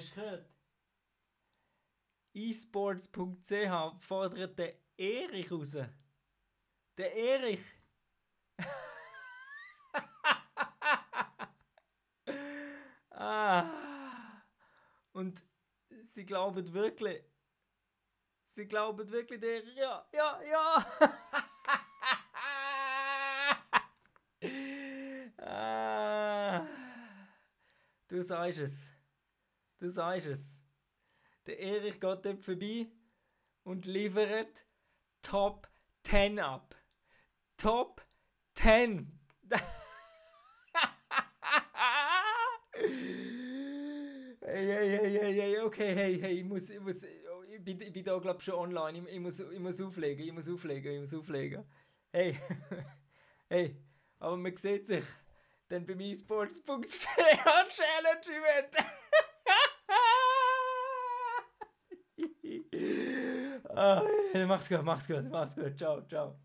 Hast du gehört? eSports.ch fordert den Erich raus. Der Erich. Und sie glauben wirklich, der, ja. Du sagst es. Der Erich geht dort vorbei und liefert Top 10 ab. Top 10. Hey, okay, hey, ich bin da glaube schon online, ich muss auflegen. Hey, hey, aber man sieht sich dann beim eSports.ch Challenge Event. Mach's gut, ciao.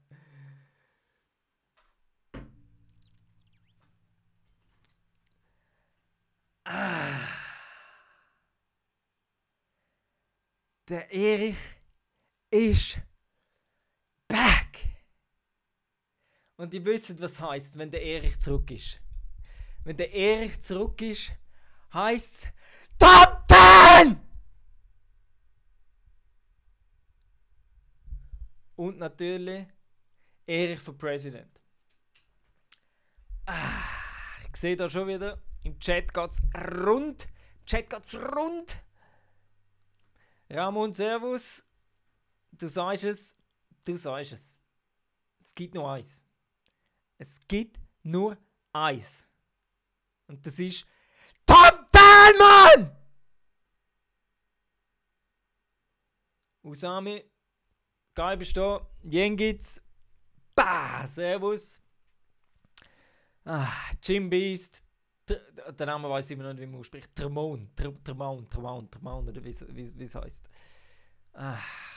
Der Erich ist back. Und ihr wisst, was heisst, wenn der Erich zurück ist. Wenn der Erich zurück ist, heisst es Top 10! Und natürlich Erich für Präsident. Ich sehe da schon wieder, im Chat geht's rund. Ramon, Servus. Du sagst es. Es gibt nur eins. Und das ist Top 10, Mann! Usami, geil bist du. Jengitz. Servus. Jim Beast. Der Name weiß ich immer nicht, wie man ausspricht. Tremon, oder wie es heisst.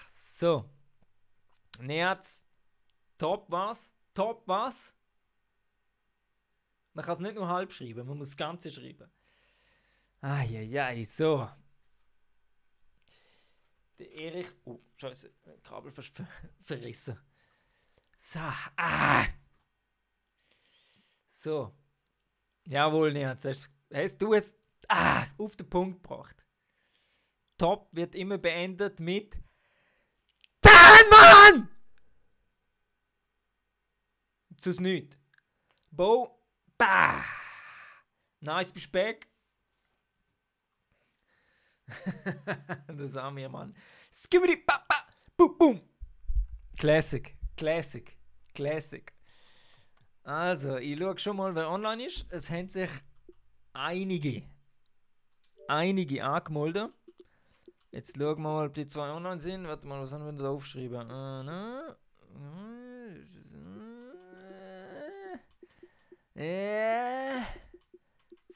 So. Nerz. Top was? Man kann es nicht nur halb schreiben, man muss das Ganze schreiben. So. Der Erich. Oh, Scheiße, Kabel verrissen. So. Jawohl, Nerz. Hast du es auf den Punkt gebracht. Top wird immer beendet mit 10 Mann! Zus nichts. Bo. Nice, bist back. Das haben wir, Mann. Skibidi, boom. Classic. Also, ich schaue schon mal, wer online ist. Es haben sich einige angemeldet. Jetzt schauen wir mal, ob die zwei online sind. Warte mal, was haben wir da aufgeschrieben?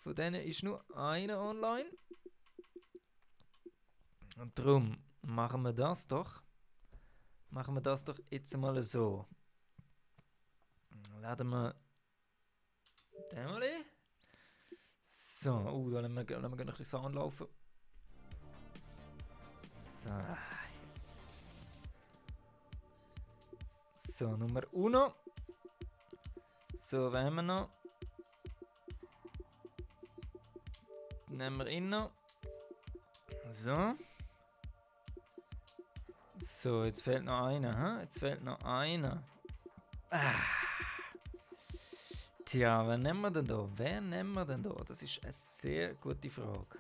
Von denen ist nur einer online. Und darum machen wir das doch jetzt mal so. Laden wir den mal ein. So, da lassen wir noch ein bisschen Sound laufen. So, Nummer 1. So, wen haben wir noch? Nehmen wir ihn noch. So, jetzt fehlt noch einer. Tja, wen nehmen wir denn da? Das ist eine sehr gute Frage.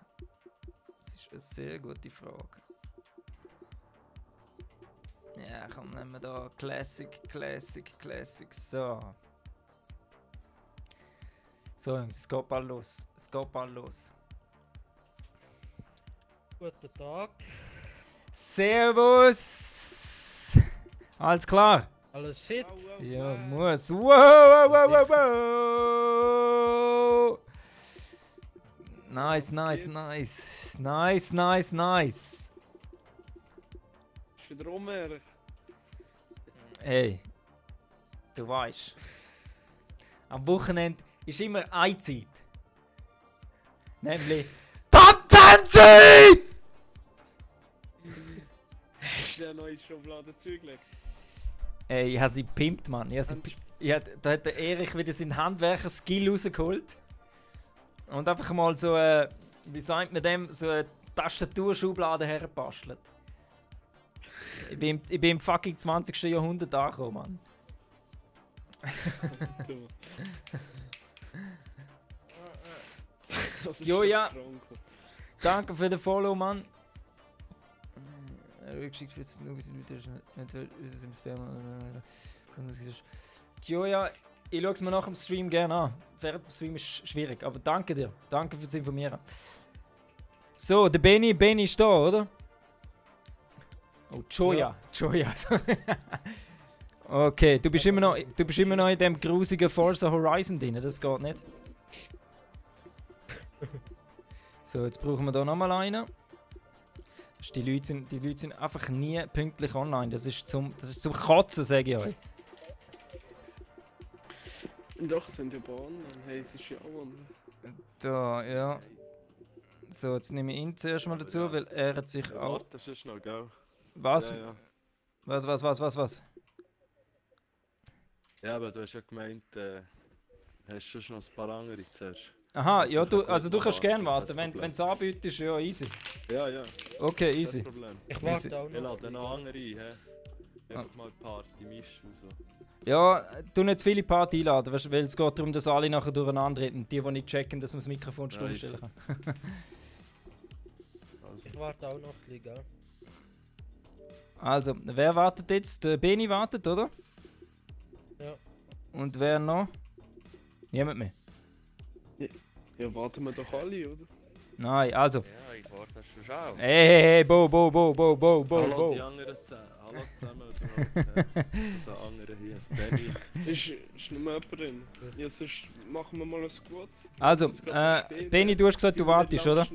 Ja, komm, nehmen wir da Classic. So. So, Jungs, es geht bald los. Guten Tag. Servus! Alles klar? Alles fit? Ja, muss. Wow! Nice. Ist wieder rum. Hey, du weißt, am Wochenende ist immer eine Zeit. Nämlich Top 10 20! Hast du eine neue Schublade zugelegt? Ey, ich habe sie gepimpt, Mann. Da hat der Erich wieder seinen Handwerker-Skill rausgeholt. Und einfach mal so, wie sagt man dem, so eine Tastaturschublade hergebastelt. Ich bin im fucking 20. Jahrhundert angekommen, Mann. Jo, ja. Danke für den Follow, Mann. Rückgeschickt für im Spam. Jo, ja, ich schaue es mir nach dem Stream gerne an. Während dem Stream ist schwierig, aber danke dir. Danke fürs Informieren. So, der Benny ist da, oder? Oh, Joya. Joya. Okay, du bist immer noch in dem grusigen Forza Horizon drin, das geht nicht. So, jetzt brauchen wir da nochmal einen. Die Leute sind einfach nie pünktlich online. Das ist zum Kotzen, sage ich euch. Doch, sind ja Bahnen. Hey, es ist ja auch online. Da, ja. So, jetzt nehme ich ihn zuerst mal dazu, weil er hat sich auch... Warte, das ist noch, gell? Was? Ja, ja. Was? Ja, aber du hast ja gemeint, hast du schon noch ein paar andere zuerst. Aha, ja, du kannst kannst gerne warten, warten. kein Wenn du es anbietest, ja, easy. Ja, ja, Okay, kein easy. Problem. Ich warte auch Ich noch. lade noch andere ein, hä? Einfach mal Party mischen und so. Ja, du nicht zu viele Party einladen, weißt du, weil es geht darum, dass alle nachher durcheinander reden. Die nicht checken, dass man das Mikrofon stumm Ja, stellen kann. Also, Ich warte auch noch ein bisschen, gell? Also, wer wartet jetzt? Der Beni wartet, oder? Ja. Und wer noch? Niemand mehr. Ja, warten wir doch alle, oder? Nein, also. ja, ich warte schon auch. Hey, Bo. Hallo die anderen hallo zusammen. Der andere hier, Benny. Ist nicht mehr jemand drin. Ja, sonst machen wir mal ein Squad. Also, Jetzt geht es spät. Beni, du hast gesagt, du wartest, oder?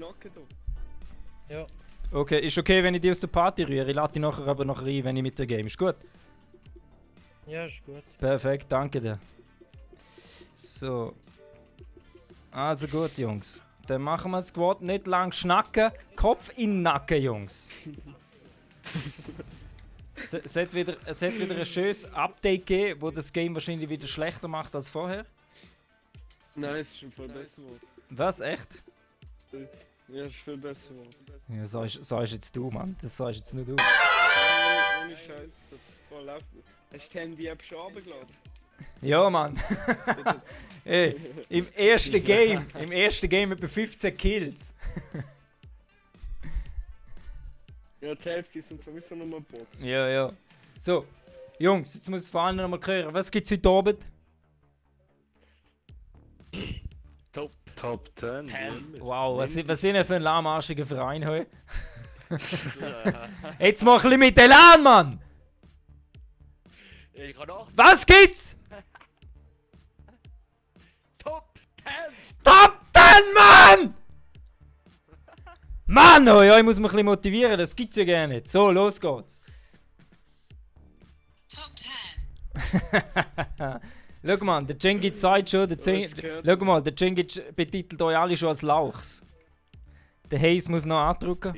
Ja. Okay, ist okay, wenn ich dich aus der Party rühre. Ich lade dich nachher aber noch rein, wenn ich mit dir game. Ist gut? Ja, ist gut. Perfekt, danke dir. So. Also gut, Jungs. Dann machen wir das Squad. Nicht lang schnacken. Kopf in den Nacken, Jungs. Es hat wieder ein schönes Update gegeben, wo das Game wahrscheinlich wieder schlechter macht als vorher. Nein, es ist schon viel besser geworden. Was? Echt? Ja, es ist viel besser geworden. Ja, sagst jetzt du, Mann. Das sagst jetzt nur du. Ohne Scheiß. Das voll läuft. Hast du die Handy-App schon runtergeladen? Ja, Mann. Ey, im ersten Game etwa 15 Kills. Ja, die Hälfte sind sowieso nochmal Bots. Ja. So, Jungs, jetzt muss ich vor allem noch mal hören. Was gibt's heute Abend? Top 10. Wow, was sind wir für ein lahmarschiger Verein heute? Jetzt mach ein bisschen mit Elan, Mann! Ich kann auch Was gibt's? Top 10! Top 10, Mann! Mann, oh ja, ich muss mich ein bisschen motivieren, das gibt's ja gar nicht. So, los geht's. Top 10. Schau mal, der Cengiz sagt schon, schau mal, der Cengiz betitelt euch alle schon als Lauchs. Der Hayes muss noch andrücken.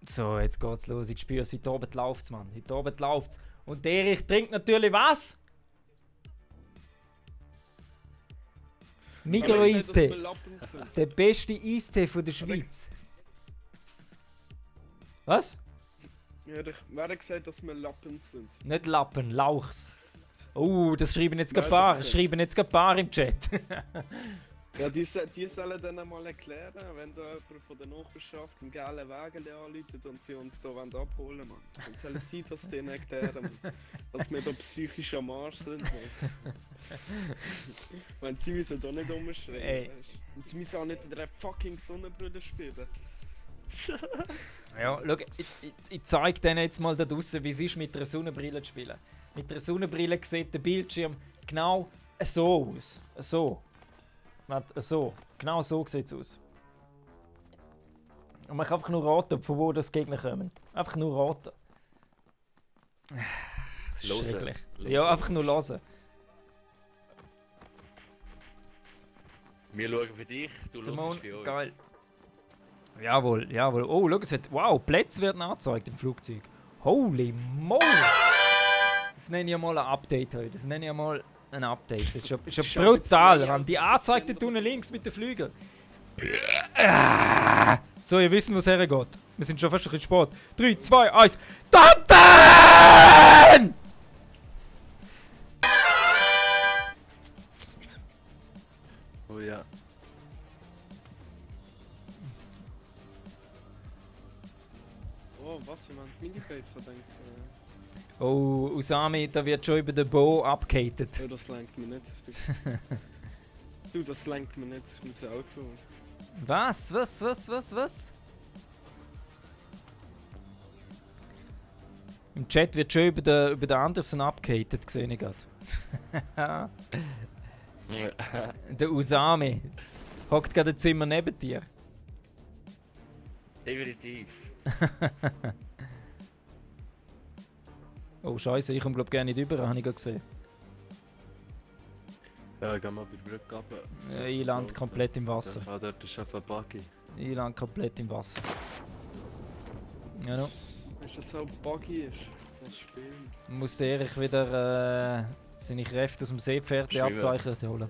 So, jetzt geht's los. Ich spüre es, heute Abend läuft's, Mann. Heute Abend läuft's. Und der Erich trinkt natürlich was? Migros-Eistee. Der beste Eistee von der Schweiz. Was? Ja, wer hat gesagt, dass wir Lappen sind? Nicht Lappen, Lauchs. Oh, das schreiben jetzt Nein, ein paar. das- Schreiben jetzt ein paar im Chat. Ja, die sollen dann einmal erklären, wenn da jemand von der Nachbarschaft einen gelben Wagen anläutet und sie uns hier abholen wollen, Mann. Dann sollen sie das denen erklären, Mann. Dass wir da psychisch am Arsch sind, Mann. Wenn sie müssen da nicht Ey. rumschreien, weißt du. Und sie müssen auch nicht mit einer fucking Sonnenbrille spielen. Ja, schau, ich zeige denen jetzt mal da draußen, wie es ist, mit einer Sonnenbrille zu spielen. Mit einer Sonnenbrille sieht der Bildschirm genau so aus. So. Warte, so. Genau so sieht es aus. Und man kann einfach nur raten, von wo das Gegner kommen. Einfach nur raten. Das ist Hören. schrecklich. Hören. Ja, einfach nur hören. Wir schauen für dich, du hörst für uns. Geil. Jawohl, jawohl. Oh, schau, es hat... Wow, Plätze werden angezeigt im Flugzeug. Holy moly! Das nenne ich mal ein Update heute. Das nenne ich mal ein Update. Das ist schon brutal, Mann. Die Anzeige da unten links mit den Flügeln. So, ihr wisst, wo es hergeht. Wir sind schon fast ein bisschen spät. 3, 2, 1. Danten! Oh ja. Oh, was jemand Minibase verdenkt. Oh, Usami, da wird schon über den Bo abgehatet. Oh, das lenkt mich nicht. Du, das lenkt mich nicht. Ich muss ein Auto holen. Was? Im Chat wird schon über den Anderson abgehatet, gesehen ich gerade. Der Usami hockt gerade im Zimmer neben dir. Definitiv. Oh Scheiße, ich komme glaube gerne nicht rüber, habe ich gerade gesehen. Ja, gehen wir bei der Brücke runter. Ja, ich lande komplett im Wasser. Ja, dort ist einfach ein Buggy. Ich lande komplett im Wasser. Ja, no. Weißt du, dass so buggy ist? Das Spiel. Muss der Erich wieder seine Kräfte aus dem Seepferdchen Schwimmen. abzeichnet holen.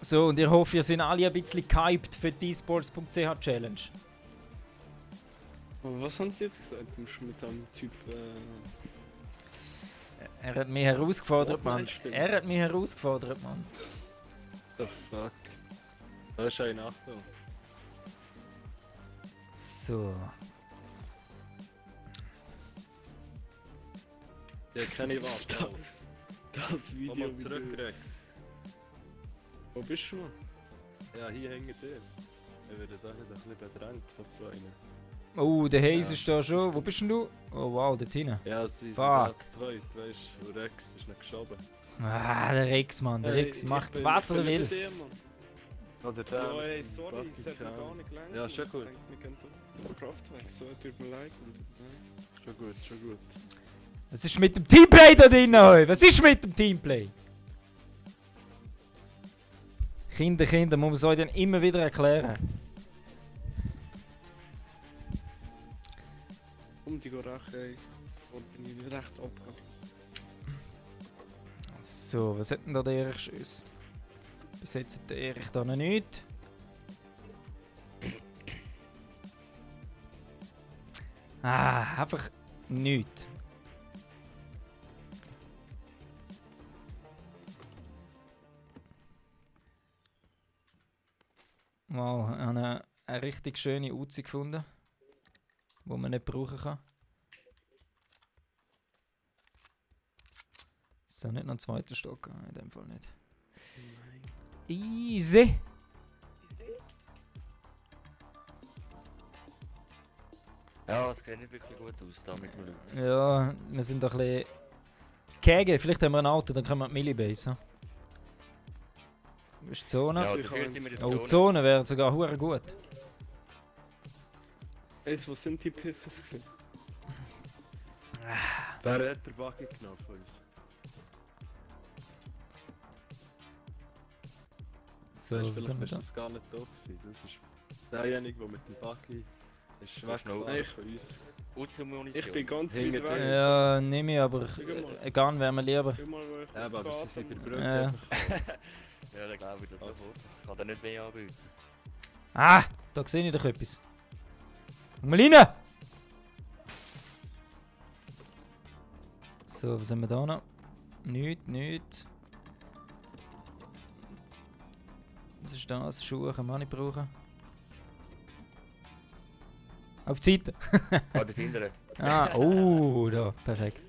So, und ich hoffe, ihr seid alle ein bisschen gehypt für die esports.ch Challenge. Aber was haben sie jetzt gesagt? Du musst mit dem Typ. Er hat mich herausgefordert, Mann. Fortnite spielen. Er hat mich herausgefordert, Mann. The fuck? Das ist eine Achtung. So. Ja, keine Waffe. Das Video Komm mal wieder. zurück, Rex. Wo bist du? Ja, hier hängt ihr. Ich werde da ein bisschen bedrängt von zwei. Oh, der Haze Ja. ist da schon. Wo bist denn du? Oh wow, dort hinten. Ja, sie sind Fuck. jetzt zwei. Du weißt, und Rex ist nicht geschoben. Ah, der Rex, Mann. Der Rex macht was er will. Oder der. Ja, ey, mit dem sorry, Buggy, ich hätte keine gar Ahnung. nicht gelernt. Ja, schon gut. Ich denke, wir können den Kraftwerk. So, tut mir leid. Schon gut, schon gut. Was ist mit dem Teamplay da drin heute? Was ist mit dem Teamplay? Kinder, muss man es euch dann immer wieder erklären. Die Rache ist. Und bin ich recht abgegangen. So, was hat denn da der Erich Schuss? Bis jetzt hat der Erich da noch nichts. Einfach nichts. Wow, ich habe eine richtig schöne Uzi gefunden, die man nicht brauchen kann. So, nicht noch einen zweiten Stock, in dem Fall nicht. Easy! Ja, es sieht nicht wirklich gut aus da mit dem Loot. Ja, wir sind doch ein bisschen... Käge, vielleicht haben wir ein Auto, dann können wir die Millibase. Wo ist die Zone? Ja, ich dafür kann sind wir in der Oh, die Zone. Zone wäre sogar hure gut. Ey, was sind die Pisses gewesen? Wer hat der Buggy genommen von uns? So, Weißt, was haben wir vielleicht da? ist das gar nicht da gewesen. Das ist derjenige, der mit dem Buggy ist Du hast noch- weggefahren Ich- von uns. Munition. Ich bin ganz Hinter weit weg. dir. Ja, nehme ich, aber Schau mal. Egal, wäre mir lieber. Schau mal, wo ich Ja, aber sie sind bei der Brücke Ja. einfach. Ja, dann glaube ich das sofort. Ich kann da nicht mehr anbieten. Ah, da sehe ich doch etwas. Komm mal rein! So, was haben wir da noch? Nichts. Was ist das? Schuhe kann man auch nicht brauchen. Auf die Seite. Ah, dort hinten. Oh, da. Perfekt.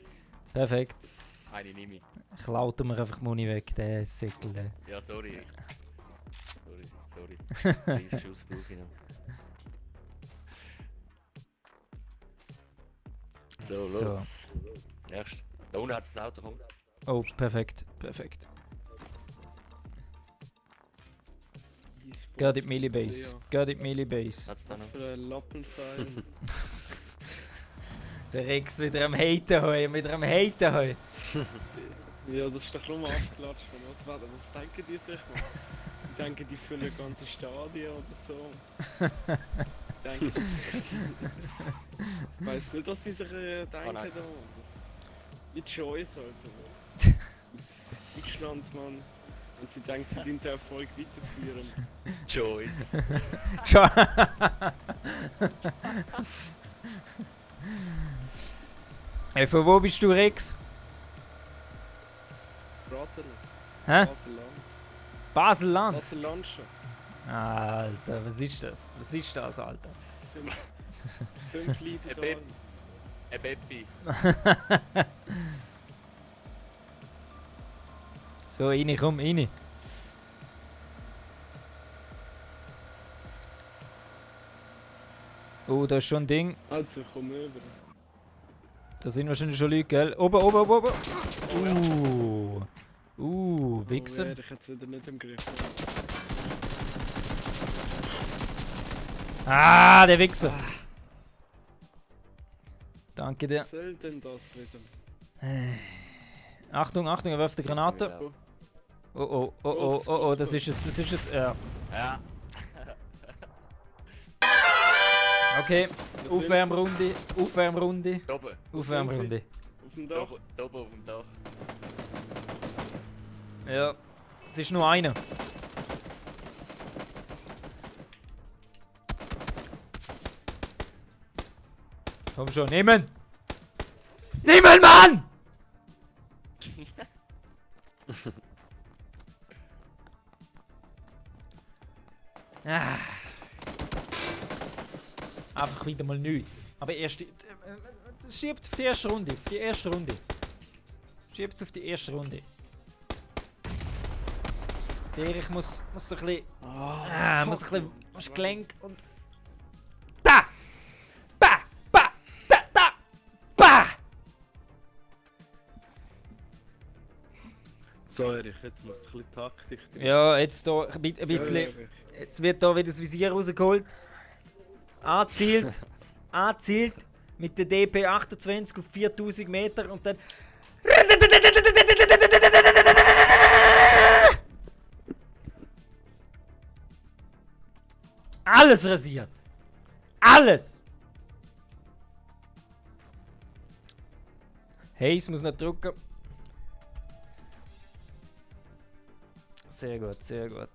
Eine nehme ich. Klaut mir einfach die Muni weg, der Säckel. Der. Ja, sorry. Sorry. Riesen Schuss brauche ich noch. So, los. Nächst. Da unten hat das Auto, komm. Oh, perfekt. Geht in die Millibase. Ah. Geht in die Millibase. Hat's da Was noch? für ein Lappenteil. Der Rex wieder am Haten heu, wieder am Haten heu. Ja, das ist doch nur mal abgeklatscht. Was denken die sich, Mann? Die denken, die füllen ganze Stadien oder so. Denken, ich weiss nicht, was die sich denken da. nein. Wie Joyce, Alter. Aus Deutschland, Mann. Und sie denken, sie den Erfolg weiterführen. Choice. Hey, von wo bist du, Rex? Braterl. Hä? Basel-Land. Basel-Land? Basel-Land schon. Alter, was ist das? Was ist das, Alter? 5 liebe Tage. Ein Beppi. So, rein, komm, rein. Oh, da ist schon ein Ding. Also, komm rüber. Da sind wahrscheinlich schon Leute, gell? Oben, oben, oben, oben. Wichser. Oh, ich jetzt wieder nicht im Griff. Ah, der Wichser. Danke dir. Was soll denn das wieder? Achtung, Achtung, er wirft eine Granate. Oh, oh, oh, oh, oh, oh, das ist es, das ist es. Ja. Ja. Okay, Aufwärmrunde, Aufwärmrunde, Da oben. Aufwärmrunde. Auf dem Da Dach? oben, da oben auf dem Dach. Ja, es ist nur einer. Komm schon, nehmen! Nehmen, Mann! Ah. Einfach wieder mal nichts. Aber erst schiebt auf die erste Runde. Auf die erste Runde. Schiebt auf die erste Runde. Der ich muss so ein bisschen. Muss ein bisschen. Muss Gelenk und. Da! Ba! Ba! Da! Da! Ba! So, Erich, jetzt muss ein bisschen Taktik drin. Ja, jetzt da ein bisschen. Jetzt wird da wieder das Visier rausgeholt. Anzielt. Anzielt. Mit der DP28 auf 4000 Meter und dann. Alles rasiert. Alles. Hey, ich muss noch drücken. Sehr gut, sehr gut.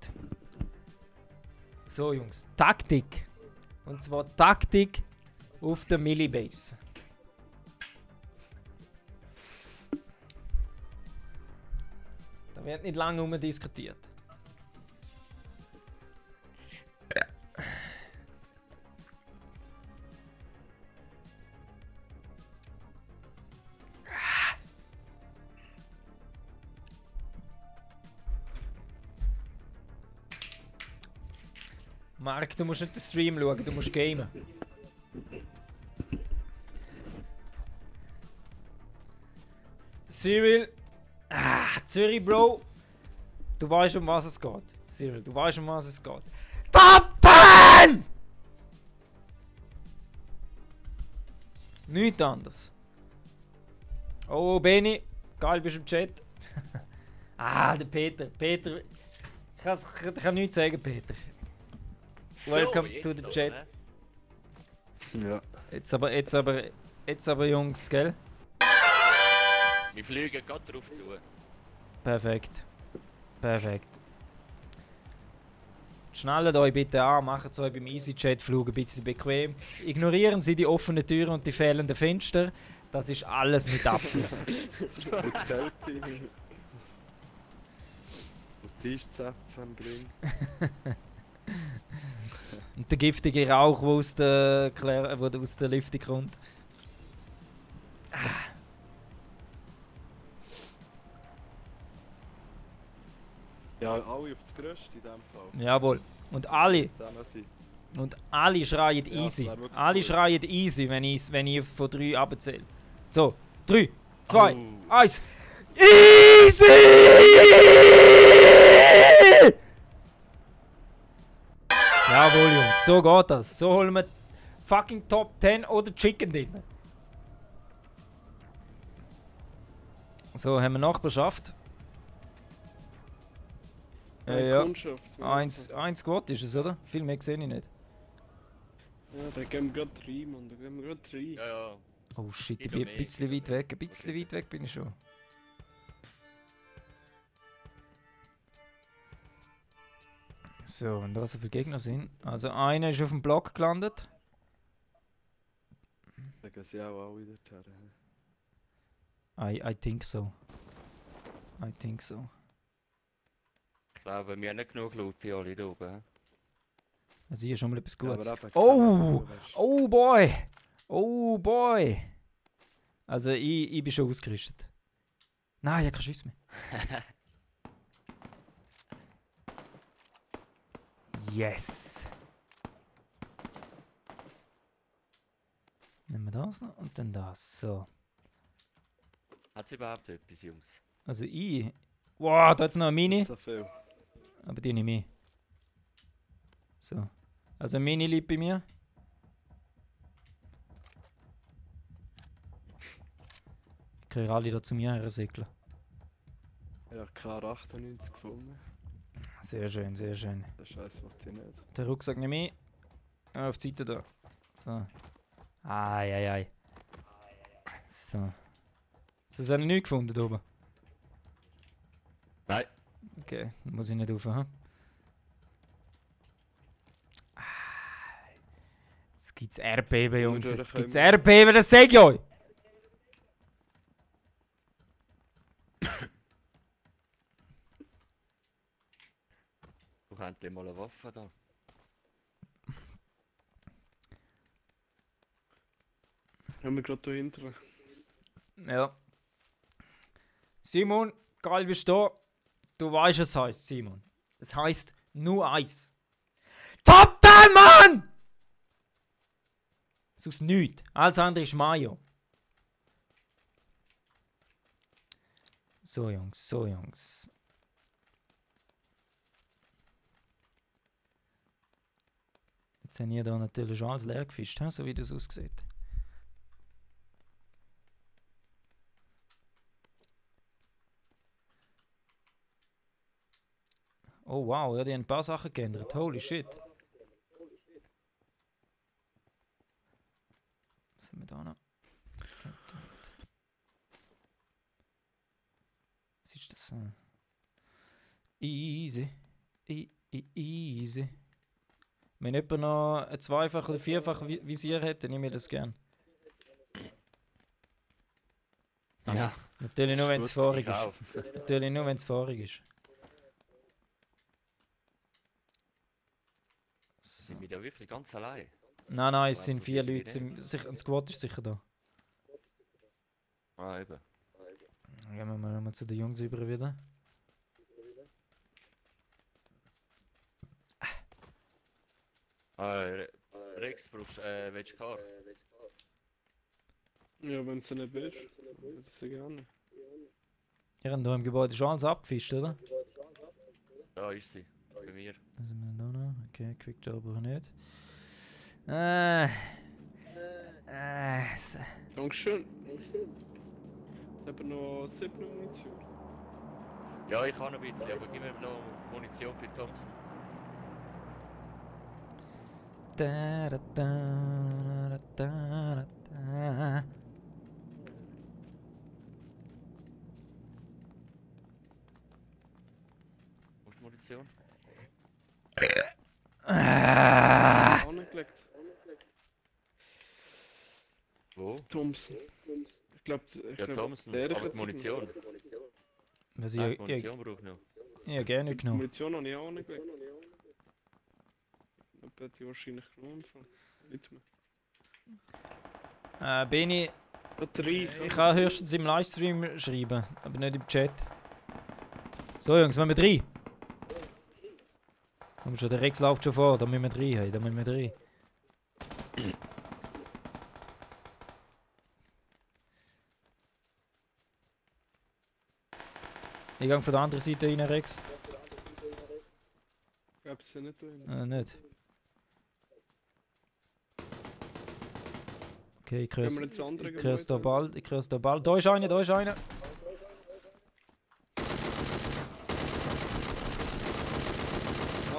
So, Jungs. Taktik. Und zwar Taktik auf der Millibase. Da wird nicht lange diskutiert. Marc, du musst nicht den Stream schauen, du musst gamen. Cyril. Zürich, Bro. Du weißt, um was es geht. Cyril, du weißt, um was es geht. Top 10! Nichts anderes. Oh, Benny. Geil, bist du im Chat. Der Peter. Peter. Ich kann nichts sagen, Peter. Welcome to the chat. Ja. Jetzt aber Jungs, gell? Wir fliegen gerade drauf zu. Perfekt. Perfekt. Schnallt euch bitte an, macht es euch beim EasyJet-Flug ein bisschen bequem. Ignorieren Sie die offenen Türen und die fehlenden Fenster. Das ist alles mit Absicht. Und Kälte. Und Tischzapfen drin. Und der giftige Rauch, der aus der Lüftung kommt. Ja, alle auf das Größte in dem Fall. Jawohl. Und alle. Zusammen sind. Und alle schreien Ja, easy. das wär wirklich Alle cool. schreien easy, wenn ich von 3 abzähle. So, 3, 2, 1. Easy! Jawohl, Jungs, so geht das. So holen wir fucking Top 10 oder Chicken Dinner. So, haben wir Nachbarschaft. Ja. Kundschaft. Eins Squad ist es, oder? Viel mehr sehe ich nicht. Ja, da gehen wir gerade rein, Mann. Da gehen wir gerade rein. Ja, ja. Oh shit, ich Ich bin bin ein bisschen weit weg. Ein bisschen weit weg bin ich schon. So, und was so viele Gegner sind. Also einer ist auf dem Block gelandet. Da gehen sie auch wieder her. I think so. I think so. Ich glaube, wir haben nicht genug Loot für alle da oben. hä? Also hier ist schon mal etwas Gutes. aber eben Oh! gesagt, du weißt. Oh boy! Oh boy! Also ich bin schon ausgerüstet. Nein, ich habe keinen Schuss mehr. Yes! Nehmen wir das noch und dann das. So. Hat es überhaupt etwas, Jungs? Also ich... Wow, da hat es noch eine Mini. So viel. Aber die nicht mehr. So. Also eine Mini liegt bei mir. Ich kriege alle da zu mir hersegeln. Ich habe K98 gefunden. Sehr schön, sehr schön. Das Scheiß macht ich nicht. Der Rucksack nicht mehr. Auf die Seite da. So. Ai. So. Hast du es nicht gefunden da oben? Nein. Okay, dann muss ich nicht rauf, hm? Jetzt gibt's Erdbeben, Jungs. Nur Jetzt durch gibt's können- Erdbeben, das sag ich euch! Du hast endlich mal eine Waffe da. Haben wir gerade da hinten. Ja. Simon, geil bist du da. Du weißt, was es heisst, Simon. Es heisst nur eins. Top 10, Mann! Sonst nichts. Alles andere ist Mayo. So, Jungs, so, Jungs. Jetzt haben wir da natürlich schon alles leer gefischt, he? So wie das aussieht. Oh wow, ja, die haben ein paar Sachen geändert. Holy shit. Was haben wir da noch? Was ist das? Easy. Easy. Wenn jemand noch ein zweifach oder vierfach Visier hätte, nehme ich das gern. Ja. Natürlich nur, wenn es vorig Ich ist. auch. Natürlich nur, wenn es vorig ist. So. Sind wir da wirklich ganz allein? Nein, es Wow, sind so 4 viele Leute. nicht. Ein Squad ist sicher da. Ah, eben. Gehen wir mal zu den Jungs über wieder. Rex, brauchst du willst du Kar? Ja, wenn es nicht bist, würde ich sie gerne. Ihr habt hier im Gebäude schon alles abgefischt, oder? Da ist sie. Bei mir. Was sind wir da noch? Okay, Quick Draw brauche ich nicht. Dankeschön. Ich habe noch 7 Munition. Ja, ich habe noch ein bisschen, aber gib mir noch Munition für Thompson. Da, da, da, da, da, da. Musst du Munition? Angelegt. Wo? Thompson. Ich glaube, Ja, Thompson. Aber die Munition. Was Die ich Munition brauche ich noch. gerne Die genommen. Munition habe ich auch angelegt. Ich hätte die wahrscheinlich genommen. Nicht mehr. Beni, Batterie. ich kann höchstens im Livestream schreiben, aber nicht im Chat. So Jungs, wollen wir 3? Komm schon, der Rex läuft schon vor, da müssen wir 3 haben, da müssen wir 3. Ich gehe von der anderen Seite rein, Rex. Gab es ja nicht drin. Nicht. Okay, ich Gehen wir kriege ins andere es da bald, Da ist einer, da ist einer.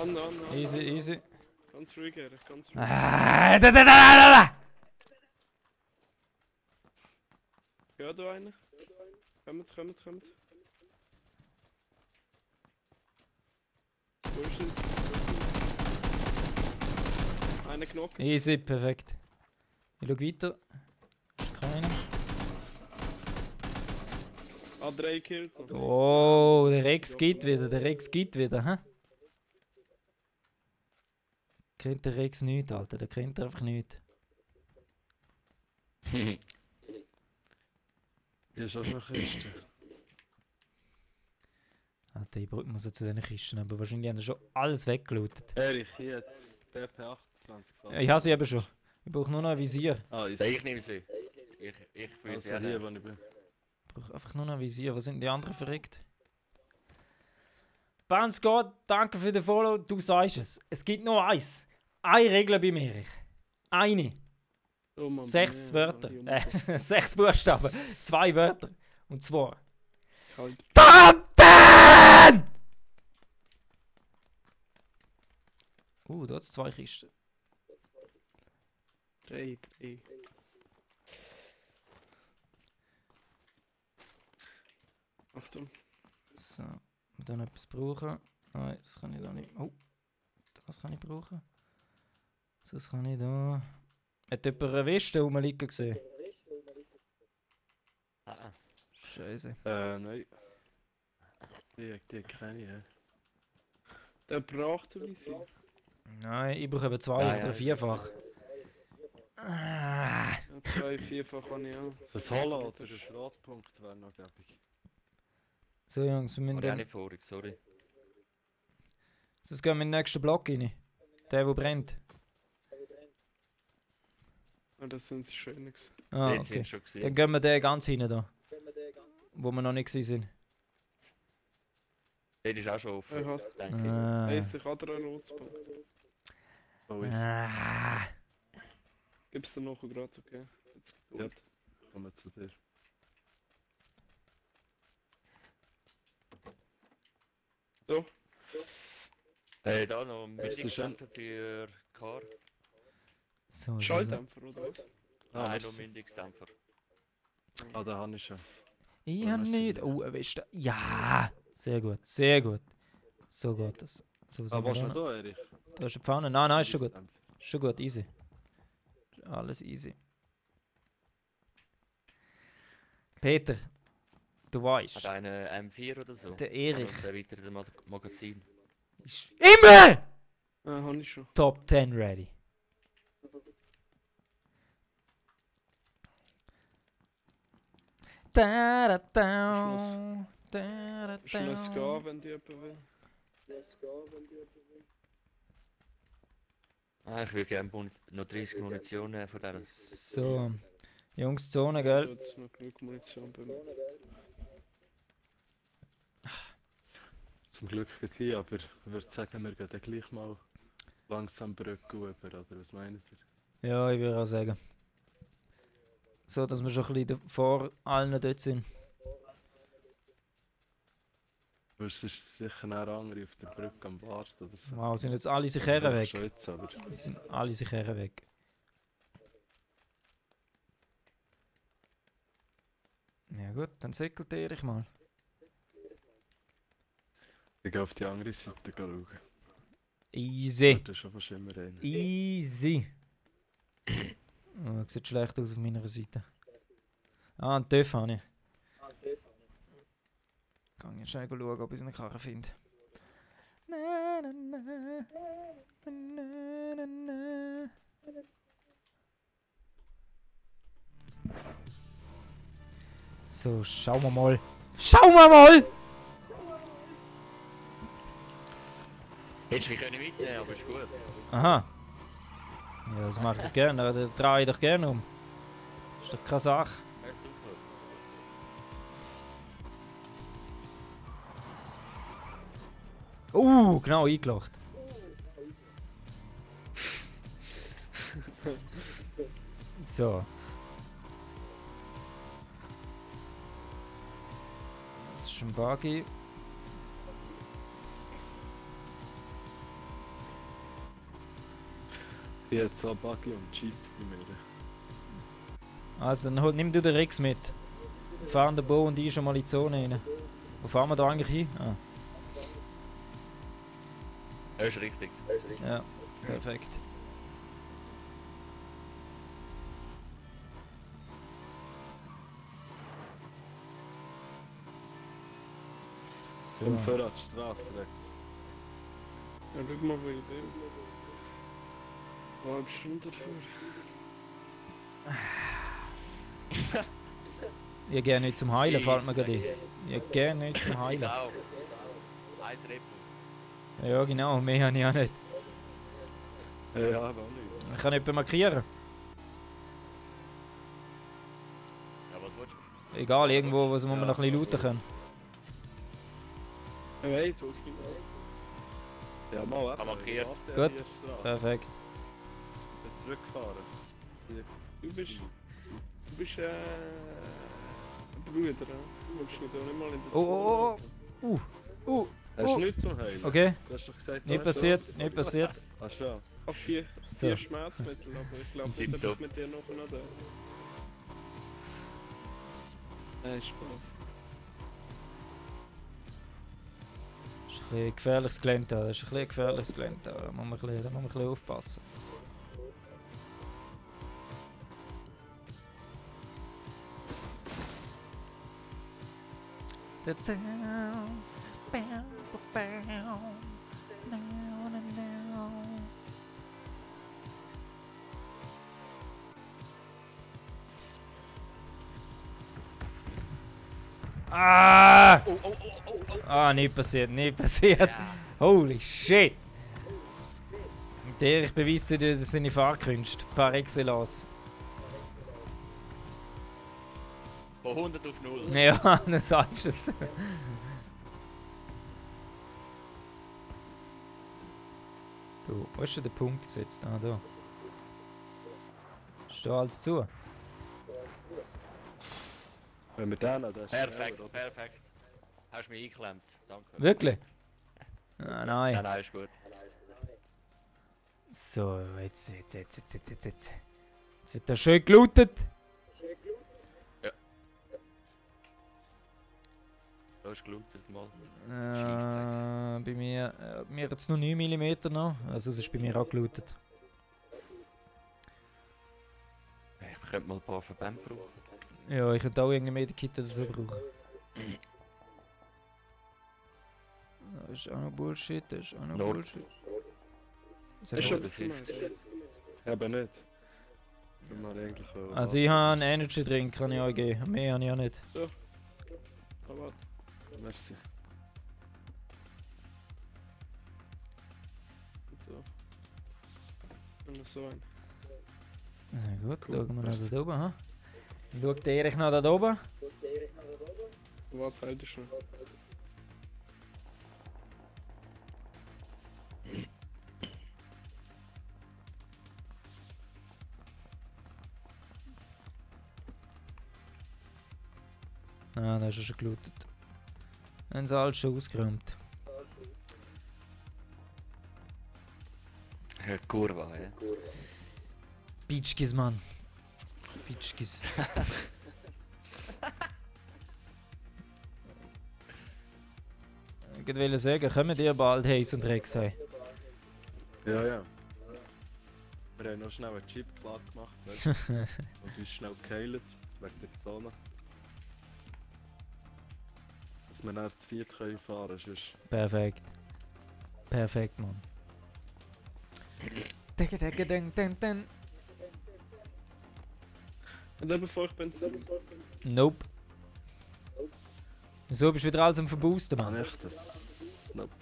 An. Easy, easy. Ganz ruhig, Erich, ganz ruhig. Ah, Ja, da einer. Kommt. Wo ist er? Einer knockt. Easy, perfekt. Ich schau weiter. Ist keiner. A3 killt noch. Oh, der Rex geht wieder, hä? Kennt der Rex nicht, Alter, der kennt er einfach nicht. Hier ist auch schon eine Kiste. Alter, ich muss zu diesen Kisten, aber wahrscheinlich haben sie schon alles weggelootet. Erich, hier hat DP28 gefasst. Ja, ich habe sie eben schon. Ich brauche nur noch ein Visier. Ah, ist Ich nehme sie. Ich will also sie hier, auch. wo ich bin. Ich brauche einfach nur noch ein Visier. Was sind die anderen verreckt? Bounce God, danke für den Follow. Du sagst es. Es gibt noch eins. Eine Regel bei mir. Eine. Oh Mann, 6 Wörter. Junge. 6 Buchstaben. 2 Wörter. Und zwar. Kalt. Tanten! Da hat es 2 Kisten. 3. Achtung. So. Und dann etwas brauchen. Nein, das kann ich da nicht. Oh. Das kann ich brauchen. Das kann ich da. Hat jemand eine Weste rumliegen gesehen? Ah, Scheiße. Nein. Die kenne ich, ja. Der braucht ein bisschen. Nein, ich brauche eben 2 Ja, oder ja. 4-fach. Ah. Ja, 2, 4-fach kann ich auch. Das Holo oder der Schrotpunkt wäre noch gäbig. So Jungs, wir müssen habe ich auch dann. nicht vorig, sorry. Sonst gehen wir in den nächsten Block rein. Der brennt. Ah, das sind sie schön nix. Ah, Jetzt okay. sind schon gesehen. Dann gehen wir den ganz hinten da. Wo wir noch nicht gewesen sind. Der ist auch schon offen, Ja. denke ich. Ah. Hey, ich habe einen Rotspunkt. Oh, ist Ah. Gib's dir noch gerade, okay? Jetzt Ja. Kommen zu dir. So. Da noch ein ist Mündungsdämpfer für Car. So, Schalldämpfer oder was? Nein, merci. nur Mündungsdämpfer. Ah, den habe ich schon. Ich Oh, habe merci. nicht. Oh, eine Weste. Ja! Sehr gut, sehr gut. So geht das. So, was Ah, haben wir warst du da noch noch? da, Erich? Da ist eine Pfanne. Nein, ist schon gut. Schon gut, easy. Alles easy. Peter, du weißt, Hat eine M4 oder so. der Erich Und erweiterte Magazin. ist immer Habe ich schon. Top 10 ready. Da, da, da, da, da, Schluss da. gehen, wenn die jemand will. Ich würde gerne noch 30 Munition von dieser. So, Jungs, Zone, gell? Jetzt noch genug Munition bei mir. Zum Glück geht hier, aber ich würde sagen, wir gehen dann gleich mal langsam Brücke rüber, oder was meint ihr? Ja, ich würde auch sagen. So, dass wir schon ein bisschen vor allen dort sind. Weil es ist sicher noch andere auf der Brücke am Warten oder so. Wow, sind jetzt alle sich Also vielleicht weg. schon jetzt, aber Sind alle sich weg. Ja gut, dann säckelt Erich mal. ich gehe auf die andere Seite schauen. Easy. Das ist schon fast immer einer. Easy. Oh, sieht schlecht aus auf meiner Seite. Ah, einen Töff habe ich. Kann ich schnell schauen, ob ich eine Karre finde. Na, na, na, na, na, na. So, schauen wir mal. Schauen wir mal! Hättest du mich können mitnehmen, aber ist gut. Aha. Ja, das mache ich doch gerne. Da drehe ich doch gerne um. Ist doch keine Sache. Ja, super. Genau eingelacht. So. Das ist ein Buggy. Ich habe so Buggy und Jeep bei mir. Also dann nimm du den Rex mit. Wir fahren den Bo und ich schon mal in die Zone rein. Wo fahren wir da eigentlich hin? Ah, Das ist richtig. ja, perfekt. So. Und für an die Straße, Rex. Ja, schau mal, wo ich bin. Halb Stunde davor. Ich gehe nicht zum Heilen, fällt mir gerade ein. Ich gehe nicht zum Ich Heilen. auch. Eins Red Bull. Ja genau, mehr habe ich auch nicht. Ja, aber auch nicht. Ich kann jemanden markieren. Ja, was willst du? Egal, irgendwo, wo wir noch ein bisschen looten können. Ja, weiss, wo es bin. Ja, mal eben. Kann markiert. Ich warte Gut. an die Straße. Perfekt. Ich bin zurückgefahren. Hier. Du bist Bruder, ne? Du bist nicht mal in der Oh, Zone. Hast Oh. du nichts zum Heilen? Okay, Du hast doch gesagt, nicht du hast passiert, nicht passiert. Ach schon. Ich habe vier So. Schmerzmittel, aber ich glaube, das Tipptopp. ist mit dir noch da. Nein, Spaß. Das ist ein bisschen gefährliches Gelände da, das ist ein bisschen gefährliches Gelände da. Da muss man ein bisschen aufpassen. Ah! Ah, nicht passiert, nicht passiert. Ja. Holy shit! Der ich beweise dir seine Fahrkünste par excellence. Von 100 auf 0. Ja, dann sagst du es. Du, wo ist denn der Punkt gesetzt? Ah, da. Ist da alles zu? Wenn wir den das ist Perfekt, schneller, oder? perfekt. Hast mich eingeklemmt. Danke. Wirklich? Ah, nein. Ja, nein, ist gut. So, jetzt. Jetzt wird da schön gelootet. Du hast gelootet mal. Bei mir hat es noch 9 mm noch. Also es ist bei mir auch gelootet. Ich könnte mal ein paar Verbände brauchen. Ja, ich könnte auch irgendeine Medikit oder so brauchen. Das ist auch noch Bullshit, das ist auch noch Nord. Bullshit. Was Ist hast schon du? was du meinst. Eben nicht. Wenn man eigentlich so Also ich habe einen Energy Drink, kann ich euch geben. Mehr habe ich auch nicht. Aber warte. Merci. So. Und noch so ein. Na gut, Cool, schauen wir noch merci. da oben. Ha? Schaut der Erich noch da oben? Warte, halt dich schon. Ah, da ist er schon gelootet. Haben sie alles schon ausgeräumt. Kurva, ja. Pitschkis, Mann. Pitschkis. Ich wollte sagen, kommen die bald Haze und Rex heim? Ja, ja. Wir haben noch schnell einen Chip klar gemacht, weißt du? Und uns schnell geheilt, wegen der Zone. Dass wir dann zu viert fahren können, sonst... Perfekt. Perfekt, Mann. Und dann bevor ich Benzin. Nope. So bist du wieder alles am Verboosten, Ah, Mann. echt? Das... Nope.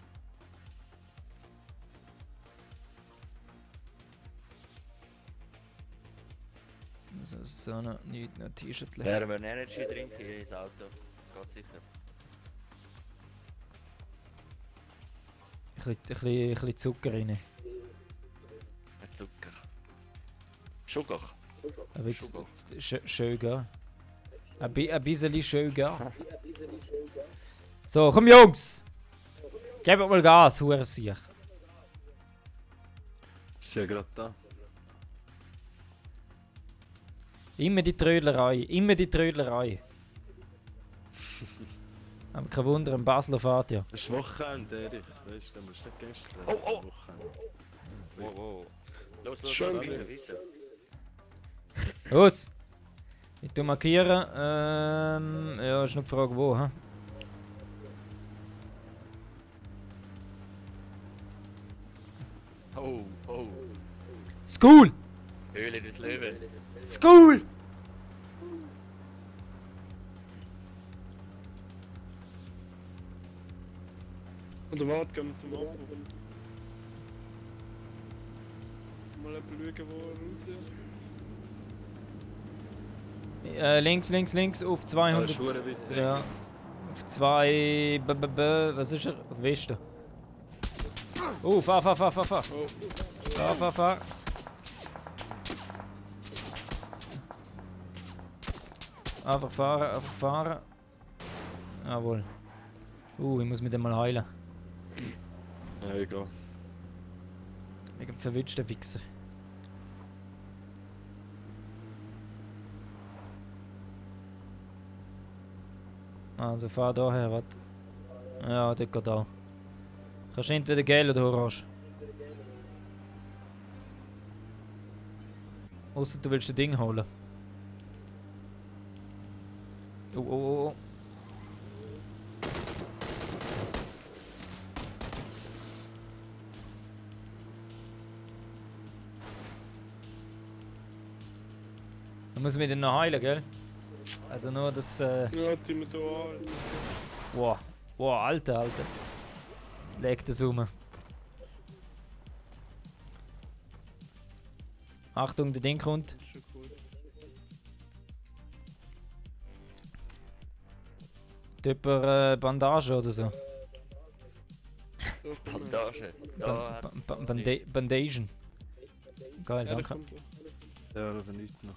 So noch nichts, noch T-Shirt. Wären wir einen Energy trinken hier ins Auto? Geht sicher. Ein bisschen Zucker rein. Ein Zucker. Sugar. Aber jetzt Sugar. schön gehen. Ein bisschen schön gehen. So, komm Jungs! Gebt mal Gas, Hurensiech. Ist ja gerade da. Immer die Trödlerei, immer die Trödlerei. Aber kein Wunder, ein Basler fährt ja. Das ist Wochenende, Erich. Weißt du, da musst du nicht gestern. Oh. Wochenende. Wow. Los, Schön. weiter. Los! Ich tu markieren. Ja, ist noch die Frage, wo, hä? Oh. School! Höhle des Löwen. School! Oder warte, gehen wir zum Anfang. Mal schauen, wo er raus ist. Links, auf 200. Schuhe weiter. Ja. Auf 2. Was ist er? Auf Westen. Fahr. Oh. Fahr. Einfach fahren. Jawohl. Ich muss mit dem mal heilen. Ja, egal. Wegen dem verwünschten Wichser. Also fahr daher, warte. Ja, dort geht auch. Kannst du entweder gelb oder orange. Ausser du willst ein Ding holen. Oh. Dann muss man den noch heilen, gell? Also nur das. Ja, tun wir da an. Wow, Alter. Leg das um. Achtung, der Ding kommt. Das ist schon cool. Typer Bandage oder so. So, komm her. Bandage. Da hat's Bandagen. Geil, Ja, da danke. kommt er. Ja, aber nicht noch.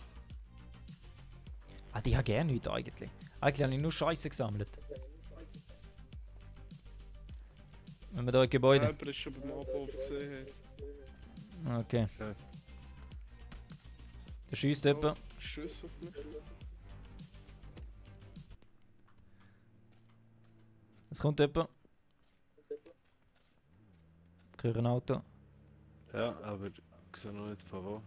Die habe gerne heute eigentlich. Eigentlich habe ich nur Scheiße gesammelt. Wenn wir hier ein Gebäude. Selber ist schon beim Abwurf gesehen. Okay. Okay. Der schießt jemand. Schuss auf mich. Es kommt jemand. Ich höre ein Auto. Ja, aber ich sehe noch nicht von wo.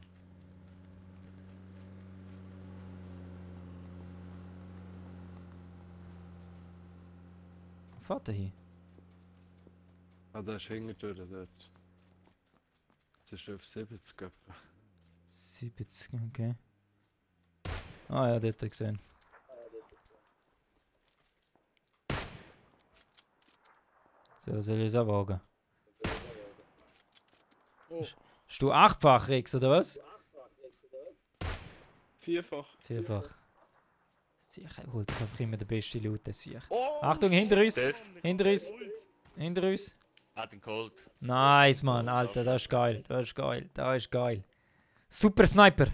Wo fährt er hin? Ah, da ist hinterher dort. Jetzt ist er auf 70 etwa. 70, okay. Ah ja, dort habe ich gesehen. So, soll ich es auch wagen? Oh, Hast du 8-fach, Rex, oder was? vierfach. 4-fach. Sicher, holt sich einfach immer der beste Loot, das sicher. Oh, Achtung, hinter uns! Def. Hinter uns! Hinter uns! Hat den Colt. Nice, Mann, Alter, das ist geil. Das ist geil. Super Sniper!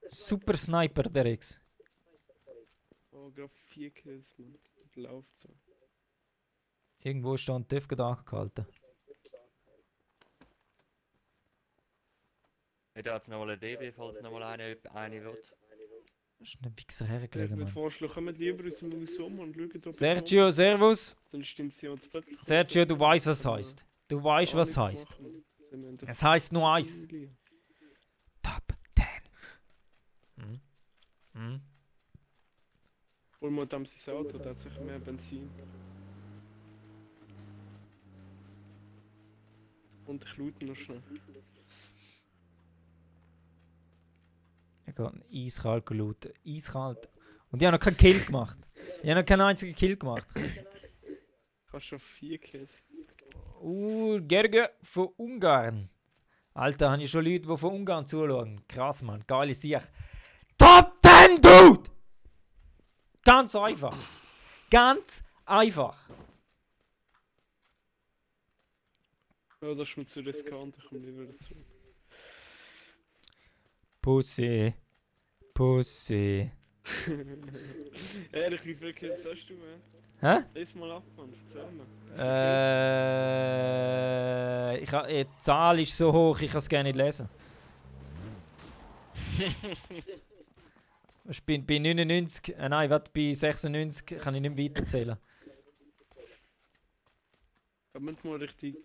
Super Sniper, der Rex. Oh, gerade 4 Kills, man. Das läuft so. Irgendwo ist da ein TÜV angehalten. Hey, da hat's nochmal eine DB, falls nochmal eine will. Das ist ein Wichser Ich hergelegen, würde Mann. vorschlagen, kommt lieber aus dem Haus um und schauen, ob Sergio, servus! Sonst stimmt sie uns plötzlich. Sergio, du weißt, was heißt. Du weißt, was heißt. Es heißt nur eins. Top 10. Holen wir dem sein Auto, da hat sich mehr Benzin. Und ich loote noch schnell. Ich habe eiskalt gelootet. Eiskalt. Und ich habe noch keinen Kill gemacht. Ich habe noch keinen einzigen Kill gemacht. Ich habe schon 4 Kills. Gerge von Ungarn. Alter, habe ich schon Leute, die von Ungarn zuschauen. Krass, Mann. Geile Sicht. Top 10, Dude! Ganz einfach. Ganz einfach. Ja, das ist mir zu riskant, ich komme lieber dazu. Pussy. Ehrlich, wie viele Kills hast du, man? Hä? Lies mal ab, Mann, erzähl mir. Die Zahl ist so hoch, ich kann es gerne nicht lesen. Bei 99, nein, warte, bei 96 kann ich nicht mehr weiterzählen. Da müssen wir richtig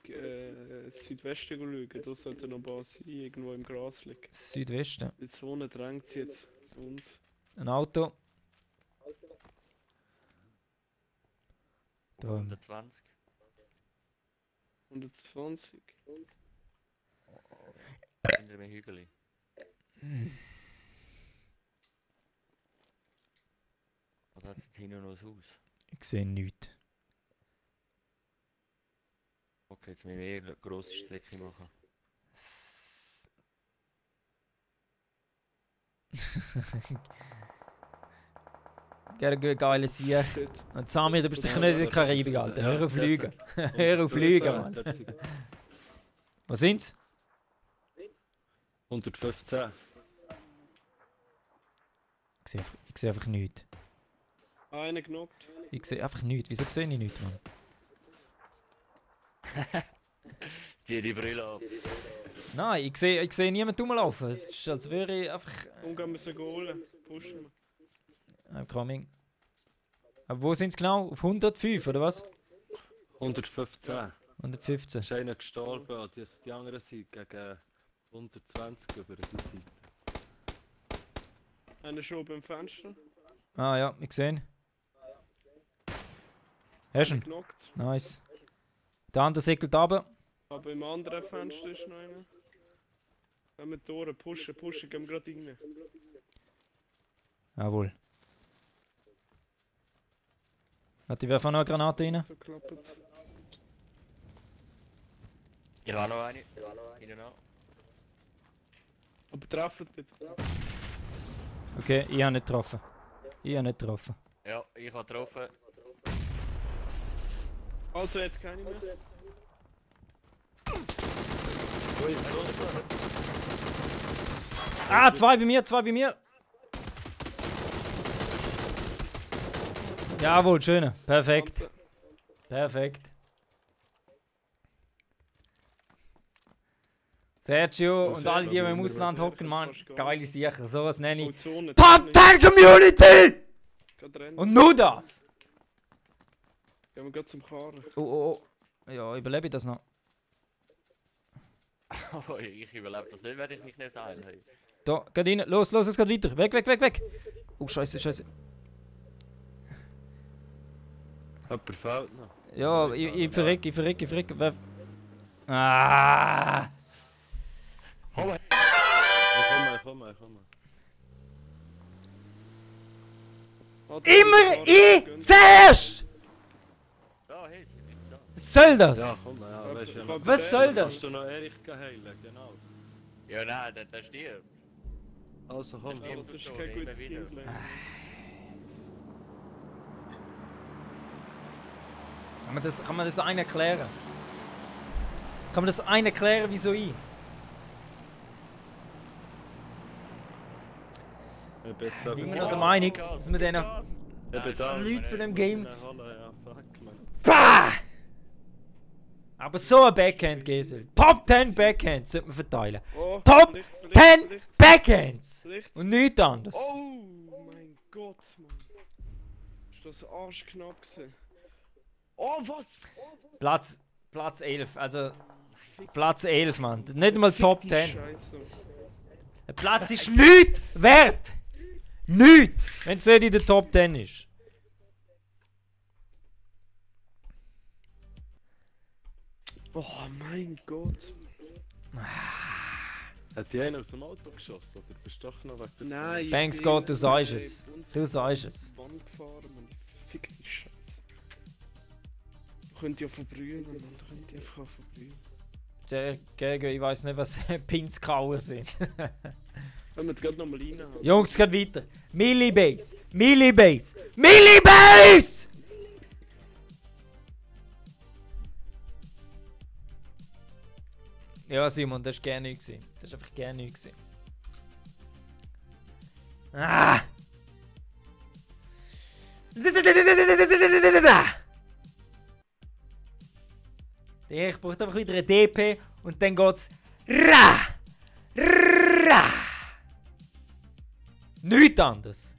Südwesten schauen. Da sollte noch ein paar sein, irgendwo im Gras liegen. Südwesten. Die Sonne drängt sie jetzt zu uns. Ein Auto. Da. 120. 120. Hinter dem Hügel. Oder hat es hinten noch ein Haus? Ich sehe nichts. Okay, jetzt müssen wir eher eine grosse Strecke machen. Geile Sieg. Shit. Und Samir, du bist sicher nicht in der Karibik, Alter. Hör auf Lügen. Hör auf Lügen, Mann. Was sind's? 115. Ich sehe einfach nichts. Einer genockt. Ich sehe einfach nichts. Wieso sehe ich nichts, Mann? Zieh die Brille ab. Nein, ich sehe niemanden rumlaufen. Es ist, als wäre ich einfach... Umgehen wir sie holen. Pushen wir. I'm coming. Aber wo sind sie genau? Auf 105 oder was? 115. 115. Ist einer gestorben, und die andere Seite gegen 120 über die Seite. Einer schon beim Fenster. Ah ja, ich sehe ihn. Hast du ihn? Genockt. Nice. Der andere segelt runter. Aber im anderen Fenster ist noch einer. Wenn wir Tore pushen, gehen wir gerade rein. Jawohl. Warte, ich werfe auch noch eine Granate rein. So klappt es. Ich habe noch eine. Hinten auch. Aber treffen bitte. Okay, ich habe nicht getroffen. Ja, ich habe getroffen. Also jetzt keine mehr. Ah, zwei bei mir. Jawohl, schöne. Perfekt. Sergio und alle, die im Ausland hocken, Mann, geile Sache. Sowas nenne ich Zone. Top 10 Community! Gerade rennen. Und nur das! Gehen wir gerade zum Karren. Oh. Ja, überlebe ich das noch. Oh, ich überlebe das nicht, werde ich mich nicht teilen. Hey. Da, geht rein. Los, es geht weiter. Weg. Oh, scheiße. Jemand fehlt noch. Ja, ich verreck. Ah! Ich komme. Immer ich zuerst! Ja, hey, sie sind da. Was soll das? Ja, komm, ja, weißt du. Ja, Was soll das? kannst du noch Erich heilen, genau. Ja, nein, der stirbt. Also komm, Der Das stirbt ist schon, kein immer gutes wieder. Team. Kann man das so einen erklären? Wieso ich? Ich bin jetzt Ich bin immer noch der Meinung, dass wir denen Leute von dem Game... Ja, fuck, man. Bah! Aber so ein Backhand geht. Top 10 Backhands sollte man verteilen. Oh, Top Licht, 10 Backhands! Licht. Und nichts anderes. Oh mein Gott, Mann. Ist das arschknapp gewesen? Oh, was? Platz 11, also... Platz 11, Mann. Nicht mal Top 10. Scheiße. Ein Platz ist nichts wert! Nichts! Wenn es nicht in der Top 10 ist. Oh mein Gott. Hat die einer aus dem Auto geschossen, oder bist du doch noch weg? Nein, ich Thanks bin Gott, du sagst ey, es. uns Du sagst es. Wand gefahren, Mann. Fick die Scheiße. Du könnt ja verbrühen, Mann. Du könnt ja einfach verbrühen. Ich weiß nicht, was Pinskauer sind. Wenn wir gerade nochmal reinhauen. Jungs, es geht weiter. Millibase! Millibase! Ja, Simon, das war gerne nichts. Das war einfach gerne nichts. Ah! Ich brauche einfach wieder eine DP und dann geht's. Ra! Nichts anderes.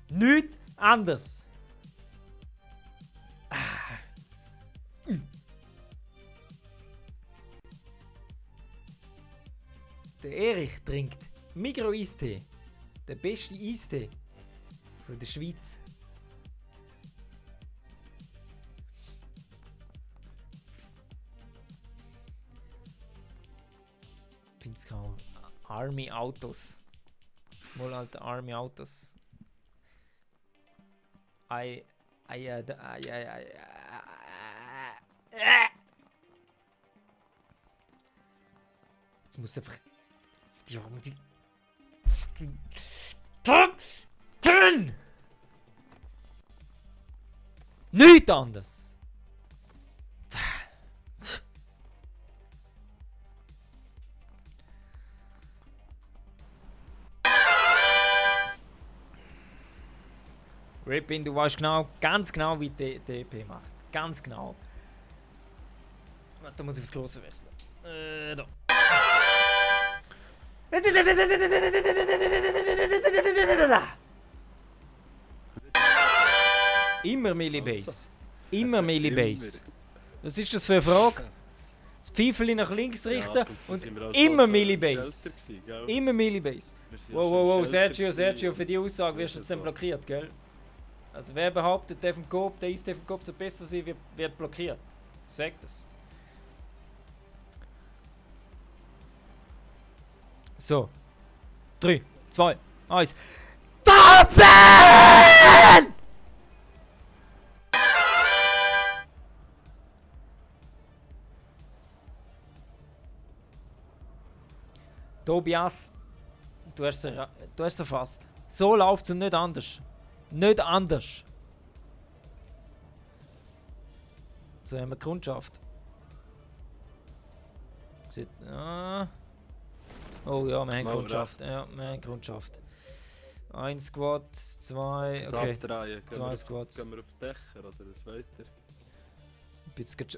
Nichts anderes. Der Erich trinkt Migros-Eistee. Der beste Eistee von der Schweiz. Ich finde es gerade Army Autos. Mal alte Army Autos. Jetzt muss einfach. Jetzt die. Nichts anderes! Rippin, du weißt genau, ganz genau, wie die DP macht. Ganz genau. Warte, da muss ich aufs Grosse wechseln. Da. Immer Millibase. Immer Millibase. Was ist das für eine Frage? Das Pfeifeli nach links richten und immer Millibase. Immer Millibase. Wow, Sergio, für die Aussage wirst du jetzt dann blockiert, gell? Also wer behauptet, der ist vom Kopf so besser sein, wird blockiert. Sag das. So. 3, 2, 1. Doppeln! Tobias, du hast es erfasst. So läuft es und nicht anders. Nicht anders. So haben wir Kundschaft. Sieht, ah. Oh ja, wir haben Kundschaft. Ja, wir haben Kundschaft. 1 Squad, 2. Okay. 2 Squads. Gehen wir auf die Dächer oder was weiter?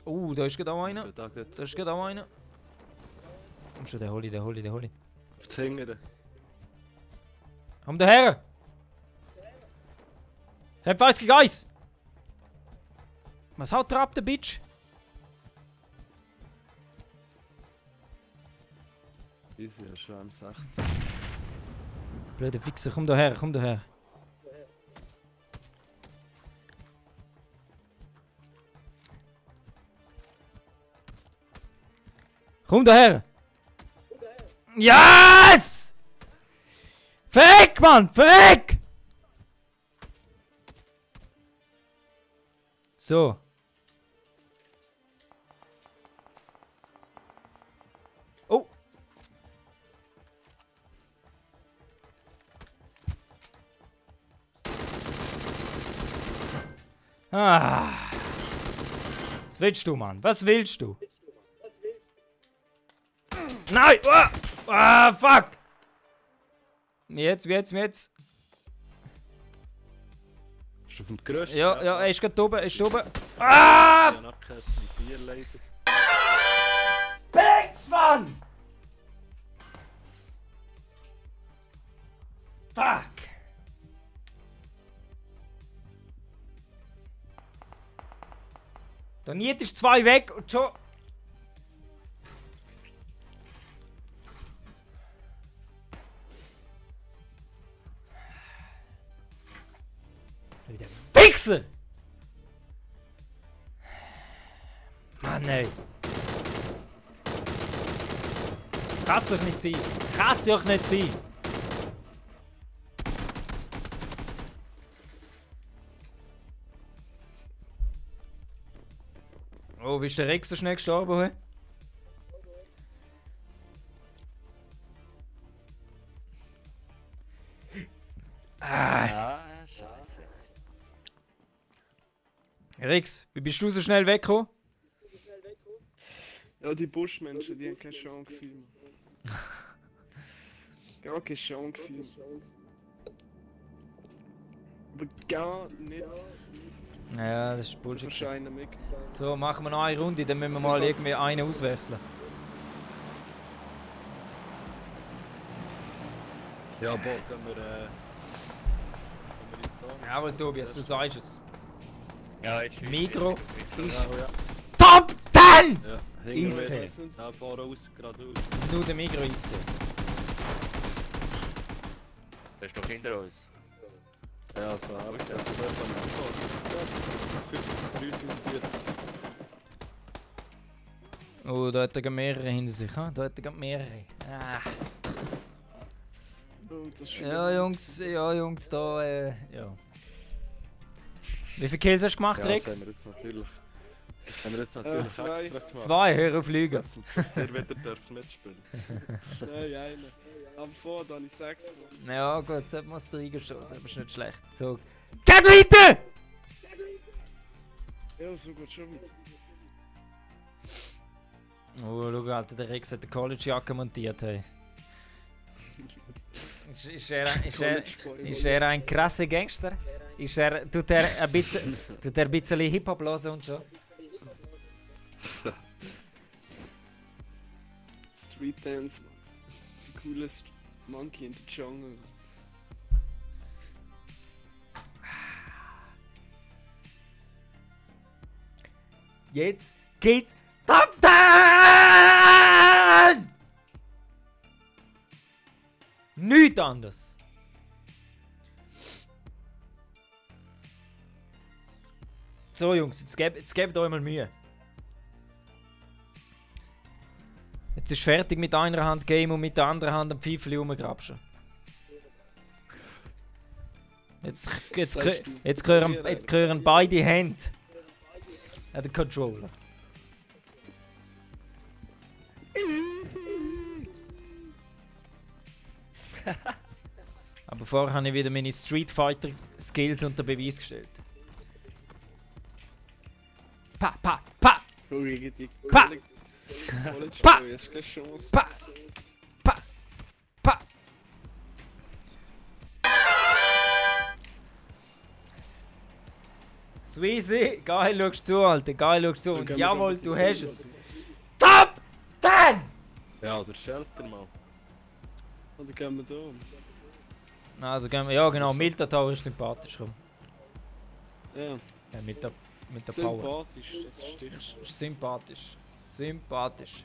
Oh, da ist gerade auch einer. Da ist gerade auch einer. Komm schon, den hol ich. Auf die Hingere. Komm daher! Kämpf 1 gegen 1! Was haut der ab, der Bitch? Easy, ja, schon M16. Blöde Wichser, komm daher. Komm daher! Yes! Verreck, Mann! Verreck! So. Oh! Ah! Was willst du, Mann? Was willst du? Nein! Ah, fuck! Jetzt. Bist du auf dem Gerüst? Ja, er ist gerade oben, Ah! Ja, nachher sind 4 leider. Pix, Mann! Fuck! Doniert ist 2 weg und schon... Wichser! Mann, ey. Kann's doch nicht sein. Oh, wie ist der Rex so schnell gestorben? He? Ah, scheiße. Rex, wie bist du so schnell weggekommen? Ja, die Buschmenschen, die haben keine Chance gefühlt. Gar keine Chance gefühlt. Aber gar nicht. Ja, das ist Bullshit. Wahrscheinlich mit. So, machen wir noch eine Runde, dann müssen wir mal irgendwie einen auswechseln. Ja, boah, gehen wir Jawohl, Tobias, du sagst es. Ja, jetzt ist Migro ist Ja. Top 10! Ja, Eistee. Ja, voraus, geradeaus. Nur der Migro ist Das ist doch hinter uns. Ja, so habe ich ja. 3040. Oh, da hat er mehrere hinter sich, ha? Da hat er mehrere. Ah. Oh, das ist Ja, Jungs, da, ja. Wie viele Kills hast du gemacht, Ja, Rex? das haben wir jetzt natürlich zwei. extra gemacht. 2, hör auf Lügen. Dass ihr wieder dürft mitspielen. Nein, einer. Aber vor, dann ich 6. Ja, gut, jetzt musst du reingestoßen, aber ist nicht schlecht. So. Geht weiter! Ja, so gut schon mit. Oh, schau, Alter, der Rex hat eine College-Jacke montiert, hey. Ist er ein krasser Gangster? Tut er ein bisschen Hip-Hop hören und so? Street Dance, man. The coolest monkey in the jungle. Jetzt geht's Top 10! Nichts anderes. So Jungs, jetzt gebt euch mal Mühe. Jetzt ist fertig mit einer Hand Game und mit der anderen Hand am Pfeifeli rumgrapschen. Jetzt gehören beide Hände an den Controller. Aber vorher habe ich wieder meine Street Fighter Skills unter Beweis gestellt. Pa, pa, pa! Schau gegen die Pa! College Pa! Boy, hast keine Chance. Pa! Pa! Pa! Sweezy, geil schaust du, Alter, geil schaust du. Und jawohl, du hast es. Top 10! Ja, der Shelter mal. Oder gehen wir da um? Also, ja genau, Milta Tower ist sympathisch. Komm. Ja, Ja, mit der Power. sympathisch, das stimmt. Ist sympathisch. Sympathisch.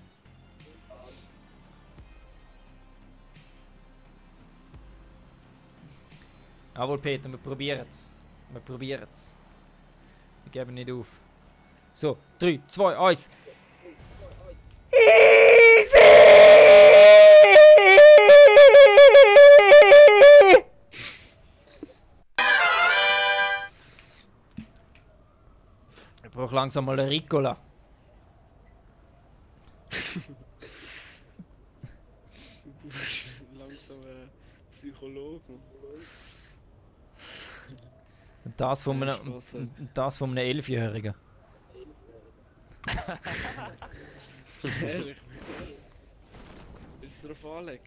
Jawohl, Peter, wir probieren es. Wir probieren es. Wir geben nicht auf. So, 3, 2, 1. Easy! Ich brauche langsam mal eine Ricola. Langsam Psychologe. Und das von Ja, einem, Spaß, und das von einem 11-Jährigen. Ehrlich? Willst du drauf anlegen?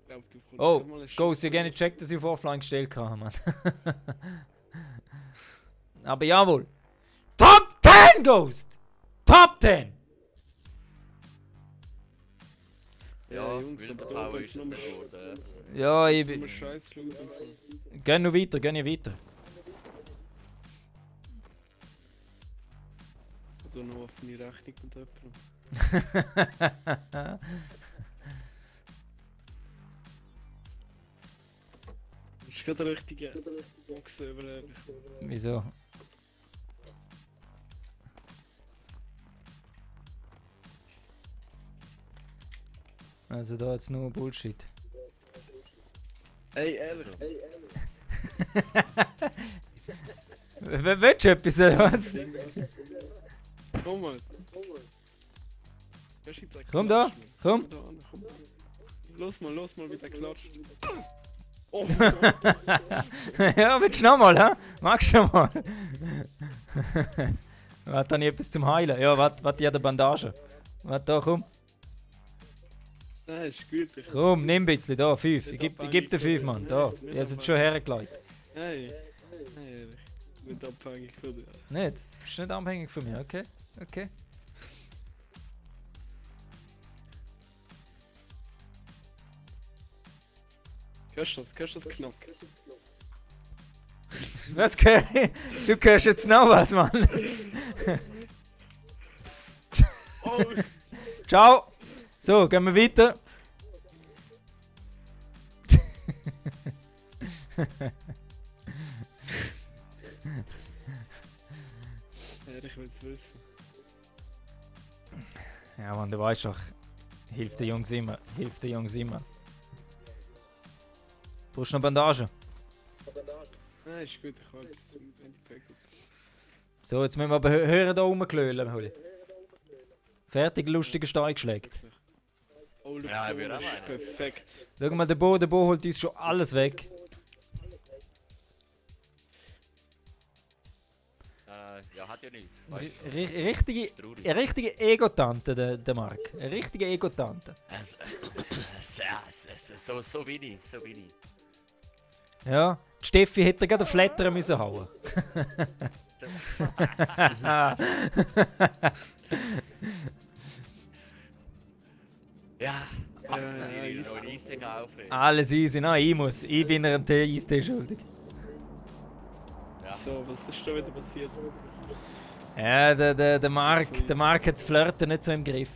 Ich glaub, du bekommst Oh, schon mal einen Ghost, ich habe gerne gecheckt, dass ich auf Offline gestellt habe, Mann. Aber jawohl. Top 10, Ghost! Top 10! Ja, Jungs, wilder aber da Power geht's ist es nur nicht geworden. Ja, ich Nur bin. Scheiß schauen. Geh noch weiter, geh nicht weiter. Oder noch offene Rechnung mit jemandem. Das ist gerade der richtige Boxen überleben. Wieso? Also da jetzt nur Bullshit. Ey, ehrlich. Willst du etwas oder was? Komm mal. Kannst du jetzt Komm da, komm. Da an, komm. Los mal, wie es klatscht. Oh, Ja, willst du nochmal, hä? Magst du mal? Warte, habe ich etwas zum Heilen? Ja, warte, ich habe eine Bandage. Warte, da, komm. nein, ist gut. Komm, nimm ein bisschen, da, 5. Ich geb dir 5, Mann. Da, ich habe es jetzt schon hergelegt. Hey, ehrlich. Nicht abhängig von dir. Nicht? Du bist nicht abhängig von mir, okay? Okay. Hörst du das Knack? Was höre ich? Du hörst jetzt noch was, Mann. Oh! Ciao. So, gehen wir weiter. Ja, ich will's wissen. Ja, Mann, du weißt doch, hilft den Jungs immer. Brauchst du noch Bandagen? Nein, ist gut, ich habe etwas im Endeffekt. So, jetzt müssen wir aber hören da rumklölen, Huli. Fertig, lustiger Stein geschlägt. Oh, Ja, wir das haben ist einen. perfekt. Schau mal, der Bo holt uns schon alles weg. Ja, hat ja nichts. Richtige Ego-Tante, der Marc. Eine richtige Ego-Tante. So bin ich. Ja, die Steffi hätte gerade einen Flattern müssen hauen. Ja, ja, noch einen Eistee kaufen. Alles easy, nein, ich bin einen Eistee schuldig. Ja. So, was ist da wieder passiert? Ja, der Marc hat das Flirten nicht so im Griff.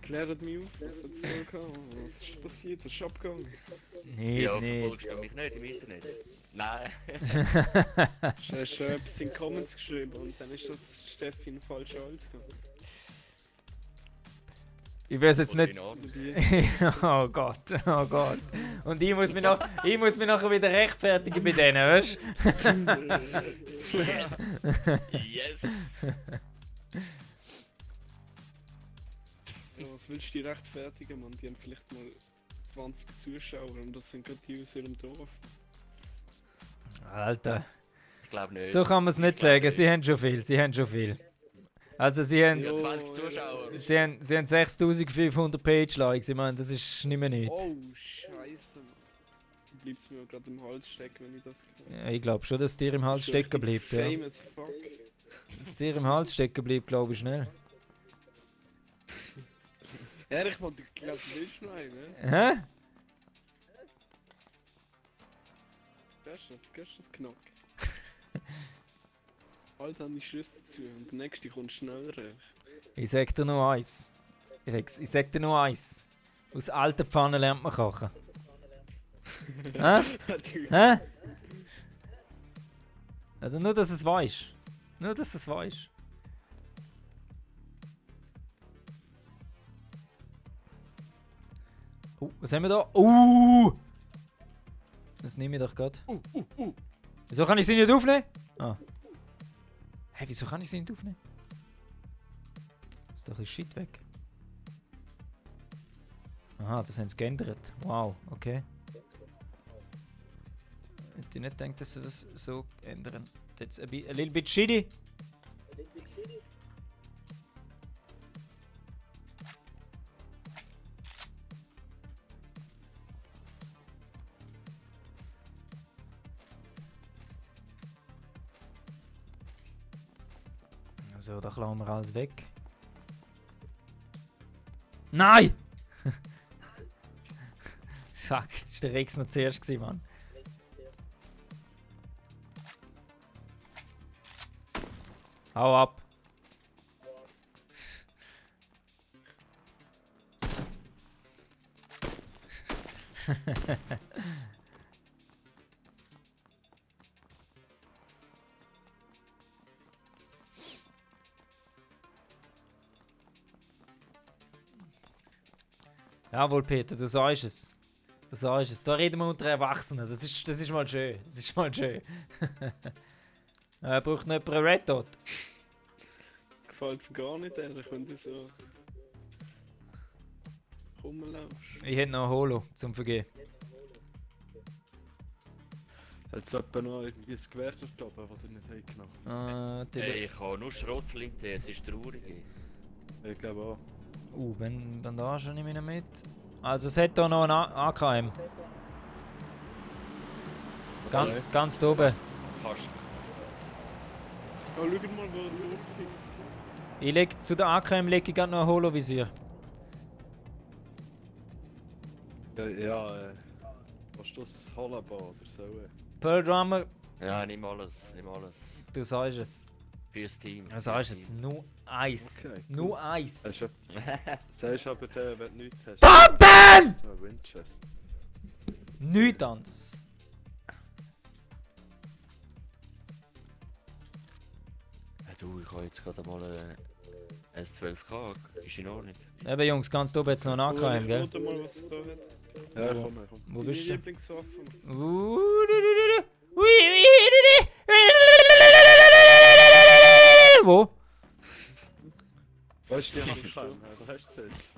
Klärt mich auf, was hat es so gehabt? Was ist passiert? Was ist abgegangen? Ja, verfolgst du mich nicht im Internet? Nein. Du hast schon etwas in die Comments geschrieben und dann ist das Steffi in falsche Alt gegangen. Ich weiß jetzt nicht. Enormes. Oh Gott. Und ich muss mich nachher wieder rechtfertigen bei denen, weißt du? Yes! Ja, was willst du dir rechtfertigen, Mann? Die haben vielleicht mal 20 Zuschauer und das sind gerade die aus ihrem Dorf. Alter, Ich glaube nicht. so kann man es nicht sagen. Sie haben schon viel. Also sie haben Ja, 20 Zuschauer. Sie haben 6500 Page-Likes, ich meine, das ist nicht mehr nichts. Oh, Scheiße, Mann. Bleibt es mir gerade im Hals stecken, wenn ich das höre. Ja, ich glaube schon, dass es dir im Hals stecken bleibt. Ja. Famous fuck. Dass es dir im Hals stecken bleibt, glaube ich schnell. Ja, ich wollte glaube nicht schneiden, ne? Hä? Hörst du das Knack? Alter, an die Schlüssel zu und der nächste kommt schneller. Ich sag dir nur eins. Ich sag dir nur eins. Aus alten Pfannen lernt man kochen. Hä? Hä? Also nur, dass es weißt. Nur, dass es weißt. Was haben wir da? Das nehme ich doch gerade. Wieso kann ich sie nicht aufnehmen? Ah. Hä, wieso kann ich sie nicht aufnehmen? Ist doch ein Shit weg. Aha, das haben sie geändert. Wow, okay. Hätte ich nicht gedacht, dass sie das so ändern. Jetzt ein little bit shitty. So, da klauen wir alles weg. Nein! Fuck, das war der Rex noch zuerst gewesen, Mann. Hau ab! Jawohl, Peter, du sagst es. Du sagst es. Da reden wir unter Erwachsenen. Das ist mal schön. Das ist mal schön. Braucht noch jemand einen Red Dot? Gefällt mir gar nicht, ehrlich, wenn du so rumlaufst. Ich hätte noch ein Holo zum Vergehen. Hat es etwa noch irgendwie ein Gewehr dort oben, das ihr nicht genommen Ich habe nur Schrotflinte, es ist traurig. Ich glaube auch. Bandagen nehme ich noch mit. Also es hat hier noch einen AKM. Ganz da oben. Kannst schau mal, wo er durchfliegt. Ich leg zu der AKM leg ich gerade noch ein Holovisier. Ja, was ist das? Holabau oder so? Pearl Drummer, Ja, nimm alles, nimm alles. du sagst es. Fürs Team. Du sagst es. Nur Eis. Okay. Nur Eis. Sagst aber, wenn du nichts hast. Pumpen! So ein Winchester. Nichts anderes. Du, ich habe jetzt gerade mal S12K. Ist in Ordnung. Eben Jungs, ganz oben jetzt noch ein AKM, gell? Schau mal, was es da hat. Ja, komm. Wo Deine bist du? Lieblingswaffe. Wo? Weißt du, die hast du schon. Du hast es jetzt.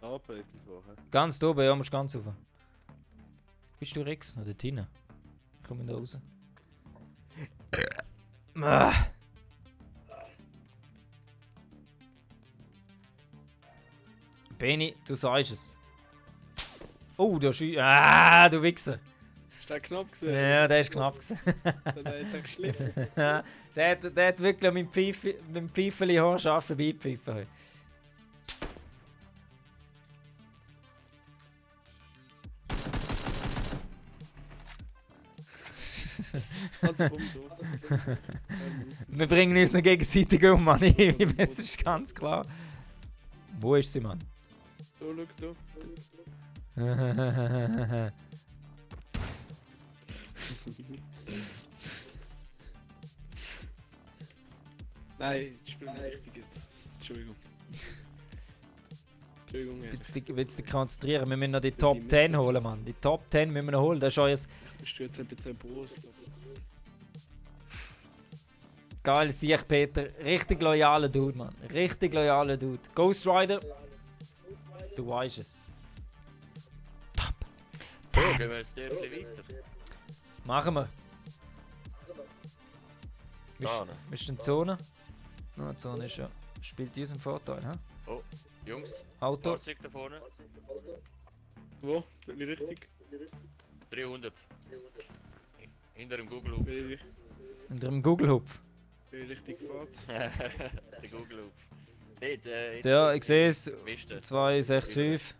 Aber irgendwo. Ganz oben, ja, musst ganz rauf. Bist du Rex? Oder Tina? Ich komme da raus. Benny, du sagst es. Oh, du Schü... Ah, du Wichser. Hast du den Knopf gesehen? Ja, der ist knapp gewesen. Dann hat er geschliffen. Ja, der hat wirklich mit dem Pfeifeli haarscharf vorbeipfeifen heute. Also komm so. Wir bringen uns noch gegenseitig um, Mann. Das ist ganz klar. Wo ist sie, Mann? So, schau da. Nein, ich spiele nicht richtig jetzt. Entschuldigung. Entschuldigung, ja. Willst du dich konzentrieren? Wir müssen noch die Top 10 holen, Mann. Die Top 10 müssen wir noch holen. Das ist euer Bist du jetzt ein bisschen Brust? geiles Sieg, Peter. Richtig loyaler Dude, Mann. Richtig loyaler Dude. Ghost Rider. Du weißt es. Top. So, gehen wir jetzt Dörfli weiter. Machen wir. Da, ne? Bist du in der Zone? No, die Zone ist ja. Spielt in unserem Vorteil, hä? Oh, Jungs. Auto. Fahrzeug da vorne. Wo? Wie richtig? 300. Hinter dem Google-Hub. Wie Unter dem Google-Hupf. richtig fährt? Der Google-Hub. Nicht, Ja, ich sehe es. Wiste. 265.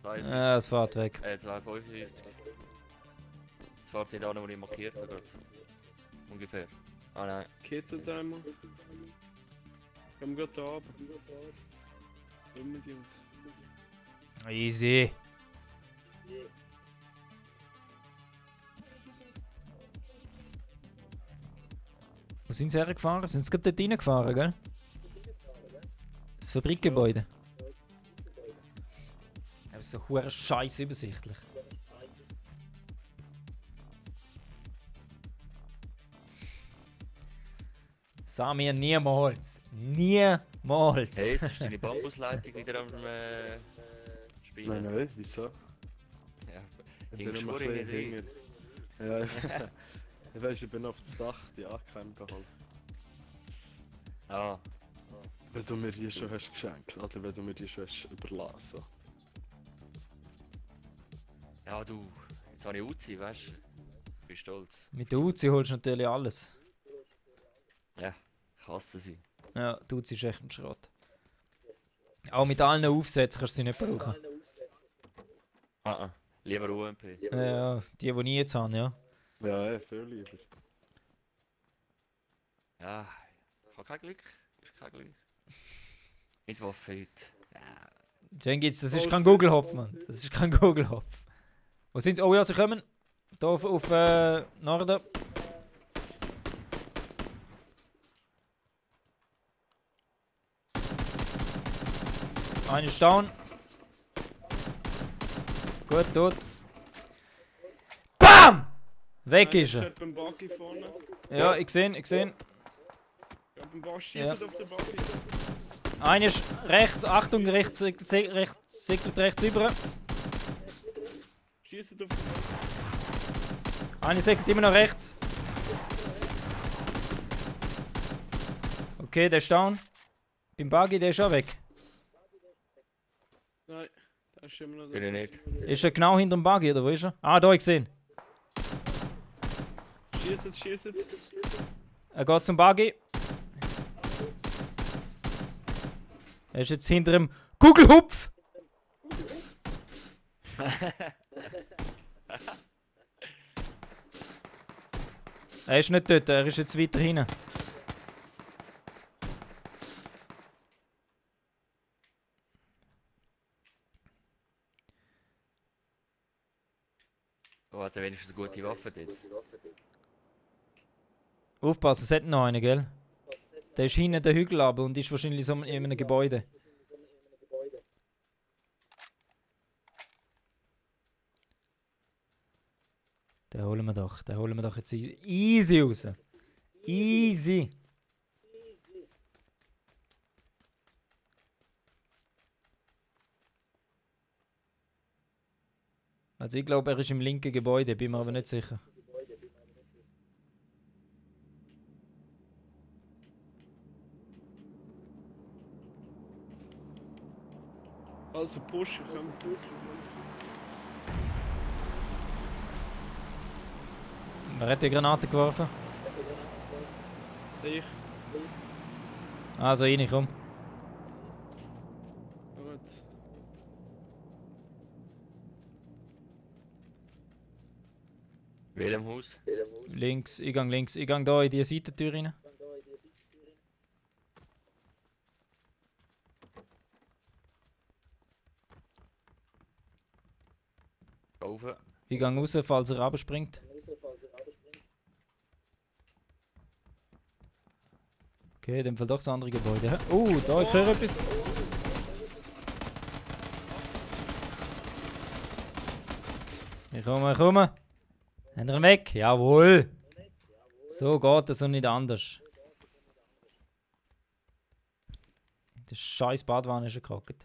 Ja, es fährt weg. 255. Jetzt fährt nicht an, wo ich markiert habe. Ungefähr. Ah nein. Geht da einmal? Komm gerade da runter. Komm mit uns. Easy. Wo sind sie hergefahren? Sind sie gerade dort reingefahren, gell? Das Fabrikgebäude. Das ist so hure scheiß übersichtlich. Samir, niemals. Niemals. Hey, es ist deine Bambusleitung wieder am Spielen. Nein, wieso? Ja, Ich ging bin immer schon ein in bisschen die hinger. Ja, ich weiß, ich bin auf das Dach, die AKM geholt. Ah, Wenn du mir die schon hast geschenkt, oder wenn du mir die schon hast überlassen. ja du, jetzt habe ich Uzi, weißt du? Ich bin stolz. Mit der Uzi holst du natürlich alles. Ja, ich hasse sie. Ja, die Uzi ist echt ein Schrott. Auch mit allen Aufsätzen kannst du sie nicht brauchen. Lieber UMP. Ja, die ich jetzt habe, ja. Ja, viel lieber. Ja, ich habe kein Glück. Ist kein Glück. Mit Waffe heute. Ja. Dann gibt's, das ist kein Google-Hopf, Mann. Das ist kein Google-Hopf. Wo sind sie? Oh ja, sie kommen. Hier auf Norden. Einer ist down. Gut, tot. BAM! Weg ist er. Beim Buggy vorne. Ja, ich sehe ihn. Ja, beim Boss schießt auf den Buggy. Einer ist rechts, Achtung, rechts segelt rechts über. Schießt auf den Buggy. Einer segelt immer noch rechts. Okay, der ist down. Beim Buggy, der ist auch weg. Nein, da ist immer noch Bin ich nicht. Ist er genau hinter dem Buggy, oder wo ist er? Ah, da, ich sehe ihn. Schießt. Er geht zum Buggy. Er ist jetzt hinter dem Kugelhupf. Er ist nicht dort, er ist jetzt weiter hinten. Oh, hat er wenigstens eine gute Waffe dort? Aufpassen, es hat noch einen, gell? Der ist hinten den Hügel runter und ist wahrscheinlich so in einem Gebäude. Den holen wir doch jetzt easy raus. Easy. Also ich glaube, er ist im linken Gebäude, bin mir aber nicht sicher. Also pushen, komm. Wer hat die Granate geworfen? Ich. Also rein, komm. Gut. Welchem Haus? Links, ich gang links. Ich gang da in die Seitentür rein. Oben. Ich gang raus, falls er runterspringt. Okay, in dem Fall doch das andere Gebäude. Hä? Da, ich höre etwas. Ich komme. Haben wir ihn weg? Jawohl. So geht es und nicht anders. Der scheiß Badwanne ist gekackt.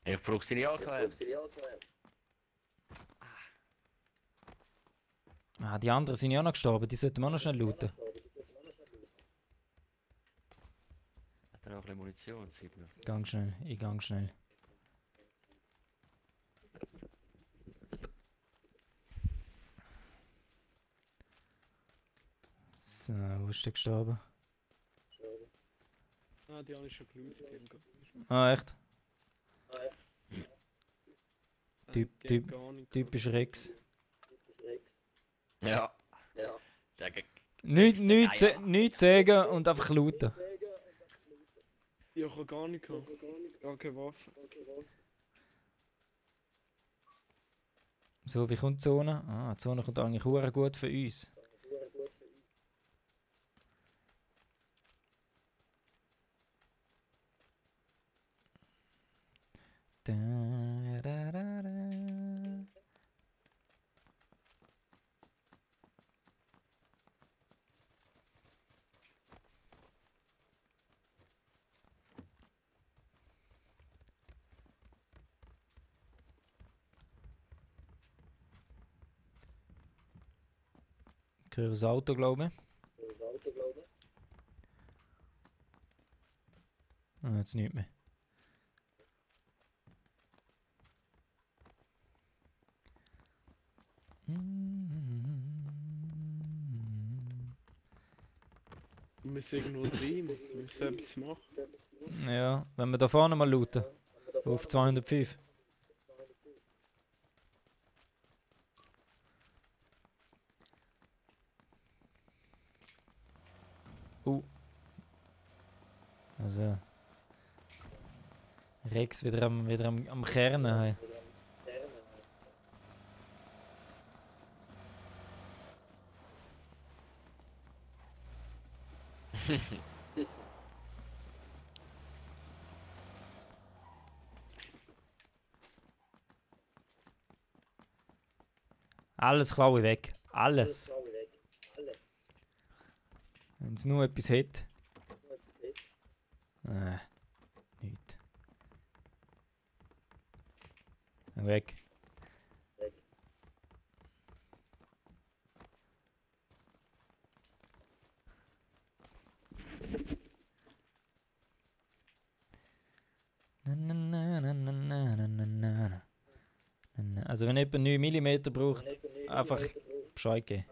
Ich brauche seine Alkohol. Ah, die anderen sind ja auch noch gestorben, die sollten wir auch noch schnell looten. Hat er noch ein bisschen Munition, Siebner? Ich gang schnell. So, wo ist der gestorben? Ah, die habe ich schon gelootet. Ah, echt? Die haben gar nicht Typisch Rex. Ja. Sagen. Nichts sagen und einfach looten. Ja, ich habe gar nicht gehabt. Gar keine Waffe. So, wie kommt die Zone? Ah, die Zone kommt eigentlich hure gut für uns. Da, da, da, da. Ich höre das Auto, glaube ich. Ah, jetzt nicht mehr. Wir müssen irgendwo rein. Wir müssen etwas machen. Ja, wenn wir da vorne mal looten. Auf 205. Also. Rex wieder am Kernen. Hey. Alles klaue ich weg. Alles. Wenn es nur etwas hat. Nicht. Weg. Also wenn jemand 9 mm braucht, einfach Bescheid geben.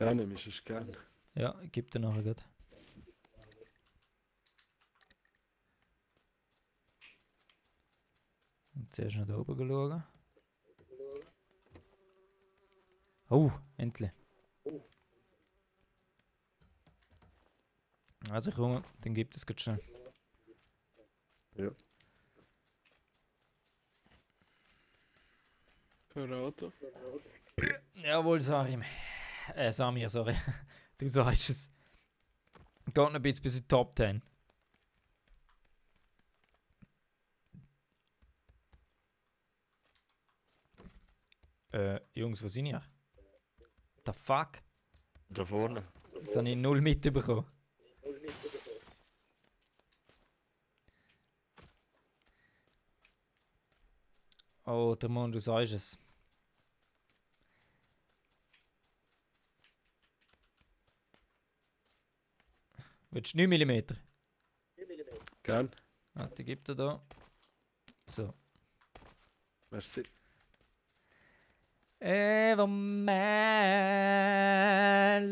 Ja, nimm ich es gerne. Ja, ich gebe dir nachher gut. Und zuerst noch da oben schauen. Oh, endlich. Also komm, dann gibt es ganz schnell. Ja. Karate. Jawohl, Sarim. Samir, sorry. Du sagst es. Geht noch ein bisschen bis in die Top 10. Jungs, wo sind ihr? The fuck? Da vorne. Das habe ich null mitbekommen. Oh, der Mann, du sagst es. Willst du 9 mm? Gern. Warte, gibt er da. So. Merci. Every man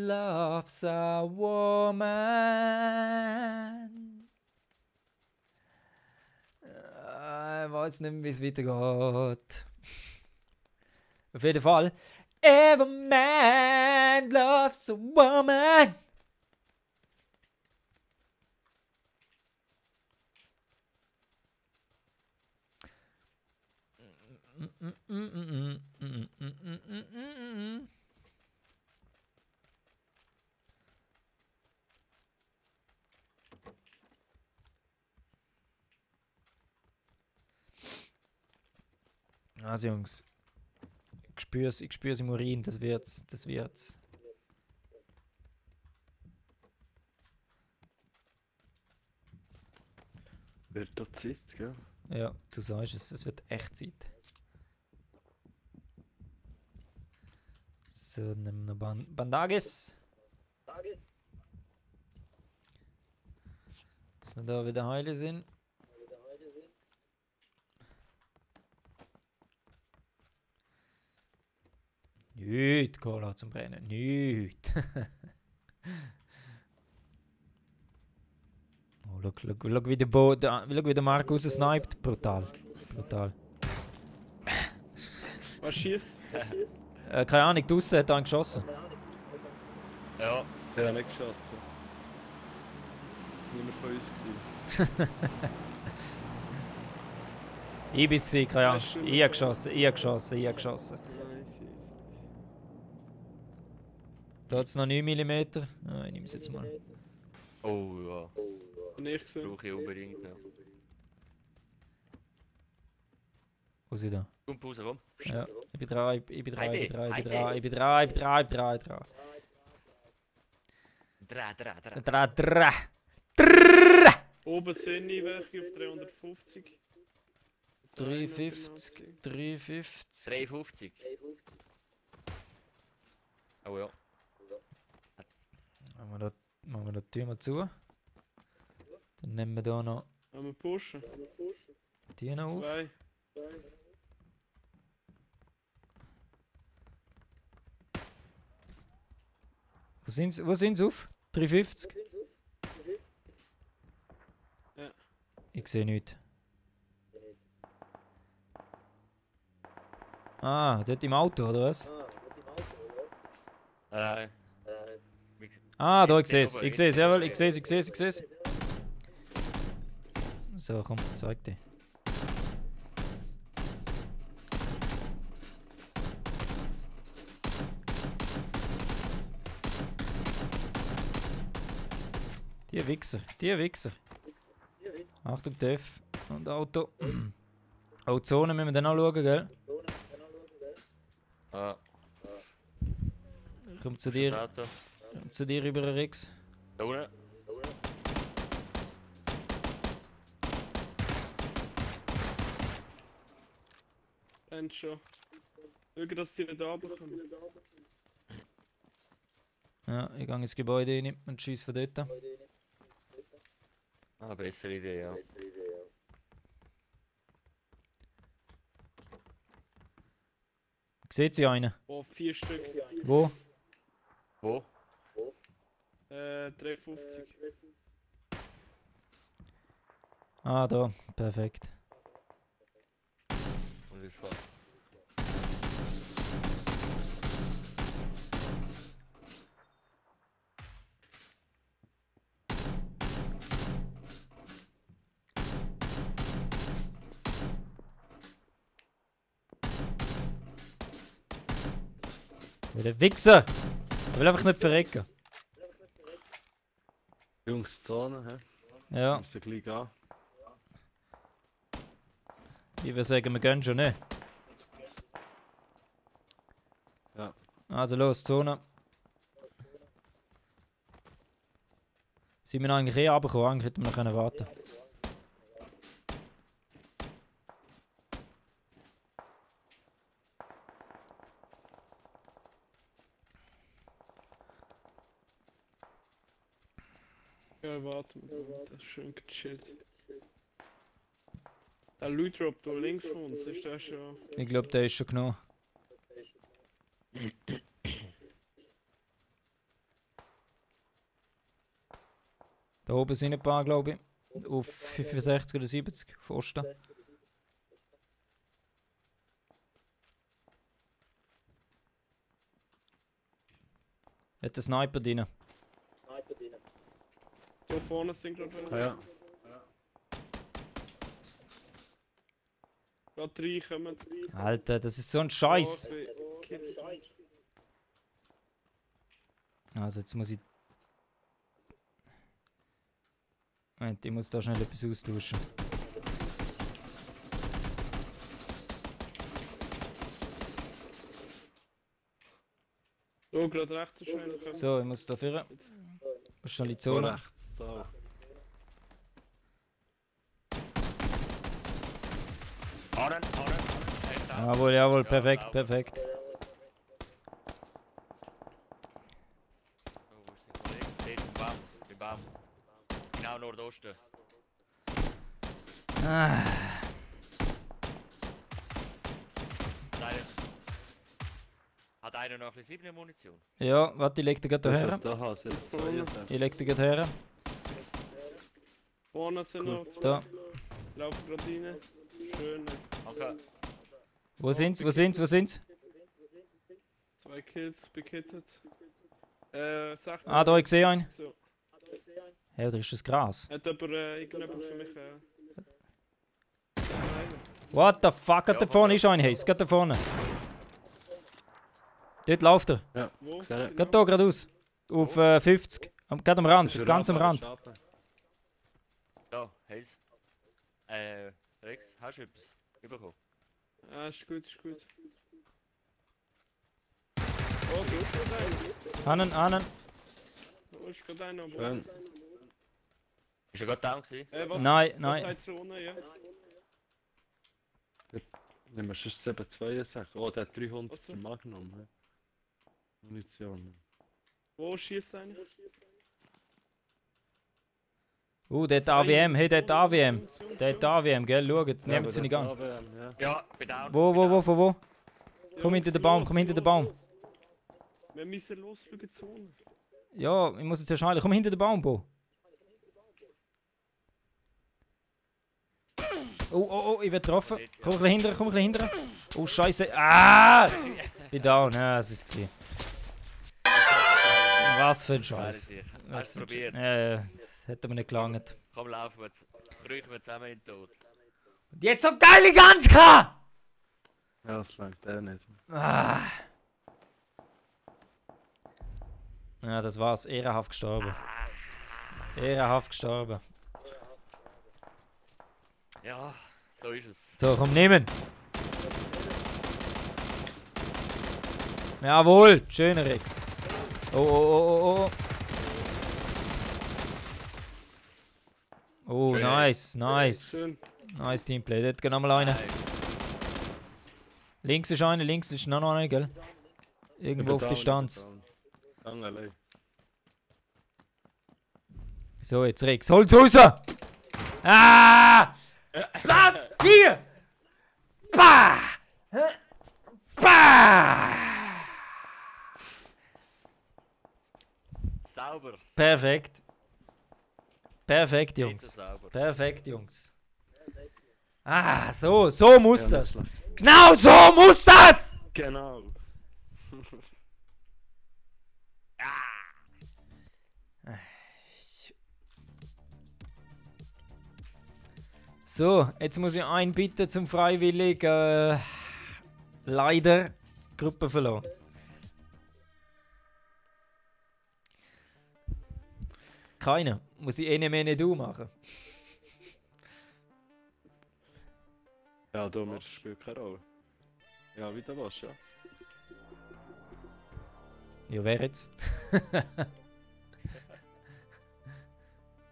loves a woman. Ich weiß nicht mehr, wie es weitergeht. Auf jeden Fall. Every man loves a woman. Also Jungs, ich spür's im Urin, das wird's. Wird da Zeit, gell? Ja, du sagst es wird echt Zeit. So, nehmen wir noch Bandages. Dass wir da wieder heile sind. Nicht Cola zum Brennen, nicht. Oh, look, wie der look wie der Markus sniped. Brutal. Was schießt? Keine Ahnung, draussen hat er einen geschossen. Ja. Der hat nicht geschossen. Niemand von uns gewesen. Ich bin's gewesen, keine Ahnung. Hast du Ich hab geschossen. Nice. Da hat's noch 9 mm. Ah, ich nehm's jetzt mal. Oh ja. Hab ich gesehen. Brauche ich unbedingt. Ja. Wo ist ich da? Komm, Pause, komm. Ja, ich bin dran. Oben sehe ich welche auf 350. 350. 350. Oh ja. Machen wir da die Tür mal zu. Dann nehmen wir da noch Haben wir pushen? die noch auf. 2. Wo sind sie auf? 350? Ja. Ich sehe nichts. Ah, dort im Auto, oder was? Nein. Ah, da, ich Jetzt sehe es. geht Ich sehe es, oben, jawohl, jetzt ich sehe es. So, komm, zeig dir. Die Wichser. Achtung, Def und Auto. Auch die Zone müssen wir dann anschauen, gell? Ah, Kommt zu das dir Auto. rüber, Rex. Da unten. Dann schon. Schau, dass die nicht runterkommen. Ja, ich gehe ins Gebäude rein und schieße von dort. Ah, bessere Idee, ja. Seht ihr einen? Oh, 4 Stück. Wo? Wo? 350. Ah, da. Perfekt. Und das war. Wieder Wichser! Ich will einfach nicht verrecken. Jungs, Zone, hä? Ja, Müssen gleich gehen. ich würde sagen, wir gehen schon, ne? Ja. Also los, Zone. Sind wir eigentlich runtergekommen? Eigentlich hätten wir noch warten können. Ja, warte mal. Das ist schön gechillt. Der Loot Drop da links von uns, ist der schon... Ich glaube, der ist schon genug. Da oben sind ein paar, glaube ich. Auf 65 oder 70 auf Osten. Hat der Sniper drin? Da vorne sind gerade welche. Ja. Gerade reinkommen. Alter, das ist so ein Scheiß. Also jetzt muss ich... Moment, ich muss da schnell etwas austauschen. Oh, gerade rechts wahrscheinlich. So, ich muss da führen. Muss schnell in die So Zone. rechts, so. Arren. Jawohl, jawohl, perfekt, perfekt. Oh, wo ist der Kollege? Dort im Baum. Im Baum. Genau Nordosten. Ah, Hat einer noch ein bisschen 7er Munition? ja, warte, ich leg dir gerade Das her. hat da hast du jetzt 2 Ich leg dir gerade her. Vorne sind noch zwei. Da. Laufen gerade rein. Schön. Okay. Wo sind's? Wo sind's? Wo sind's? 2 Kills, bekittet. 16. Ah, da, ich sehe einen. So. Hey, oder ist das Gras? Hat aber irgendetwas für mich... Nein. What the fuck? Gerade da vorne ist ein Haze. Gerade da vorne. Dort läuft er. Ja, Wo? gesehen. Gerade da, geradeaus. Auf 50. Gerade am Rand. Ganz am Rand. Da, Hayes. Rex, hast du etwas bekommen? Ah, ist gut, ist gut. Oh, du ist gerade einer. Annen. Da ist gerade einer. aber- Schön. Ist er gerade down gewesen? Was, Nein, was nein. sagt Zone, ja? Nehmen wir sonst 762. Oh, der hat 300 Was so? für Magnum. hä? Munition. Wo schießt einer? Dort AWM. Hey, dort AWM. Dort AWM, gell? Schaut, nehmt sie nicht an. Ja. Ja, bin down. Wo? Komm hinter den Baum, komm hinter den Baum. Wir müssen los für die Zone. Ja, ich muss jetzt erscheinen. Komm hinter den Baum, Bo. Oh, ich werde getroffen. Komm ein bisschen hinterher, Oh, Scheiße. Ah! Bin down. Ja, das ist es. Was für ein Scheiß. Hast du probiert? Ja, das hätte mir nicht gelangt. Komm, laufen wir jetzt. Brüchen wir zusammen in den Tod. Und jetzt so geile Ganska! Ja, das langt der nicht. Ah. Ja, das war's. Ehrenhaft gestorben. Ehrenhaft gestorben. Ja, so ist es. So, komm, nehmen! Jawohl, schöner Rex. Oh. Oh, Schön. nice. Schön. Nice Teamplay. Dort geht nochmal einer. Nein. Links ist einer, links ist noch einer, gell? Irgendwo auf Distanz. Allein. So, jetzt Rex. Hol's raus! Ah! Platz 4! Bah! Bah! sauber. Perfekt. Perfekt, Bitte Jungs. sauber. Perfekt, Jungs. Ah, so muss Ja, das. nicht schlecht. Genau so muss das! Genau. So, jetzt muss ich einen bitten zum freiwillig leider Gruppe verloren. Keiner. Muss ich eine du machen. Ja, du, mir spielt keine Rolle. Ja, wie du willst, ja. Ja, wer jetzt?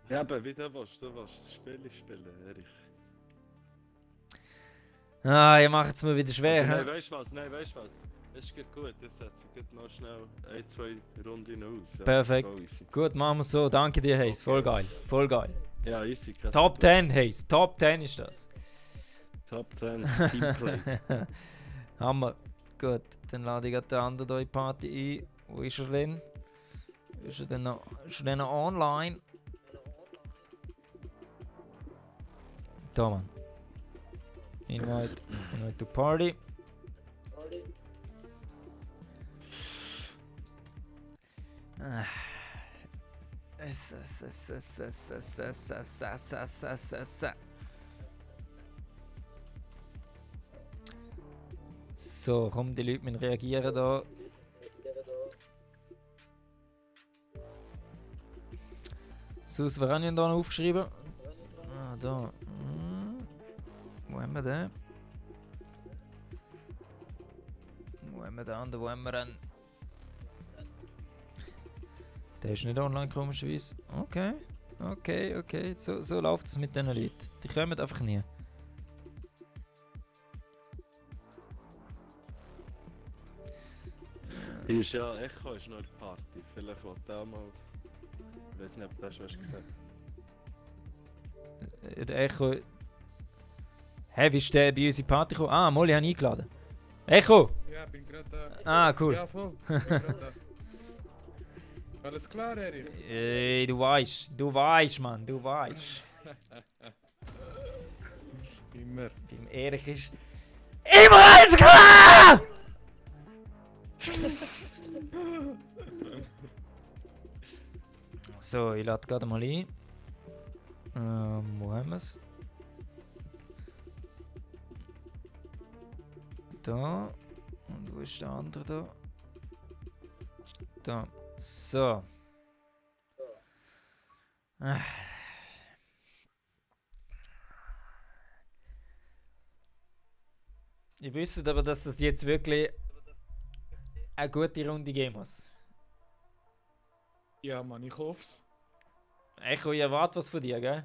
Ja, aber wie du willst das Spiel spielen, Erich. Ah, ihr macht es mir wieder schwer. Nein, hä? weißt du was? Nein, weißt du was? Das ist gut, jetzt setze ich noch schnell 1-2 Runden aus. Ja, Perfekt. voll easy. Gut, machen wir so. Danke dir, Hayes. Voll Okay. geil. Voll geil. Ja, easy. kein Top Problem. 10, Hayes. Top 10 ist das. Top 10 Teamplay. Hammer. Gut, dann lade ich gerade den anderen hier in die Party ein. Wo ist er denn? Ist er denn noch online? Da, Mann. Invite to party. Ah. So, komm, die Leute müssen reagieren da. Sus, wer hat ihn da noch aufgeschrieben? Ah, da. Wo haben wir den? Wo haben wir den anderen? Wo haben wir den? Der ist nicht online, komischerweise. Okay. Okay. So läuft es mit diesen Leuten. Die kommen einfach nie. Hier ist ja Echo, ist noch eine Party. Vielleicht will der mal. Ich weiß nicht, ob du das hast gesehen. Der Echo. Hä, wie ist der bei uns in die Party gekommen? Ah, Molly habe ich eingeladen. Echo! Ja, bin gerade da. Ah, cool. Ja, voll. Bin grad da. Alles klar, Erich? Du weißt, Mann, du weißt. Immer. Beim Erich ist immer alles klar! So, ich lade gerade mal ein. Wo haben wir es? Da. Und wo ist der andere da? Da. So. Ah. Ihr wisst aber, dass das jetzt wirklich eine gute Runde geben muss. Ja, Mann, ich hoff's. Echo, ich erwarte was von dir, gell?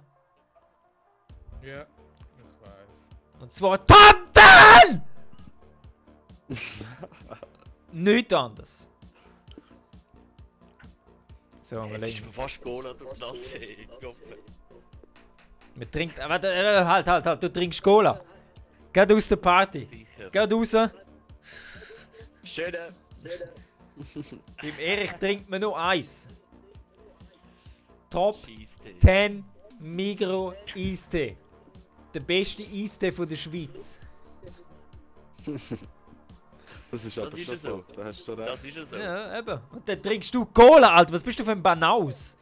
Ja, ich weiß. Und zwar Top 10! Nichts anderes. So, wir Jetzt ist legen. mir fast Cola durch das. Wir trinken. Warte, halt, du trinkst Cola. Geht aus der Party. Sicher. Geht raus. Schöne. Beim Erich trinkt man nur Eis. Top Scheisstee. 10 Migros Eistee. Der beste Eistee von der Schweiz. Das ist aber Das ist schon es so. so. Da hast du recht. Das ist es so. Ja, eben. Und dann trinkst du Cola, Alter. Was bist du für ein Banaus?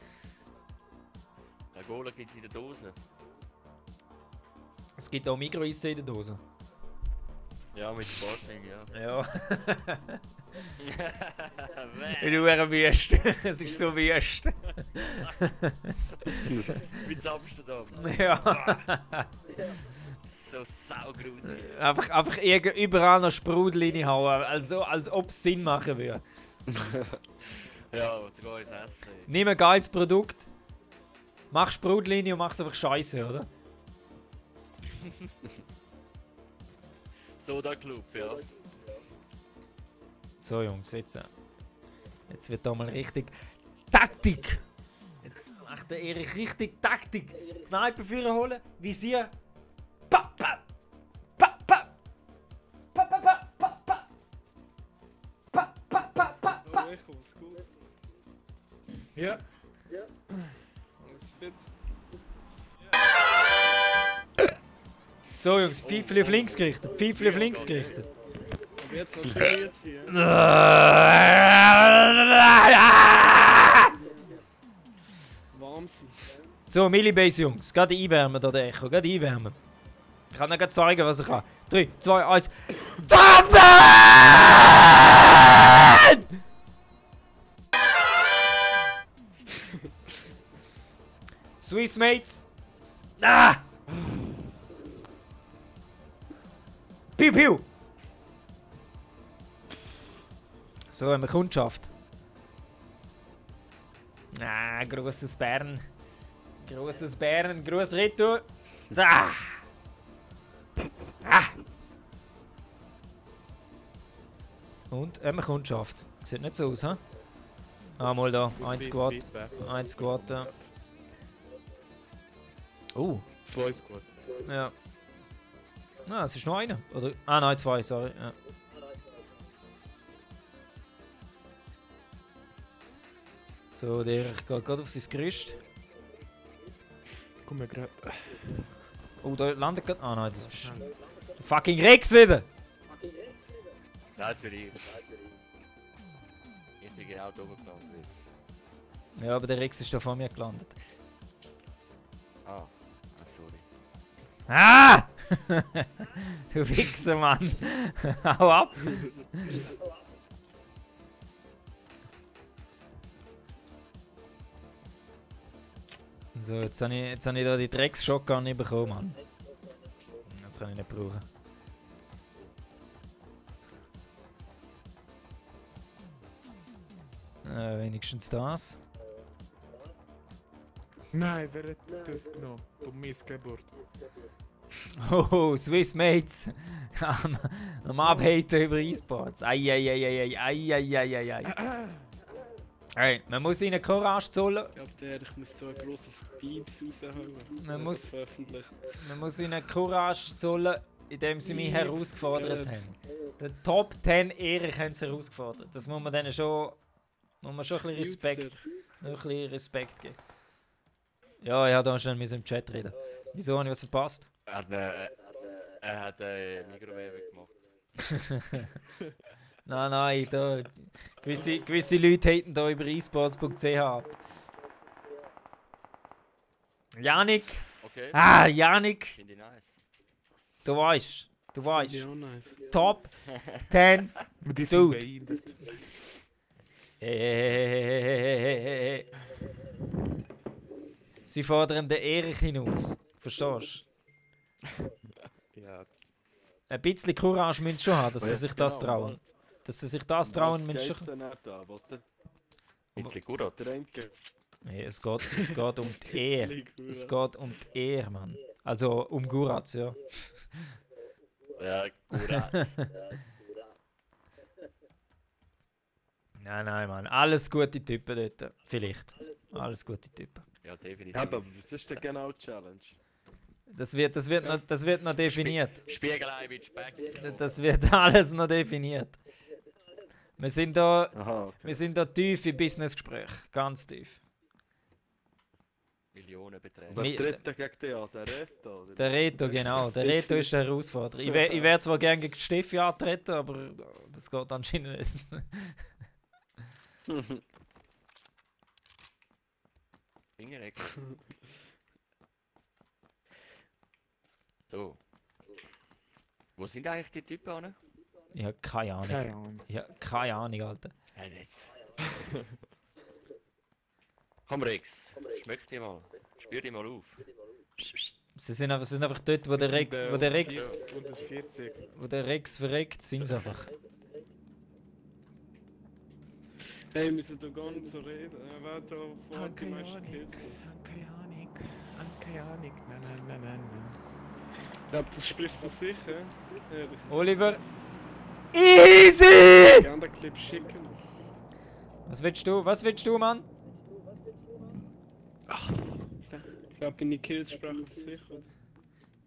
Der Cola gibt es in der Dose. Es gibt auch Migros Eistee in der Dose. Ja, mit Sparkling, ja. Ja. Du wärst wüst. Es ist so wüst. Mit Amsterdam. Ja. So saugrusig. Einfach überall noch Sprudel reinhauen, als ob es Sinn machen würde. Ja, sogar ins Essen. Nimm ein geiles Produkt, mach Sprudel rein und mach's einfach scheiße, oder? Soda Club, ja. So Jungs, jetzt wird da mal richtig Taktik. Jetzt macht der Erich richtig Taktik. Sniper führen holen, Visier. Pa, pa, pa, pa. Pa, pa, pa, pa, pa. Pa, pa, pa, pa, pa. Oh, Echo, was gut. Ja. Alles fit? So Jungs, Pfeifchen auf links gerichtet. Pfeifchen auf links gerichtet. Aber jetzt noch schön jetzt hier. Warm sein. So, Millibase Jungs, gerade einwärmen da der Echo, gerade einwärmen. Ich kann euch zeigen, was ich kann. 3, 2, 1. Treffen! Swiss Mates. Ah! Piu, piu! So, haben wir Kundschaft. Ah, Gruß aus Bern. Gruß aus Bern, Gruß Retour. Ah! Ah! Und, haben wir Kundschaft. Sieht nicht so aus, hä? Ah, mal da. 1 Squad. 1 Squad, ja. Oh. 2 Squad. Ja. Ah, es ist noch einer. Oder? Ah, nein, 2, sorry. Ja. So, der geht gerade auf sein Gerüst. Komm mir gerade. Oh, da landet gerade. Ah, nein, das ist. Der fucking Rex wieder! Das bin ich. Ich bin genau da oben gelandet. Ja, aber der Rex ist da vor mir gelandet. Ah, sorry. Ah! Du Wichser, Mann! Hau ab! So, jetzt habe ich da die Drecks-Shotgun nicht bekommen, Mann. Das kann ich nicht brauchen. Wenigstens das. Nein, wer hat das genommen? Um Missgeburt. Oh, Swiss Mates! am Abhaten über E-Sports. Ei. Hey, man muss ihnen Courage zollen. Ich glaube, ich muss so ein grosses Beeps rausholen. Man muss- veröffentlichen. Man muss ihnen Courage zollen, indem sie mich herausgefordert haben. Der Top 10 Erich haben sie herausgefordert. Das muss man denen schon. Muss man schon ein bisschen Respekt. Noch ein bisschen Respekt geben. Ja, ja, da schnell im Chat reden. Wieso habe ich was verpasst? Er hat Mikrowelle gemacht. Nein, da. Gewisse Leute haten da über esports.ch ab. Janik! Okay. Ah, Janik! Finde ich nice. Du weißt. Ja, nice. Top 10. Die sind Dude. beides. Sie fordern den Erich hinaus. Verstehst du? Ja. Ein bisschen Courage müssen sie schon haben, dass sie sich das Genau, trauen. Dass sie sich das trauen, müssen sie geht's schon. denn nicht an? Wollt Bisschen gut. trinken? Nee, es geht um die Ehe. Es geht um die Ehe, Mann. Also um Guratz, ja. Ja, gut. Nein, Mann. Alles gute Typen dort. Vielleicht. Alles gute Typen. Ja, definitiv. Ja, aber was ist denn genau die Challenge? Das wird noch definiert. Spiegelei mit Speck. Das wird alles noch definiert. Wir sind da Aha, okay. Wir sind da tief im Businessgespräch, ganz tief. Millionenbeträge. Wer Mi- tritt denn gegen dich an? Der Reto? Oder? Der Reto, genau. Der Reto ist der Herausforderer. Ich wär zwar gerne gegen Steffi antreten, aber das geht anscheinend nicht. Fingereck. So. Wo sind eigentlich die Typen an? Ich habe keine Ahnung. Keine Ahnung. Ich habe keine Ahnung, Alter. Komm Rex, schmeck die mal. Spür die mal auf. Sie sind einfach dort, wo der Rex, wo Unter 40. der Rex verreckt, sind sie einfach. Hey, wir müssen da gar nicht so reden. Wer da vor die Keine meisten Ahnung. Kills? Keine Ahnung. Nein. Ich glaube, das spricht für sich, hä? Ehrlich. Oliver. Easy! Gerne den Clip schicken. Was willst du, Mann? Ich glaube, meine Kills sprechen für sich, oder?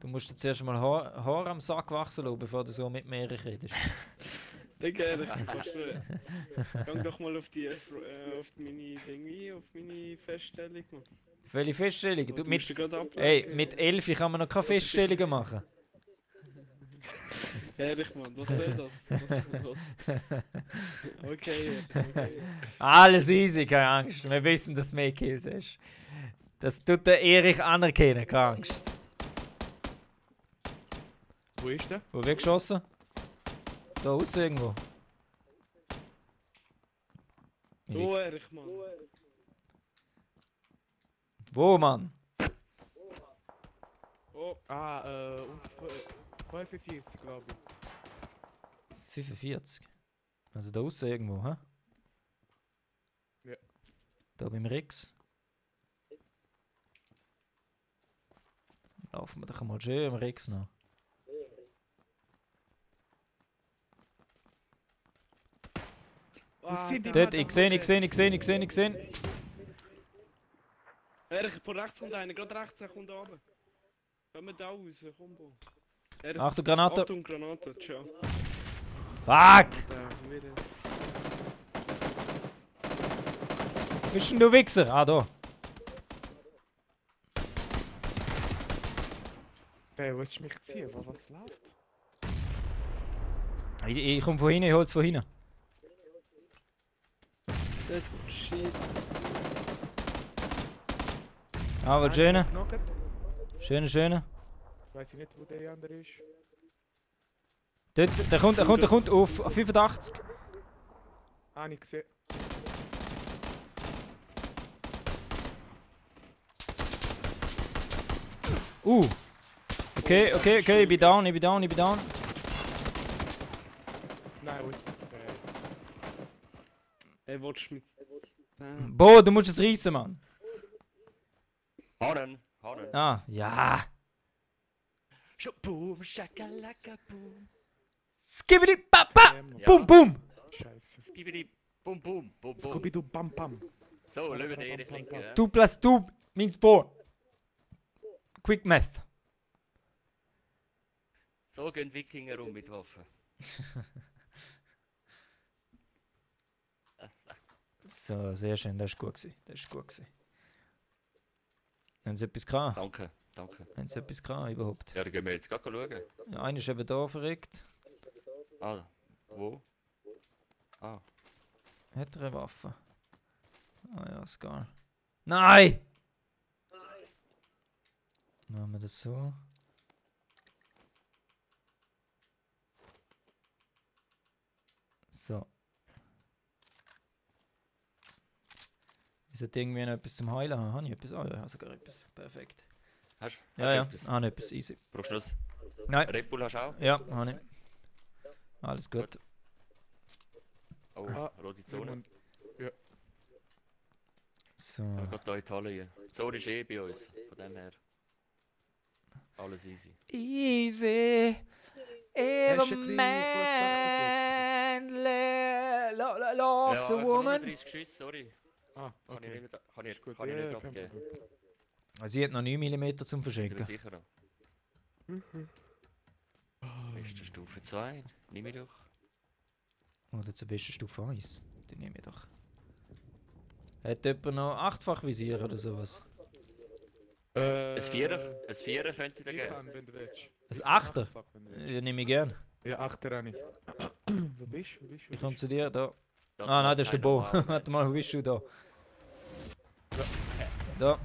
Du musst dir zuerst mal Haar am Sack wachsen lassen, bevor du so mit mir redest. Digga, Erich, geh doch mal auf meine Dinge, auf meine Feststellung, Mann. Welche Feststellung? Du, Du musst mit, dich gerade ablenken. ey, mit 11 kann man noch keine Feststellungen machen. Erich, Mann, was soll das? Okay, okay. Alles easy, keine Angst. Wir wissen, dass du mehr Kills hast. Das tut der Erich anerkennen, keine Angst. Wo ist der? Wo wird geschossen? Da außen irgendwo. So, Erich, Mann. Wo, Mann? Oh, Und 45, glaube ich. 45. Also da außen irgendwo, hä? Ja. Da beim Rex. Laufen wir doch mal schön am Rex noch. Wo sind die Dort, ich sehe. Erich, von rechts kommt einer, gerade rechts, er kommt runter. Kommen wir da raus, komm, Bo. Erich, Achtung, Granate. Achtung, Granate, ciao. Fuck! Da, wieder es. Bist denn du Wichser? Ah, da. Hey, willst du mich ziehen? Was läuft? Ich komme von hinten, ich hol's von hinten. Shit. Aber schöne. Knocket. Schöne. Weiß ich nicht, wo der andere ist. Dort, der kommt auf 85. Ah, nicht gesehen. Okay, ich bin down. Nein, wait. Ey, willst du mit... Bo, du musst es reissen, Mann. Hauen. Ah, ja. Boom, shakalaka, boom. Skibidi, papa. Ja. Boom, boom. Scheiße. Skibidi, boom, boom, boom, boom. Scooby-Doo, bam, bam. So, schauen wir Erich linken. Ja? 2 plus 2 means 4. Quick math. So gehen Wikinger um mit Waffen. So, sehr schön, das war gut. Haben sie etwas gehabt? Danke. Haben sie etwas gehabt überhaupt? Ja, dann gehen wir jetzt gerade schauen. Ja, einer ist eben da verreckt. Ah, wo? Ah, Hat er eine Waffe? Ah ja, Scar. Nein! Machen wir das so. So. Ich sollte irgendwie noch etwas zum Heilen haben. Habe ich etwas? Ah ja, ich habe sogar etwas. Perfekt. hast Ja, du etwas? habe etwas. Easy. Brauchst du das? Nein. Red Bull hast du auch? Ja, habe ich. Alles gut. Oh, Ah, rote Zone. So. Ja, gerade hier Italien. Die Zone ist eh bei uns, von dem her. Alles easy. Easy. Hast Every du ein bisschen man loves Ja, a ich habe woman. 30 Geschosse, sorry. Ah, Kann okay. ich Ist nicht gut. abgeben. kein Problem. Sie hat noch 9 mm zum Ich bin Verschenken. sicher noch. Beste Stufe 2, nimm ich doch. Oder zur besten Stufe 1. Die nehme ich doch. Hat jemand noch 8-fach Visier oder sowas? Ein Vierer könnte ich da Ich geben. kann, wenn du willst. Ein 8er? Fuck, wenn du willst. Ja, nehme ich gern. Ja, 8er habe ich. Wo bist du? Ich komme zu dir, da. Das Ah nein, macht das ist der kein Bo. normaler Warte mal, wo bist du da? Ja. Da.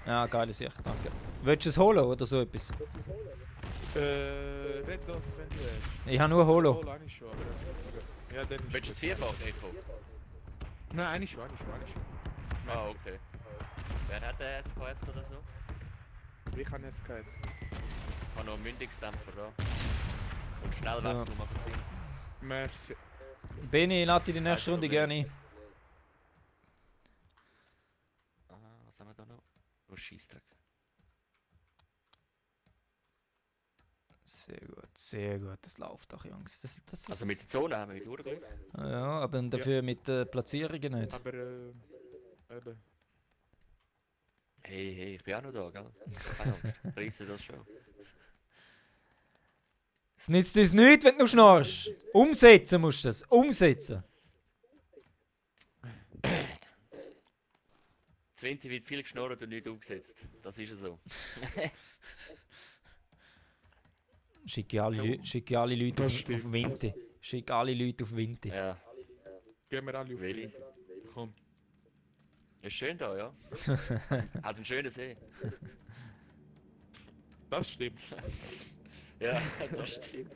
Ja, geile Sicht, danke. Willst du es holen oder so etwas? Red Dot, wenn du willst. Ich habe nur Holo. Holo habe ich schon, aber nicht so gut. Ja, dann ist Willst du das gut. Vierfach, Echo? Nein, eine schon. Ah, Merci. okay. Wer hat den SKS oder so? Ich habe SKS. Ich habe noch einen Mündigungsdämpfer da. Und schnell So. wechseln Magazin. Merci. Beni, lade dich die nächste Runde gerne ein. Ah, was haben wir da noch? Oh, Scheissdreck. Sehr gut, das läuft doch, Jungs. Das Also mit der Zone haben wir wieder Glück. ja, aber dafür mit Platzierungen nicht. Aber, eben. Hey, ich bin auch noch da, gell? Keine Angst, reissen das schon. Es nützt uns nichts, wenn du nur schnarchst. Umsetzen musst du das. Umsetzen. Zwinti wird viel geschnurrt und nicht umgesetzt. Das ist ja so. Schicke alle, schicke alle Leute Das auf stimmt. Winter. Schicke alle Leute auf Winter. Ja. Gehen wir alle auf Willi. Winter. Komm. Ist schön da, ja. Hat einen schönen See. Das stimmt. Ja, das stimmt.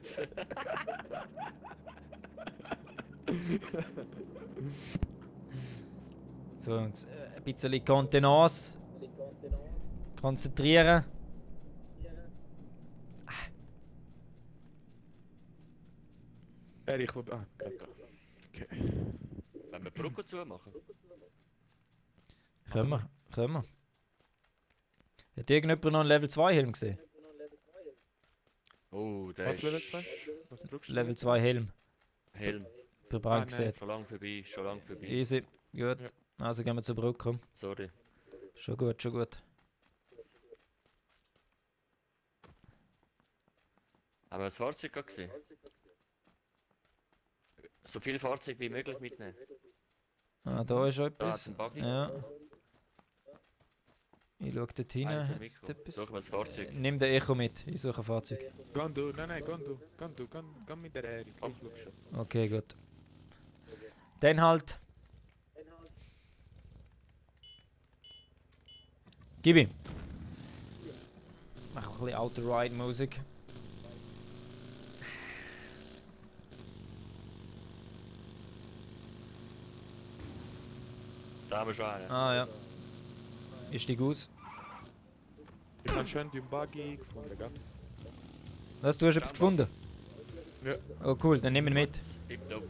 So, und ein bisschen Kontenance. Konzentrieren. Ich will... Ah, gerade da. Okay. Wenn wir die Brücke zumachen. Können wir, können wir. Hat irgendjemand noch einen Level 2 Helm gesehen? Oh, der Was, ist... Level 2? Was brauchst du? Level 2 Helm. Helm. Per Ah, Brand nein. gesehen. Schon lang vorbei, schon lang vorbei. Easy. Gut. Ja. Also gehen wir zur Brücke. Komm. Sorry. Schon gut, schon gut. Haben wir das Fahrzeug gerade gesehen? So viel Fahrzeug wie möglich mitnehmen. Ah, da ist Da etwas. hat ein Buggy. Ja. Ich schaue dort hin. Eins im Hat's Mikro. etwas? Suchen wir das Fahrzeug. Nimm den Echo mit. Ich suche ein Fahrzeug. Geh du, nein, geh mit der Erik. Komm. Ich schau schon. Okay, gut. Dann halt. Gib ihm. Mach auch ein bisschen Auto-Ride-Musik. Da haben wir schon einen. Ah ja. Ich steig aus. Ich habe schön den Buggy gefunden, gell? Was, du hast etwas gefunden? Ja. Oh cool, dann nehmen wir ihn mit. Tipptopp.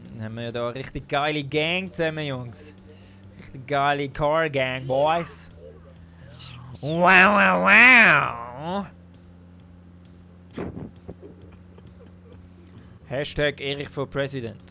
Dann haben wir ja da eine richtig geile Gang zusammen, Jungs. Richtig geile Car Gang, Boys. Wow, wow, wow. Hashtag Erich for President.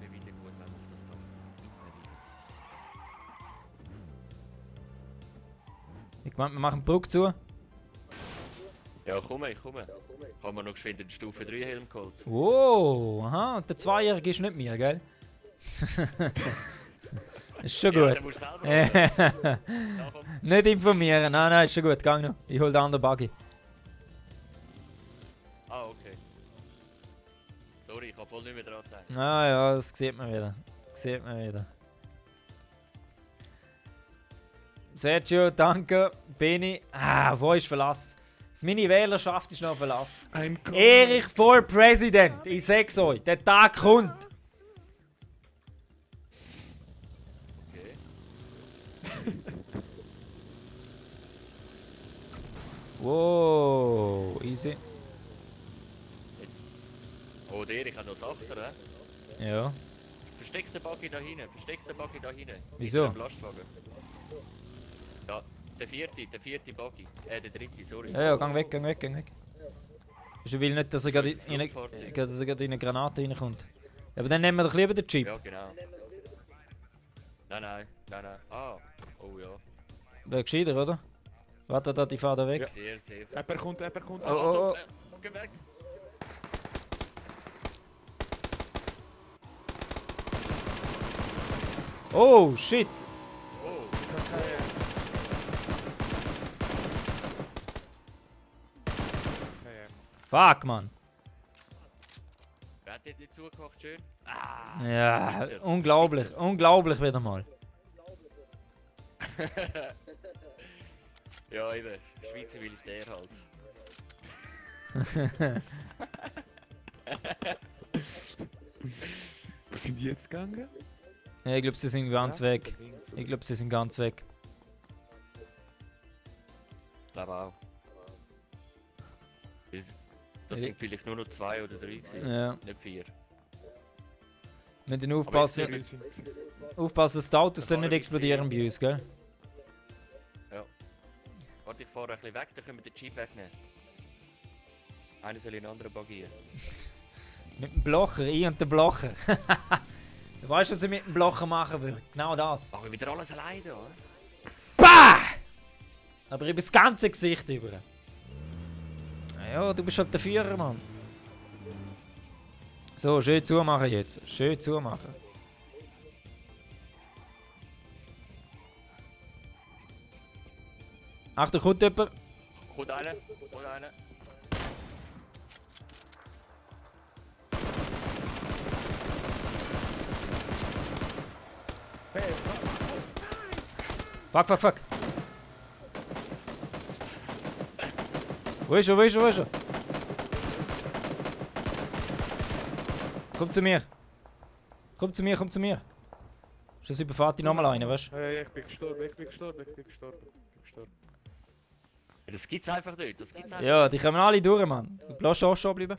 Immer wieder gut, wenn man auf das Dach. Ich meine, wir machen die Brücke zu. Ja, ich komme. Haben wir noch geschwind den Stufe 3 Helm geholt. Oh, aha, und der Zweijährige ist nicht mir, gell? Ist schon Ja, gut. den musst du selber holen. Ja, komm. Nicht informieren, nein, ist schon gut, gang noch. Ich hol den anderen Buggy. Ah, okay. Sorry, ich habe voll nicht mehr dran gedacht. Ah ja, das sieht man wieder. Sieht man wieder. Sergio, danke. Beni. Ah, wo ist Verlass? Meine Wählerschaft ist noch Verlass. Ein Erich for President. Ich sag's euch, der Tag kommt. Okay. Wow, easy. Jetzt. Oh, der, ich habe noch Sachen, oder? Ja. Versteck den Buggy da hinten, versteck den Buggy da hinten. Wieso? Hinter dem Lastwagen. Ja, der vierte Buggy. Der dritte, sorry. Ja, ja, gang weg, gang weg, gang weg. Ich will nicht, dass er gerade Das ist in, das Flugfahrzeug. dass er gerade in eine Granate reinkommt. Ja, aber dann nehmen wir doch lieber den Jeep. Ja, genau. Nein. Ah, oh ja. Wäre gescheiter, oder? Warte, da, die fahren da weg. Ja. Sehr safe. Jemand kommt. Oh, oh, oh. Geh weg. Oh, shit. Oh, Fuck, Mann. wer hat jetzt nicht zugemacht, schön? Ah, Ja, bitter. unglaublich, unglaublich wieder mal. Ja, eben. Schweizer Militär halt. Wo sind die jetzt gegangen? Ja, ich glaube, sie sind ganz Rechts weg. oder links? Ich glaube, sie sind ganz weg. Ich glaube auch. Das sind vielleicht nur noch 2 oder 3 gewesen. Ja. Nicht 4. Wir müssen Aber aufpassen, Seriös sind sie. aufpassen, dass die Autos Wir dann fahren nicht ein explodieren bei uns, gell? Warte, ich fahre ein bisschen weg, dann können wir den Jeep wegnehmen. Einer soll in einen anderen bagieren. Mit dem Blocher, ich und der Blocher. Du weißt, was ich mit dem Blocher machen würde? Genau das. Machen wir wieder alles alleine, oder? Bah! Aber über das ganze Gesicht über. Ja, du bist halt der Führer, Mann. So, schön zumachen jetzt. Schön zumachen. Achtung, kommt jemand. Kommt einer, kommt einer. Hey, was? Fuck, fuck, fuck. Wo ist er, wo ist er, wo ist er? Komm zu mir. Komm zu mir, komm zu mir. Sonst überfahrt die nochmal einen, weißt du? Hey, ich bin gestorben, ich bin gestorben, ich bin gestorben. Ich bin gestorben. Das gibt's einfach nicht, das gibt's einfach Ja, die kommen alle durch, Mann. Du bleibst auch stehen bleiben.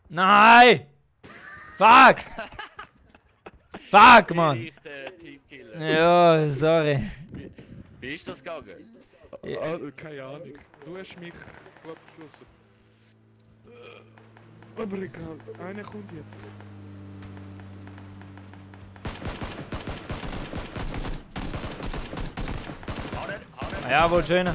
Nein! Fuck! Fuck, Mann! Ich, der Teamkiller. Ja, sorry. Wie ist das gegangen? Keine Ahnung. Du hast mich gut beschossen. Aber egal, einer kommt jetzt. Jawohl, schöner.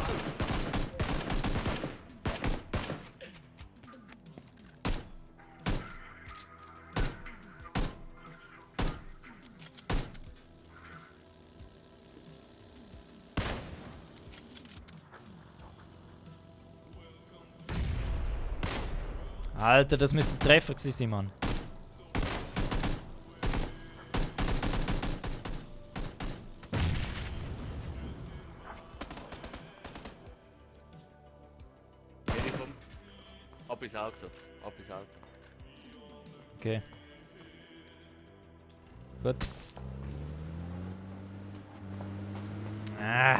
Alter, das müsste ein Treffer gewesen sein, Mann. Ich komm. Ab ins Auto. Ab ins Auto. Okay. Gut. Ah,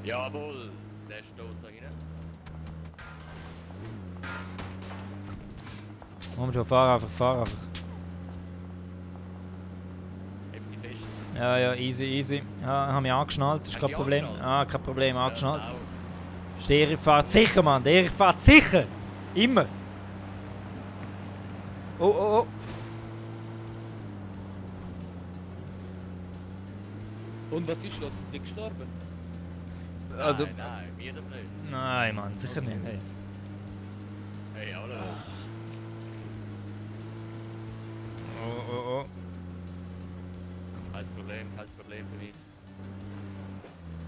Jawohl, der steht da rein. komm schon, fahr einfach, fahr einfach. Heb dich fest. Ja, ja, easy, easy. Ja, haben mich angeschnallt, das ist Hast kein du Problem. angeschnallt? Ah, kein Problem, angeschnallt. Ja, Der Erich fährt sicher, Mann, der Erich fährt sicher! Immer! Oh, oh, oh. Und was ist los? Sind die gestorben? Also, nein, wir doch nicht. nein, Mann, sicher nicht. Hey. Hey, alle. Oh, oh, oh. Kein Problem für mich.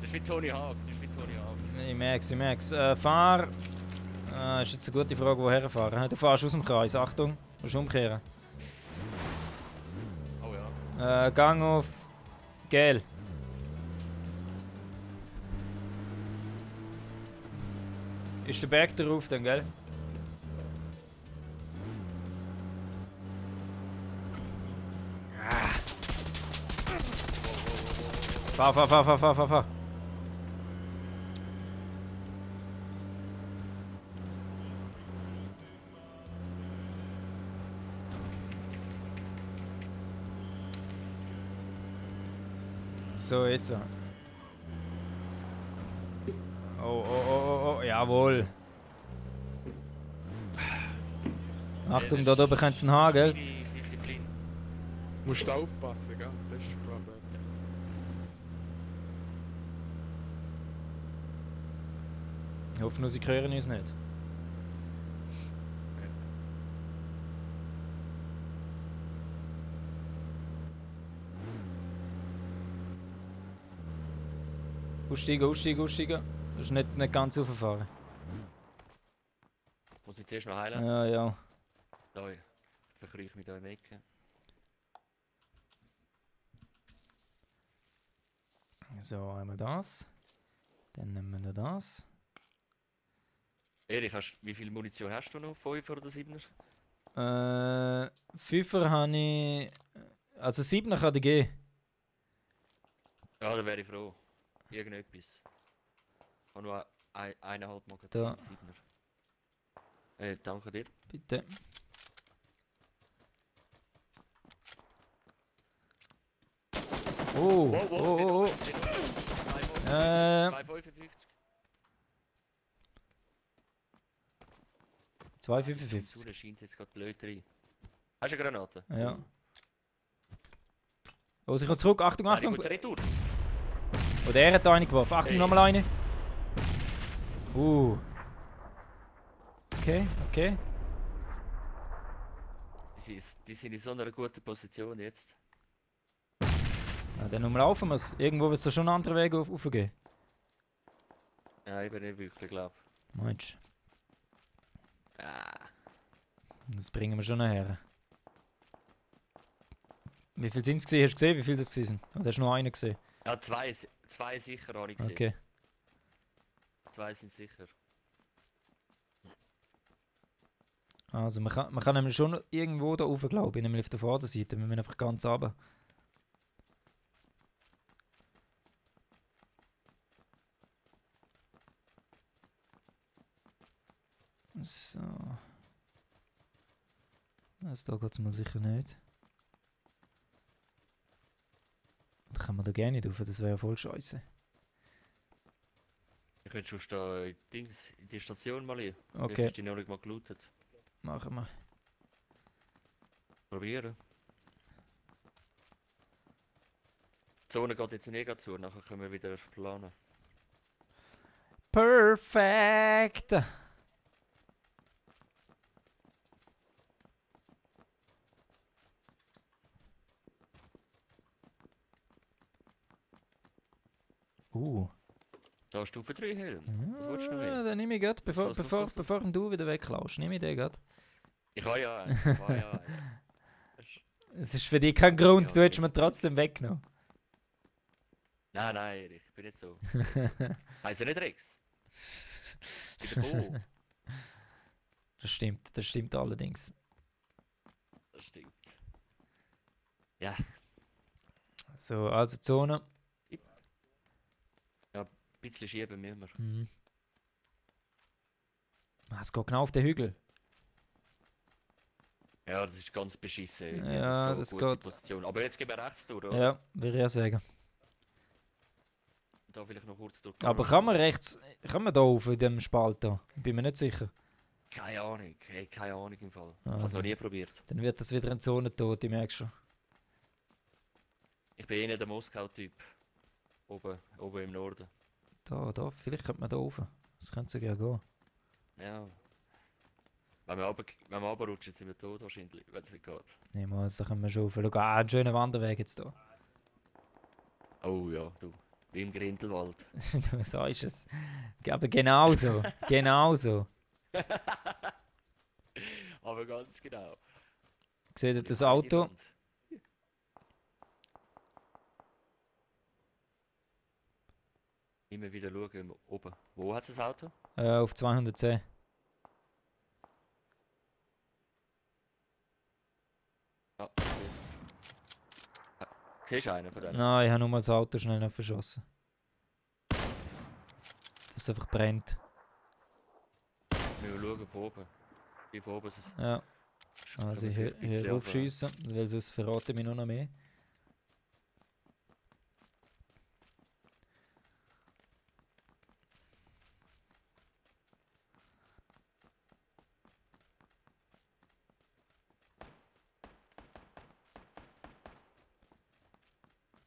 Das ist wie Tony Hawk, das ist wie Tony Hawk. Ich merk's, ich merk's. Fahr. Ist jetzt eine gute Frage, woher fahren. Du fährst aus dem Kreis, Achtung, musst umkehren. Oh ja. Gang auf Gel. Ist der Berg drauf dann, gell? Fahr, fahr, fahr, fahr, fahr, fahr, fahr. So, jetzt. Oh, oh, oh, oh, oh, jawohl. Achtung, da oben könnte es einen haben, gell? Disziplin. Musst du aufpassen, gell? Das ist das Problem. Ich hoffe nur, sie hören uns nicht. Aussteigen, aussteigen, aussteigen. Das ist nicht ganz rauffahren. Muss mich zuerst noch heilen. Ja, ja. Da, ich verkrieche mich da im Ecke. So, einmal das. Dann nehmen wir das. Erich, wie viel Munition hast du noch? 5 oder 7er? 5er habe ich. Also 7er kann ich geben. Ja, da wäre ich froh. Irgendetwas. Ich habe nur 1,5 Magazin, Da. 7er. Danke dir. Bitte. Oh, Wow, wow, oh, oh. steht oben. 2,55. 2,55. Die Sonne scheint jetzt gerade blöd rein. Hast du eine Granate? Ja. Oh, sie kommt zurück. Achtung, Nein, Achtung. die Retour. Oh, der hat da eine geworfen. Achtung, Hey. nochmal eine. Okay, okay. Die sind in so einer guten Position jetzt. Ja, dann nochmal laufen wir es. Irgendwo wird es da schon einen anderen Weg aufgehen. Ja, ich bin nicht wirklich, glaube Meinst ich. Ah. du? Das bringen wir schon nachher. Wie viel sind es gesehen? Hast du gesehen, wie viel das gewesen sind? Oder hast du nur einen gesehen? Ja, zwei sicher habe ich gesehen. Okay. 2 sind sicher. Also man kann nämlich schon irgendwo da rauf, glaube ich, nämlich auf der Vorderseite. Wir müssen einfach ganz runter. So. Also da geht es mal sicher nicht. Da kann man da gerne nicht rauf, das wäre ja voll scheiße. Ich könnte schon da in die Station mal hin. Okay, Hast du die noch nicht mal gelootet? machen wir. Probieren. Die Zone geht jetzt nicht zu, nachher können wir wieder planen. Perfekt! Da hast Stufe 3 Helm. Was willst du noch Ja, mehr? dann nehme ich grad, bevor So. du wieder wegklaust, nehme ich den grad. Ich habe ja einen. Ich habe ja einen. Es ist für dich kein Grund, Ja, du hättest sicher. mir trotzdem weggenommen. Nein, nein, ich bin nicht so. Heißt ja nicht Rex. Ich bin der Bo. Das stimmt allerdings. Das stimmt. Ja, So, also Zone. ein bisschen schieben müssen wir. Mhm. Ah, es geht genau auf den Hügel. Ja, das ist ganz beschissen. Die Ja, hat das so gute geht. Position. Aber jetzt gehen wir rechts durch, oder? Ja, würde ich ja sagen. Da vielleicht noch kurz durch. Aber kann man rechts, kann man da auf in dem Spalt da? Bin mir nicht sicher. Keine Ahnung, hey, keine Ahnung im Fall. Ich habe es Also, noch nie probiert. dann wird das wieder eine Zone tot, ich merke schon. Ich bin eh nicht der Moskau-Typ. Oben im Norden. Da, vielleicht könnte man da rauf. Das könnte sogar gehen. Ja. Wenn wir runterrutschen, sind wir tot wahrscheinlich, wenn es nicht geht. Niemals, da können wir schon rauf. Schau, einen schönen Wanderweg jetzt da. Oh ja, du. Wie im Grindelwald. Du sagst es. Aber genau so. Genau so. Aber ganz genau. Seht ihr das Die eine Auto? Wand. Immer wieder schauen, oben. Wo hat das Auto? Auf 210. Ja, siehst du einen von denen? Nein, ich habe nur mal das Auto schnell noch verschossen. Dass es einfach brennt. Wir schauen von oben. Wie von oben ist es. Ja, also ich Können wir vielleicht ein bisschen höre aufschiessen, weil sonst verrate ich mich noch mehr.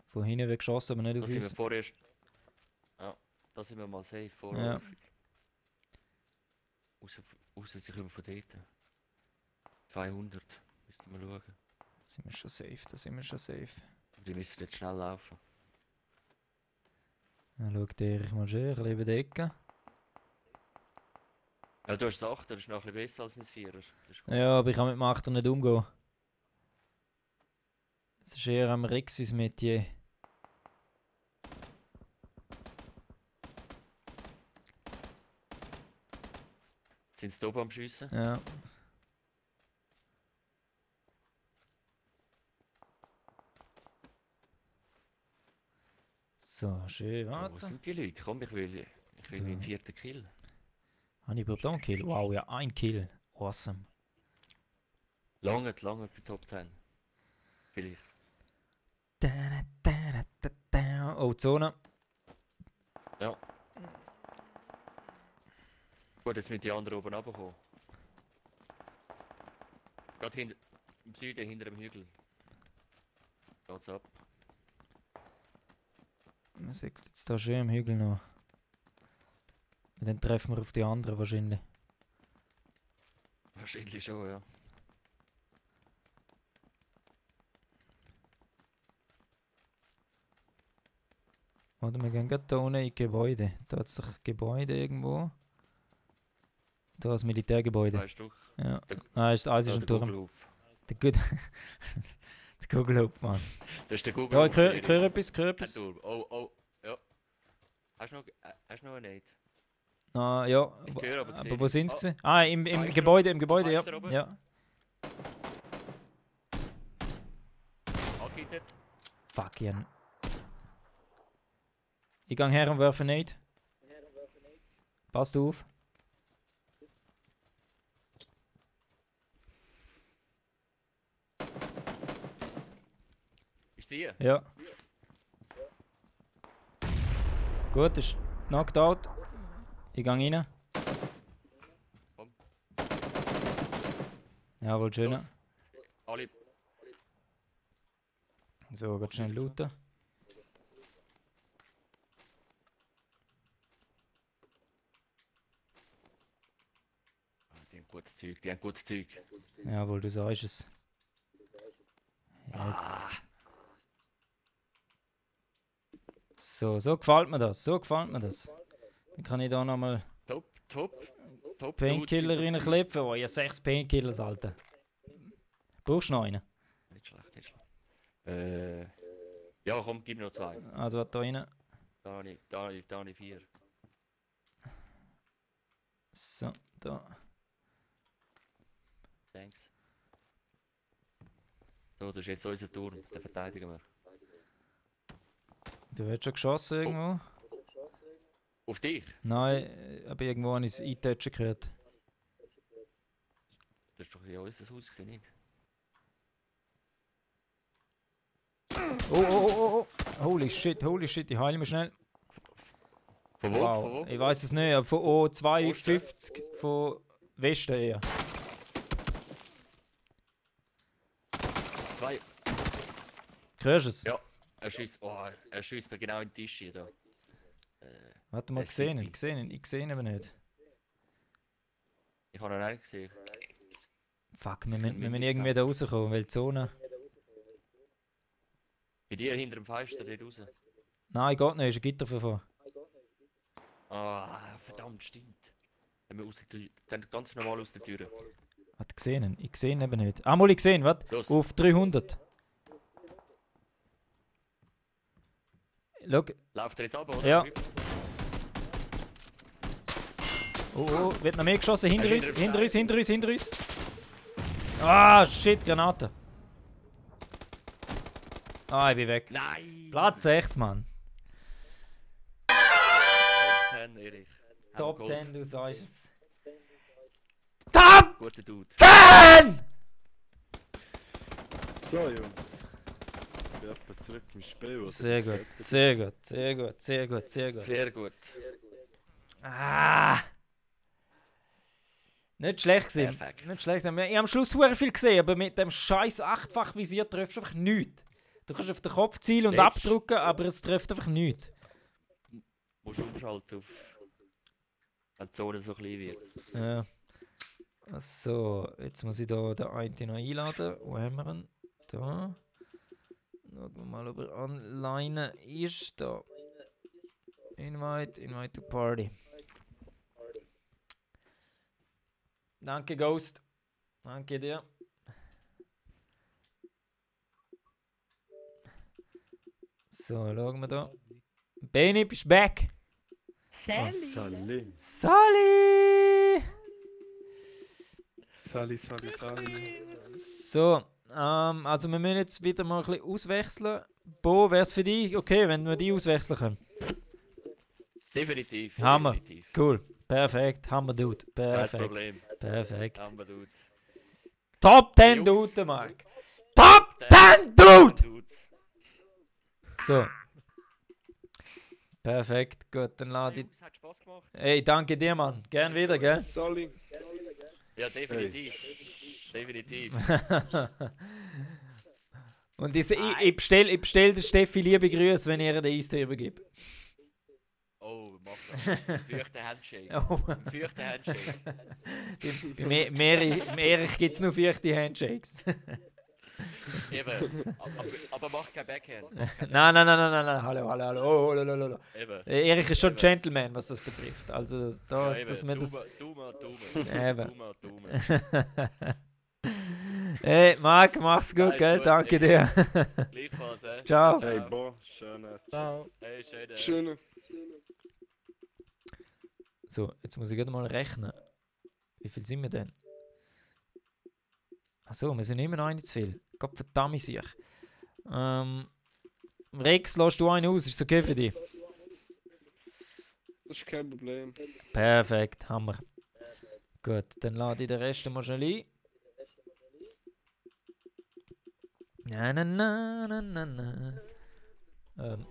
Von hinten wird geschossen, aber nicht Da auf sind wir uns. vorerst. Ja, da sind wir mal safe Ja. vorläufig. Außer sie kommen von dort. 200. Müssten wir schauen. Da sind wir schon safe, da sind wir schon safe. Aber die müssen jetzt schnell laufen. Dann schaut Erich mal schön, ein bisschen über die Ecke. Ja, du hast das 8, das ist noch ein bisschen besser als mein 4er. Das ist gut. Ja, aber ich kann mit dem Achter nicht umgehen. Es ist eher am Rexis Metier. Sind sie da oben am Schiessen? Ja. So, schön, Ja, wo warte. sind die Leute? Komm, ich will meinen 4. Kill. Habe ich überhaupt auch einen Kill? Wow, ja, ein Kill. Awesome. Lange für Top 10. Vielleicht. Da, da, da, da, Oh, Zone. Ja. Gut, jetzt mit die anderen oben runterkommen. Gerade im Süden, hinter dem Hügel. Geht's ab. Man sieht jetzt da schön im Hügel noch. Und dann treffen wir auf die anderen wahrscheinlich. Wahrscheinlich schon, ja. Oder wir gehen gerade da unten in die Gebäude. Da hat es doch Gebäude irgendwo. Da das Militärgebäude. 2 Stück. Ja. Der- Eins ist Ja, ein der Turm. Gugelhof. Der gut. Der Kugelhof, Mann. Das ist der Ja, Gugelhof. ich höre etwas, ich höre Ein etwas. Turm. Oh, ja. Hast du noch einen Nate? Ah, ja. Ich höre aber Aber wo sind sie? Ah, im ist er Gebäude, im Gebäude, ja. ist er oben? Ja. Angehittet. Fuck, Jan. Ich gehe her und werfe nicht. Passt auf. Ich sehe. Ja. Gut, ist knocked out. Ich gehe rein. Komm. Jawohl, schön. Los. Alle. So, ganz schnell looten. Die haben gutes Zeug, die haben gutes Zeug. Jawohl, du sagst es. Yes. So gefällt mir das, so gefällt mir das. Dann kann ich da nochmal Top. Painkiller Dudes sind das reinklippen. Oh, ich habe 6 Painkillers, Alter. Brauchst du noch einen? Zeug. Nicht schlecht, nicht schlecht. Ja, komm, gib mir noch 2. Also, was da rein? Da habe ich 4. So, da. Thanks. So, das ist jetzt unser Turm, den verteidigen wir. Du hast schon geschossen irgendwo? Auf dich? Nein, aber irgendwo habe ich es eintatschen gehört. Das ist doch ja unser Haus gesehen, nicht? Oh. Holy shit, ich heile mich schnell. Von wo? Wow, Von wo? ich weiß es nicht, aber von O52, von Westen eher. 2. Hörst du es? Ja. Er schießt mir genau in den Tisch hier. Da. Warte mal, Es gesehen, sieht ich sehe ihn aber nicht. Ich habe noch einen gesehen. Fuck, wir können müssen wir irgendwie da rauskommen, weil die Zone... Bei dir hinter dem Fenster dort raus. Nein, geht nicht, ist ein Gitterverfahren. Ah, verdammt, stimmt. Dann ganz normal aus der Tür. Hat er gesehen? Ich sehe ihn eben nicht. Ah, mal ich gesehen, was? Los. Auf 300. Schau. Läuft er jetzt ab, oder? Ja. Oh, wird noch mehr geschossen. Hinter Er uns, ist hinter uns. Ah, shit, Granate. Ah, ich bin weg. Nein! Platz 6, Mann. Top 10, Erich. Top Haben wir 10, du sagst es. Top Guter Dude. 10! So, Jungs. Ich bin etwa zurück im Spiel. oder? Sehr Wie gut, seht ihr sehr gut, sehr gut, sehr gut, sehr gut. Sehr gut. Ah! Nicht schlecht gewesen. Perfekt. Nicht schlecht gewesen. Ich habe am Schluss sehr viel gesehen, aber mit dem scheiß 8-fach Visier triffst du einfach nichts. Du kannst auf den Kopf zielen und Letzte. abdrücken, aber es trifft einfach nichts. Musst umschalten auf... Wenn die Zone so klein wird. Ja. So, jetzt muss ich da den einen noch einladen. Wo haben wir ihn? Da. Schauen wir mal, ob er online ist. Da. Invite to Party. Danke, Ghost. Danke dir. So, schauen wir da. Benny, bist back. Sally. Sally! Sally. So, also wir müssen jetzt wieder mal ein bisschen auswechseln. Bo, wäre es für dich okay, wenn wir die auswechseln können? Definitiv. Hammer. Definitiv. Cool. Perfekt. Hammer Dude. Kein Perfekt. Problem. Perfekt. Hammer Dude. Top 10 Jungs. Dude, Mark. Top 10 Dude! Dudes. So. Perfekt, gut, dann lade ich... Jungs, hat Spaß gemacht. Ey, danke dir, Mann. Gern wieder, gell? Soli. Ja, definitiv. Definitiv. Und ich bestell der Steffi liebe Grüße, wenn ihr den Eistee übergibt. Oh, mach das. Feuchter Handshake. Oh. Feuchter Handshake. Im Erich gibt es nur feuchte Handshakes. Eben. Aber mach kein Backhand. Nein, hallo. Oh, hallo. Eben. Erich ist schon Gentleman, was das betrifft. Also, Ja, eben. dass wir das... Dumme. Eben. Dumme. Hey, Marc, mach's gut, Alles gell? gut, Danke dir. Gleichfalls, Ciao. Hey, boah, schöne. Ciao. Hey, schön. Schöne. So, jetzt muss ich gerade mal rechnen. Wie viel sind wir denn? Achso, wir sind immer noch nicht zu viel. Gott verdammt sich. Rex, lässt du einen aus? Ist es okay für dich? Das ist kein Problem. Perfekt, Hammer. Gut, dann lade ich den Rest mal schnell ein. Na.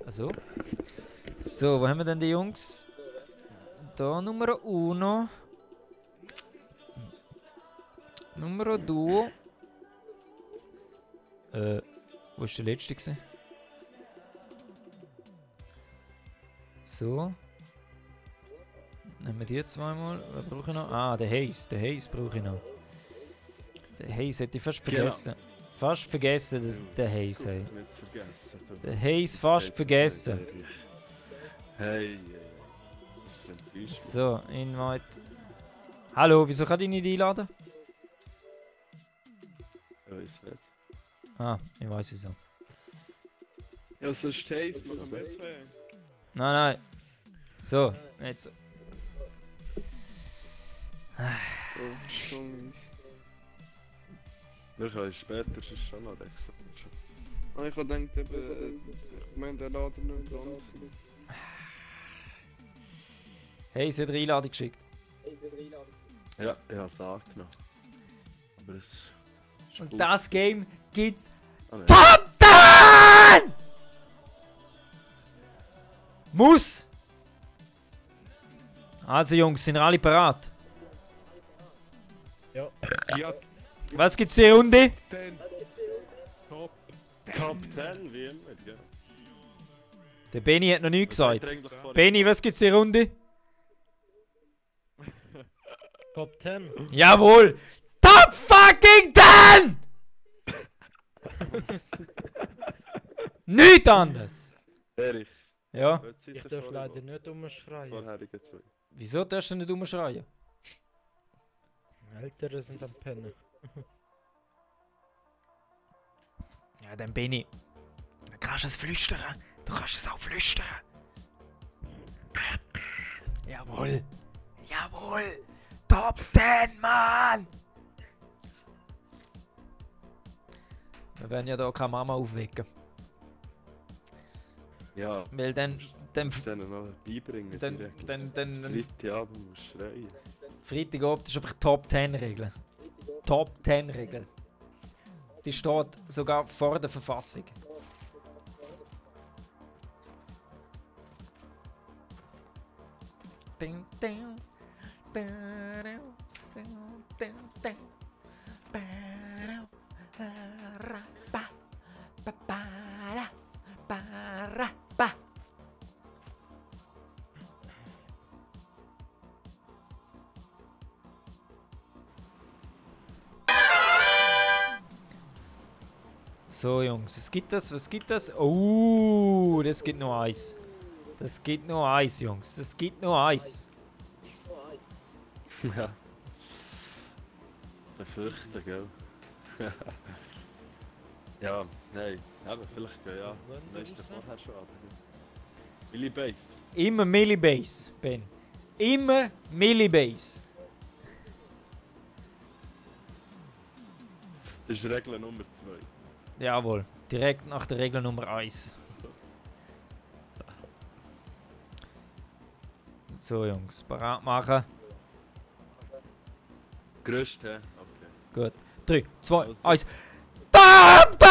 Also. So, wo haben wir denn die Jungs? Da Nummer 1. Nummer 2. Wo ist der letzte gewesen? So. Nehmen wir die zweimal. Was brauche ich noch? Ah, der Haze. Der Haze brauche ich noch. Der Haze hätte ich fast vergessen. Fast vergessen, dass der Haze hey. Nicht vergessen. Der Haze fast vergessen. Hey, das ist enttäuscht. So, Invite. Hallo, wieso kann ich nicht einladen? Ich weiß nicht. Ah, ich weiß wieso. Ja, sonst Taste machen wir zwei. Nein. So, jetzt. Oh, schon. Wir können später, das ist schon noch extra. Ah, ich habe gedacht, ich meine, der Laden nicht dran. Hey, sie hat eine Einladung geschickt. Ja, ich habe es angenommen. Aber es ist Und gut. das Game gibt's Ah, nein. Top 10! Muss! Also Jungs, sind alle parat? Ja. Was gibt's die Runde? Top. Top 10, wie immer, gell? Der Benny hat noch nichts Was hat gesagt. er eigentlich vorhin Benny, was gibt's die Runde? Top 10. Jawohl! Top fucking 10! Nichts anderes! Erich, Ja. was seid Ich ihr darf vor leider dem nicht umschreien. vorherigen zwei? Wieso darfst du nicht umschreien? Ältere sind am Pennen. Ja, dann Benny. Du kannst es flüstern. Du kannst es auch flüstern. Jawohl. Jawohl. Top 10, Mann! Wir werden ja da keine Mama aufwecken. Ja, Weil dann musst du denen noch beibringen. direkt. dann Freitagabend musst du schreien. Freitagabend ist einfach Top 10 Regel. Top 10 Regel. Die steht sogar vor der Verfassung. Ding, ding. So Jungs, was gibt das? Was gibt das? Oh, das gibt nur Eis. Das gibt nur Eis, Jungs. Das gibt nur Eis. Ja. Befürchten, gell? Ja, nein. Aber vielleicht gehen ja. Weißt du vorher schon, aber. Milli Base. Immer Millibase, Ben. Immer Millibase. Das ist Regel Nummer 2. Jawohl, direkt nach der Regel Nummer 1. So Jungs, parat machen. Gerüst, hä? Okay. Gut. 3, 2, Also. 1. Top 10!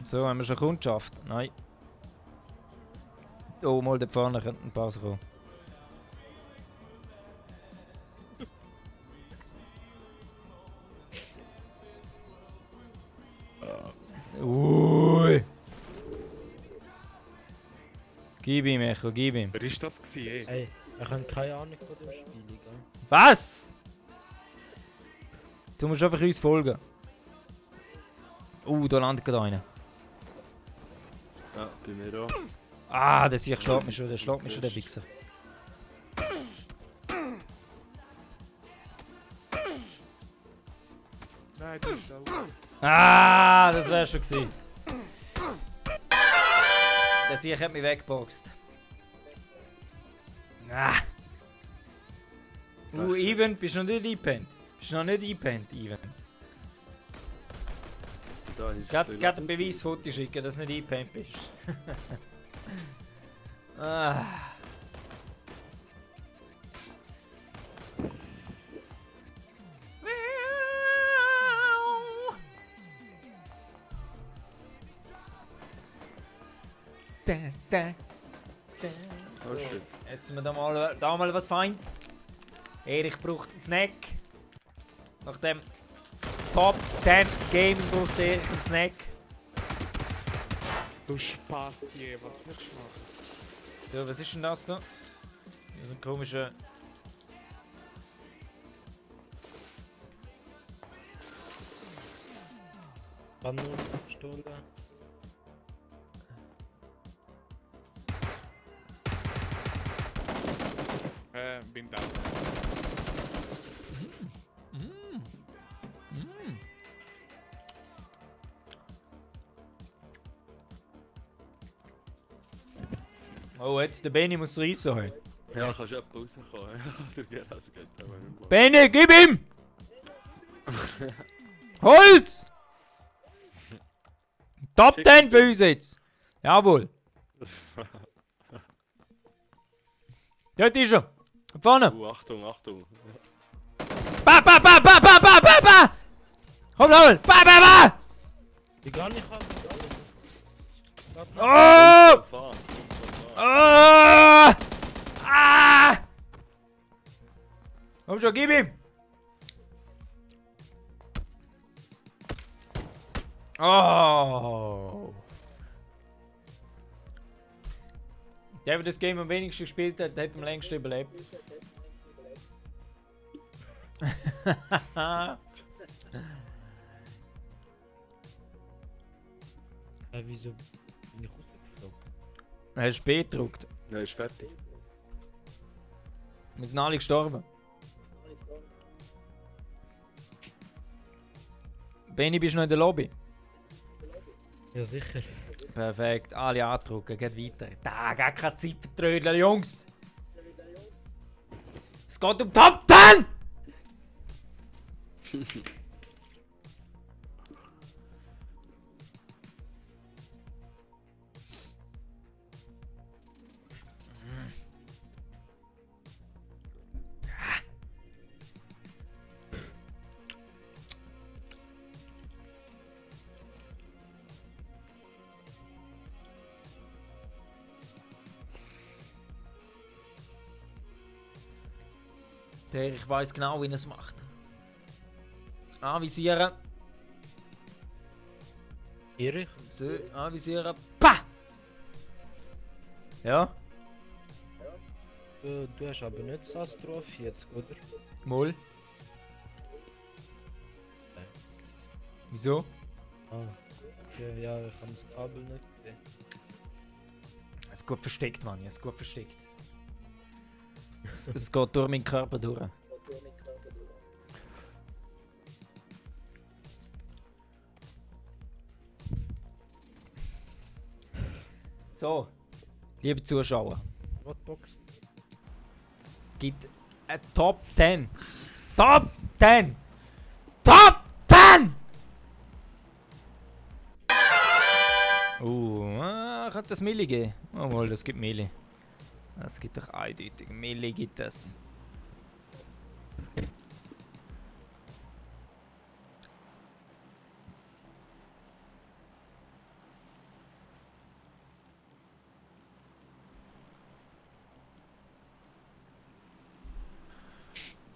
So, haben wir schon Kundschaft? Nein. Oh, mal da vorne könnten ein paar kommen. Ui! Gib ihm, Echo, gib ihm. Wer ist das gewesen, ey? Ey, ich habe keine Ahnung von dem Spiel, gell? Was? Du musst einfach uns folgen. Da landet gerade einer. Ja, bei mir auch. Ah, der schlägt mich schon, der Wichser. Nein, du bist da. Ah, das wär schon gewesen. Der Sieg hat mich weggeboxt. Ah. Ivan, bist du noch nicht eingepennt? Bist du noch nicht eingepennt, Ivan? Da ist Gerade ein Beweisfoto schicken, dass du nicht eingepennt bist. Ah. Oh shit. Essen wir da mal was Feins. Erich braucht einen Snack. Nach dem Top 10 Game braucht Erich einen Snack. Du Spasti, was willst du machen? So, was ist denn das da? Das ist ein komischer. Kanonenpistole. Bin da. Oh, jetzt der Benny muss reissen. Hey. Ja, kannst du etwa rauskommen. Der Geras geht aber nicht mehr. Benny, gib ihm! Holz! Top 10 für uns jetzt! Jawohl! Dort ist er! Da vorne! Achtung, Achtung. Ba, ba, ba, ba, ba, ba, ba, ba! Komm, Laul! Ba, ba, ba! Die gar nicht haben. Oh! Fahren. Ah! Ah! Komm schon, gib ihm! Oh! Der, der das Game am wenigsten gespielt hat, hat am längsten überlebt. Wieso bin ich rausgeflogen? Er ist spät gedruckt. Ja, ist fertig. Wir sind alle gestorben. Benny, bist du noch in der Lobby? Ja, sicher. Perfekt, alle andrücken, geht weiter. Da, gar keine Zeit für Trödler, Jungs! Es geht um Top 10! Ich weiß genau, wie er es macht. Anvisieren. Erich? So, anvisieren. Pah! Ja? Du hast aber nicht das Astro auf jetzt, oder? Moll. Wieso? Ah. Okay, ja, ich habe das Kabel nicht gesehen. Es ist gut versteckt, Mann. Es ist gut versteckt. Es geht durch meinen Körper durch. So, liebe Zuschauer, Hotbox? es gibt eine Top 10. Top 10! Top 10! Könnte das Milli geben? Oh, wohl, das gibt Milli. Das gibt doch eindeutig. Milli gibt es.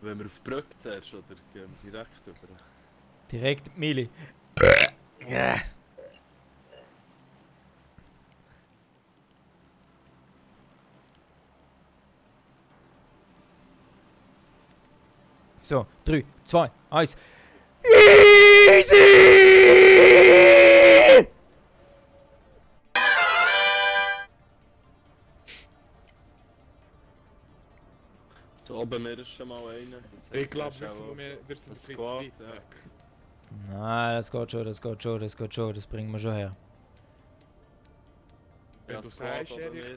Wenn wir auf die Brücke zuerst oder gehen wir direkt über? Direkt Mili. Ja. So, 3, 2, 1. Easy! So, oben mir ist schon mal einer. Das Ich heisst, glaube, das ist auch wir sind ein viel zu Squad, weit ja. weg. Nein, das geht schon, das geht schon, das geht schon, das bringen wir schon her. Wenn Ja, du Squad sagst, oben Erich.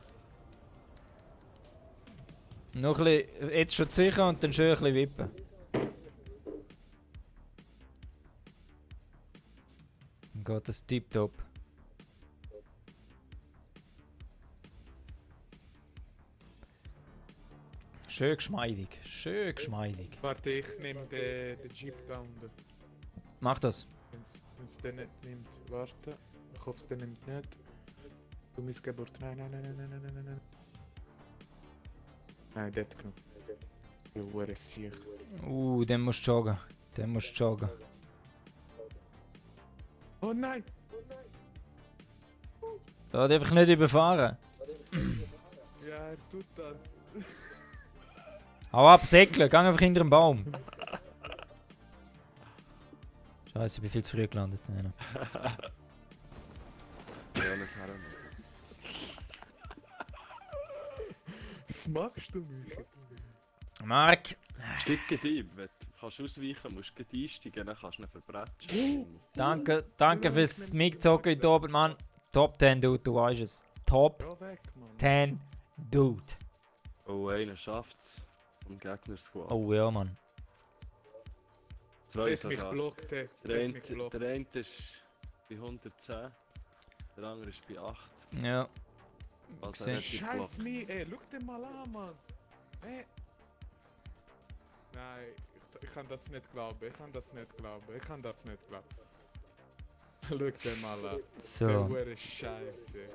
mir. Noch ein bisschen, jetzt schon sicher und dann schön ein bisschen wippen. Dann geht das tipptopp. Schön geschmeidig, schön geschmeidig. Warte, ich nehme den Jeep da unten. Mach das. Wenn es den nicht nimmt. Warte. Ich hoffe, es den nimmt nicht. Du Missgeburt. Nein, nein, nein, nein, nein, nein, nein, nein. Nein, der hat genug. Ja, wo er sicher. Den musst du joggen. Den musst du joggen. Oh nein! Da darf ich nicht überfahren. Ja, er tut das. Hau ab, säckeln, geh einfach hinter den Baum. Scheiße, ich bin viel zu früh gelandet. Ja, nicht her. Was machst du, Michael? Mark! Steig Dieb, wenn du kannst ausweichen musst du einsteigen, dann kannst du ihn verbrechen. Danke fürs Mitzocken heute Abend, Mann. Top 10 Dude, du weißt es. Top Ja, weg, Mann. 10 Dude. Oh, einer schafft's. Vom Gegner-Squad. Oh ja, Mann. Zwei Der hat mich sogar. blockt, der Der hat mich blockt. eine ist bei 110, der andere ist bei 80. Ja. Also Gesehen. er hat dich Scheiß geblockt. mich, ey, schau den mal an, Mann. Ey. Nein, ich kann das nicht glauben, ich kann das nicht glauben, ich kann das nicht glauben. Schau den mal an. Der So. hure Scheiße.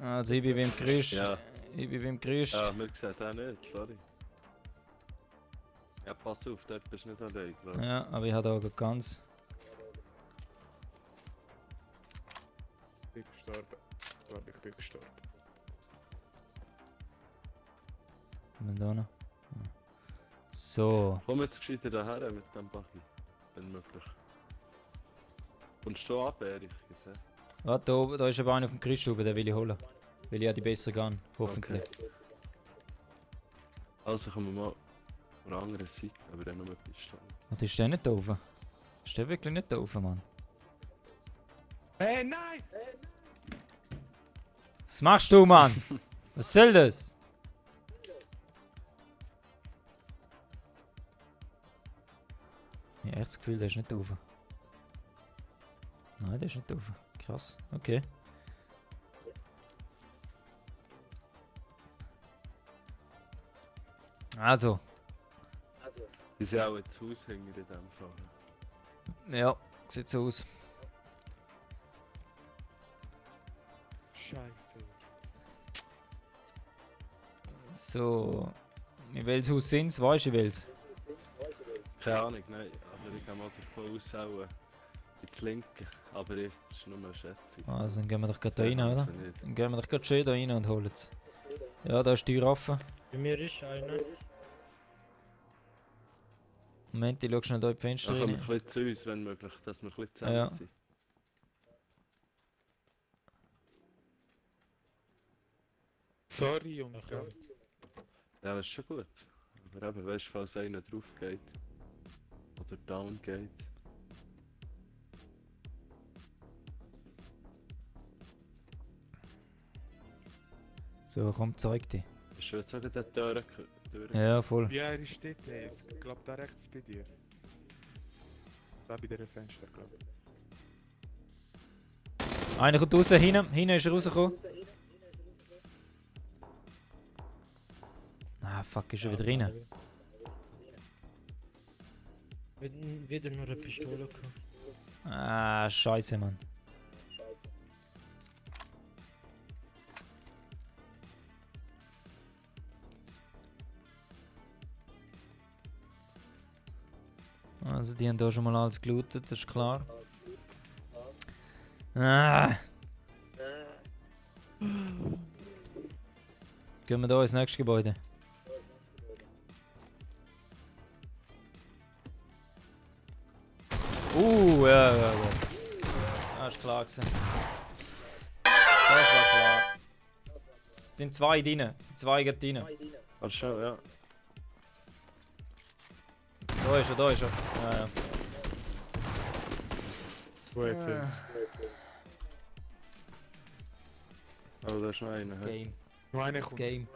Also ich bin beim Gerüst. Ja. Ich bin beim Gerüst. Ja, wir sehen den nicht, sorry. Ja, pass auf, dort bist du nicht allein, glaub ich. Ja, aber ich habe da ganz. Ich bin gestorben. Ich glaube, ich bin gestorben. Und da noch. So. Komm jetzt gescheiter daher mit dem Buggy, wenn möglich. Kommst du ab, Erich? Gesehen? Warte, da oben, da ist aber einer auf dem Gerüst oben, den will ich holen. Weil ich ja die bessere Gun, hoffentlich. Okay. Also kommen wir mal auf der anderen Seite, aber dann nur mit Pistole. Und ist der nicht da oben? Ist der wirklich nicht da oben, Mann? Hey, nein! Was machst du, Mann? Was soll das? Ich habe echt das Gefühl, der ist nicht da oben. Nein, der ist nicht da oben. Krass, okay. Also, Die sind auch ins Haus hängen in dem Fall. ja, sieht so aus. Scheiße. So, in welches Haus sind es? Weißt du welches? Keine Ahnung, nein, aber ich gehe mal davon aus, auch ins Linke. Aber das ist nur eine Schätzung. Also, dann gehen wir doch gerade da rein, oder? Also nicht. Dann gehen wir doch gerade schön da rein und holen es. Ja, da ist die Tür offen. Bei mir ist einer. Moment, ich schau schnell da in die Fenster Dann kommen wir rein. ein bisschen zu uns, wenn möglich, dass wir ein bisschen zusammen Ja. sind. Sorry, Jungs. Ja. Ja, das ist schon gut. Aber eben, weißt du, falls einer drauf geht oder down geht. So, komm, zeig dich. Ist schon jetzt auch der Tür. Ja, voll. Ja, er ist dort, ey. Ich glaube, da rechts bei dir. Da bei dieser Fenster, glaube ich. Einer kommt raus, hinten ist er rausgekommen. Ah, fuck, ist er wieder rein. Wieder nur eine Pistole gehabt. Ah, scheiße, Mann. Also die haben hier schon mal alles gelootet, das ist klar. Ah. Gehen wir da ins nächste Gebäude. Ja. Das ist klar gewesen. Das war klar. Es sind zwei drin. Es sind zwei gerade drin. Warte schon, ja. Da ist er, da ist er. Ja. Wo jetzt ist? Oh, da ist noch einer. Das hä? Game. Nur einer Das kommt. Game.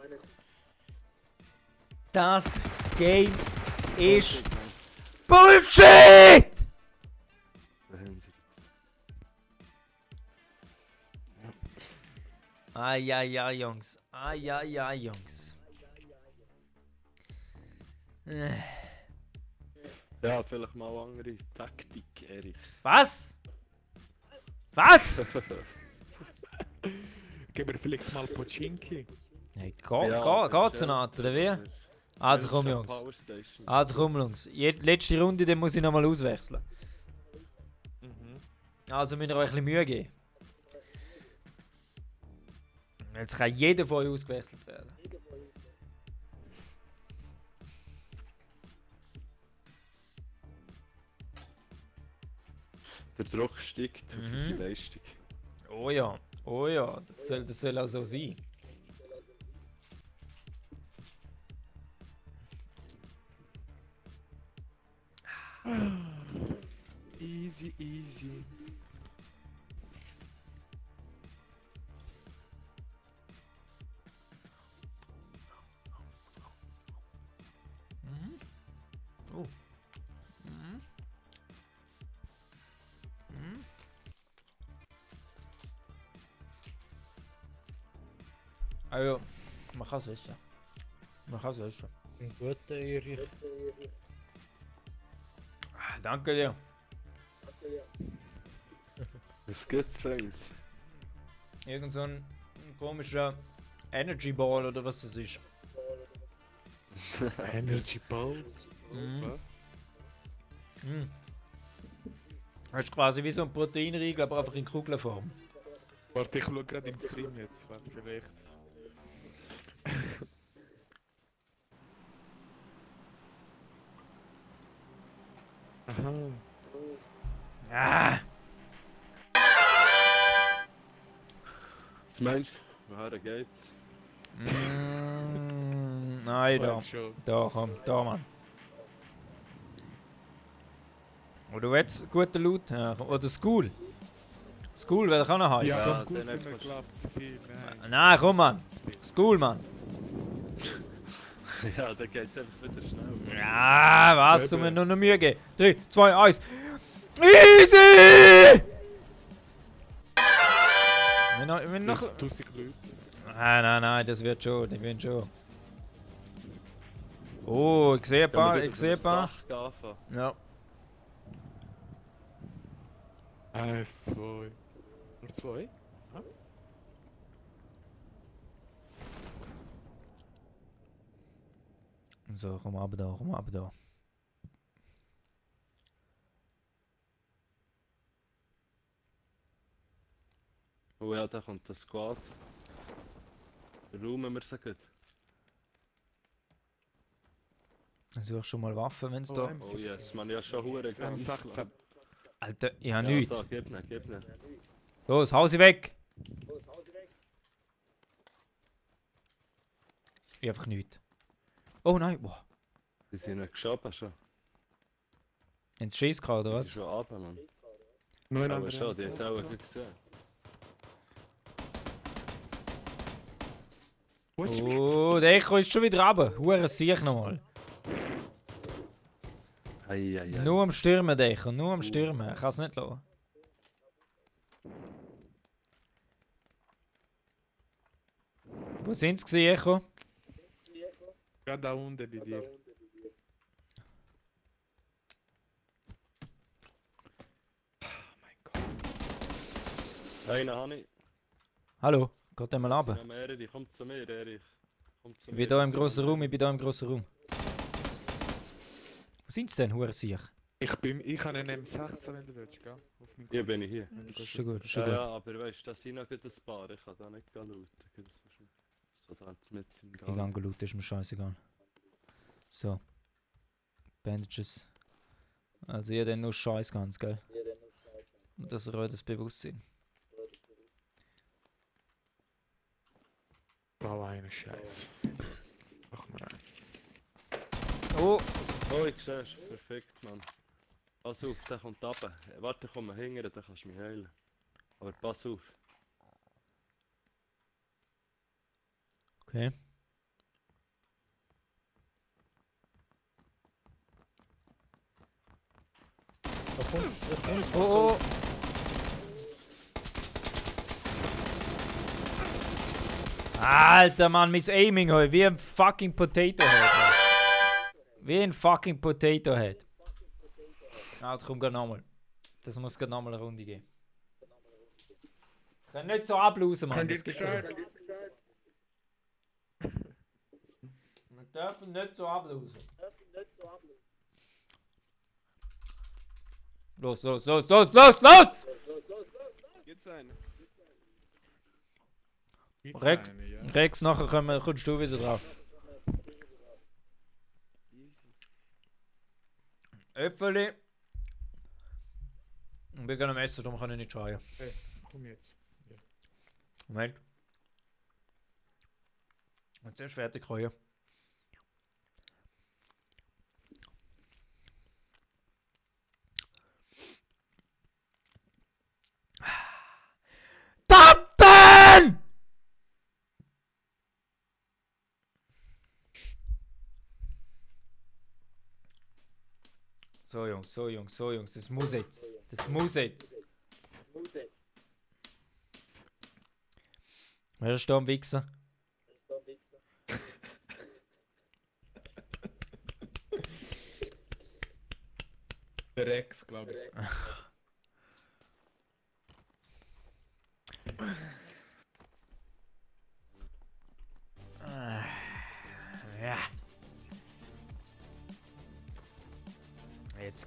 Das Game ist Bullshit! Behindert. Ai, Jungs. Ai, Jungs. Ja, vielleicht mal andere Taktik, Erich. Was? Was? Geben wir vielleicht mal Pochinki? Hey, geht's so nah, oder wie? Also komm, Jungs. Also komm, Jungs. Letzte Runde, dann muss ich nochmal auswechseln. Also müsst ihr euch ein bisschen Mühe geben. Jetzt kann jeder von euch ausgewechselt werden. Der Druck steigt auf unsere Leistung. Oh ja, das soll auch so sein. Easy. Oh. Also, man kann es essen. Ein guter Erich. Danke dir. Was gibt's, Friends? Irgend so ein komischer Energy Ball oder was das ist. Energy Balls. Mhm. Was? Das ist quasi wie so ein Proteinriegel, aber einfach in Kugelform. Warte, ich schaue gerade im Stream jetzt. Warte, vielleicht. Aha. Ah! Was meinst du? Woher geht's? Nein, da. Weiß schon. Da, komm, da, Mann. Oder jetzt guter Loot? Ja, oder School. School wäre auch noch heiß. Ja, Ja, das gut dann sind wir, kannst- glaube ich, zu viel. Nein. Nein, komm, Mann. Zu viel. School, Mann. Ja, dann geht's einfach wieder schnell. Ja, was? Eben. Du mir nur noch Mühe geben. 3, 2, 1. Easy! Wir noch... Das 1000 Leute. Nein, das wird schon. Ich bin schon. Oh, ich sehe ein paar. Ich sehe ein paar. Anfangen. Ja. 1, 2. Nur 2? So, komm ab da. Oh ja, da kommt der Squad. Räumen wir sie gut. Such schon mal Waffen, wenn's da. Oh yes, man ja schon hure ganz. M16. Alter, ich hab Ja, nichts. so, gib ne. Los, hau sie weg! Ich hab einfach nichts. Oh nein, boah. Die sind nicht geschoben schon. Haben sie Schiss gehabt, oder Die sind was? schon runter, Mann. Nur ein Aber anderer schon, die haben es auch M16. gut gesehen. Wo ist Oh, der Echo ist schon wieder runter. Hure siech nochmal. Ei. Nur am Stürmen, der Echo. Nur am Stürmen. Ich kann es nicht lassen. Wo sind sie gewesen, Echo? Gerade da unten bei dir. Einen habe ich. Hallo, geht der mal runter? Ja, Erich, komm zu mir, Erich. Komm zu Ich bin hier im grossen Raum, Wo sind sie denn, hure siech? Ich habe einen M16, wenn du willst, gell? Auf meinen Hier bin ich hier. Wenn du gehst. Schon gut, Ja, schon gut. ja, aber weißt du, das sind noch ein paar. Ich kann da nicht looten. So da mit im Ich Gang. gehe looten, ist mir scheißegal. So. Bandages. Also ihr den nur Scheiß ganz, gell? Und das ist das Bewusstsein. Bau einen Scheiß. Mach mal rein. Oh! Oh, ich sehe es. Perfekt, Mann. Pass auf, der kommt runter. Warte, komm mal hingern, dann kannst du mich heilen. Aber pass auf. Okay. Oh, oh! Alter Mann, mit Aiming heute, wie ein fucking Potato Head. Mann. Wie ein fucking Potato Head. Alter, komm, geh nochmal. Das muss gerade nochmal eine Runde geben. Kann nicht so ablausen, Mann. Das gibt's nicht. Wir dürfen nicht so ablausen. Los, los, los, los, los, los! Jetzt einen. Gibt's Rex, einen, ja. Rex, nachher kommst du wieder drauf. Äpfeli. Und wir gehen am Essen, darum kann ich nicht schreien. Hey, komm jetzt. Ja. Moment. Jetzt erst fertig kreuen. Captain! So Jungs, so Jungs, so Jungs, das muss jetzt. Das muss jetzt. Wer ist da am Wichser? Der Rex, glaube ich. Ja. Jetzt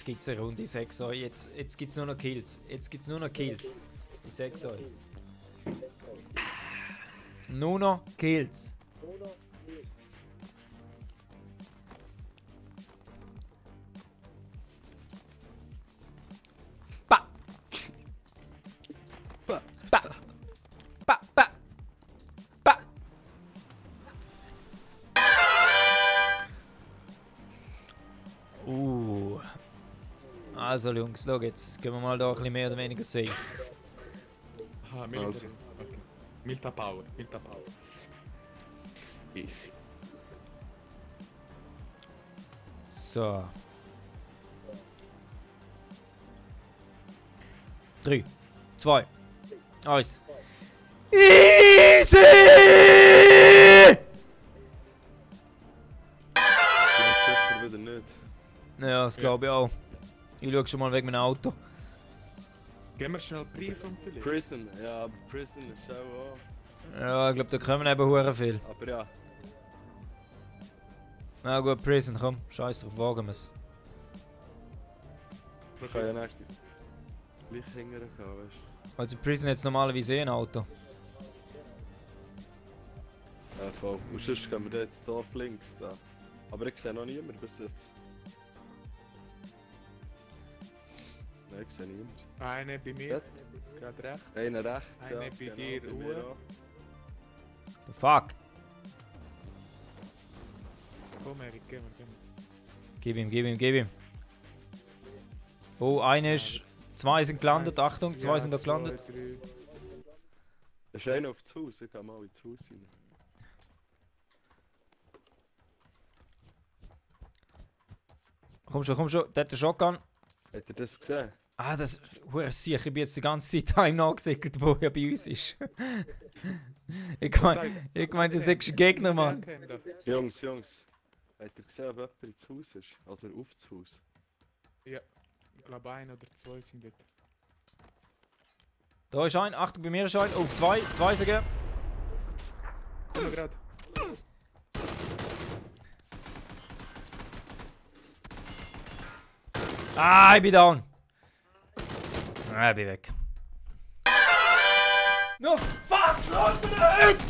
gibt's eine Runde, ich sag's euch. Jetzt gibt's nur noch Kills. Jetzt gibt's nur noch Kills. Ich sag's euch. Nur noch Kills. Ba! Ba! Ba! Ba! Ba! Ba! Also Jungs, schau jetzt. Gehen wir mal da ein bisschen mehr oder weniger safe. Aha, Military. Okay. Milta Power, Milta Power. Easy. So. 3, 2, 1. Easy! Vielleicht sicher wieder nicht. Ja, das glaube ich auch. Ich schaue schon mal wegen meinem Auto. Gehen wir schnell Prison vielleicht? Prison, ja, aber Prison ist auch. Ja, ich glaube, da kommen eben hure viel. Aber ja, Na gut, Prison, komm. Scheiß drauf, wagen wir's. wir können ja nicht gleich hingern gehen, weißt Also Prison jetzt normalerweise ein Auto. du. Ja, voll. Und sonst gehen wir da jetzt hier auf links da. Aber ich sehe noch niemanden bis jetzt. Nein, ich sehe niemanden. Eine bei mir, gerade rechts. Einer rechts, Eine ja, bei genau, dir, bei mir Uwe. auch. The fuck? Komm, Erik, gehen wir. Gib ihm, gib ihm, gib ihm. Oh, eine ist. Zwei sind gelandet, Achtung, zwei sind da gelandet. 2, 3. Da ist einer auf das Haus, ich gehe mal ins Haus rein. Komm schon, der hat den Shotgun. Habt ihr das gesehen? Ah, das ist sicher. Ich bin jetzt die ganze Zeit einem nachgesagt, wo er bei uns ist. ich mein, das ist ein Gegner, Mann. Jungs, habt ihr gesehen, ob jemand ins Haus ist? Oder auf das Haus? Ja, ich glaube 1 oder 2 sind dort. Da ist ein, Achtung, bei mir ist ein. Oh, zwei sogar. Komm gerade. Ah, ich bin down. Ah, ich bin weg. No, fuck, lass mich nicht!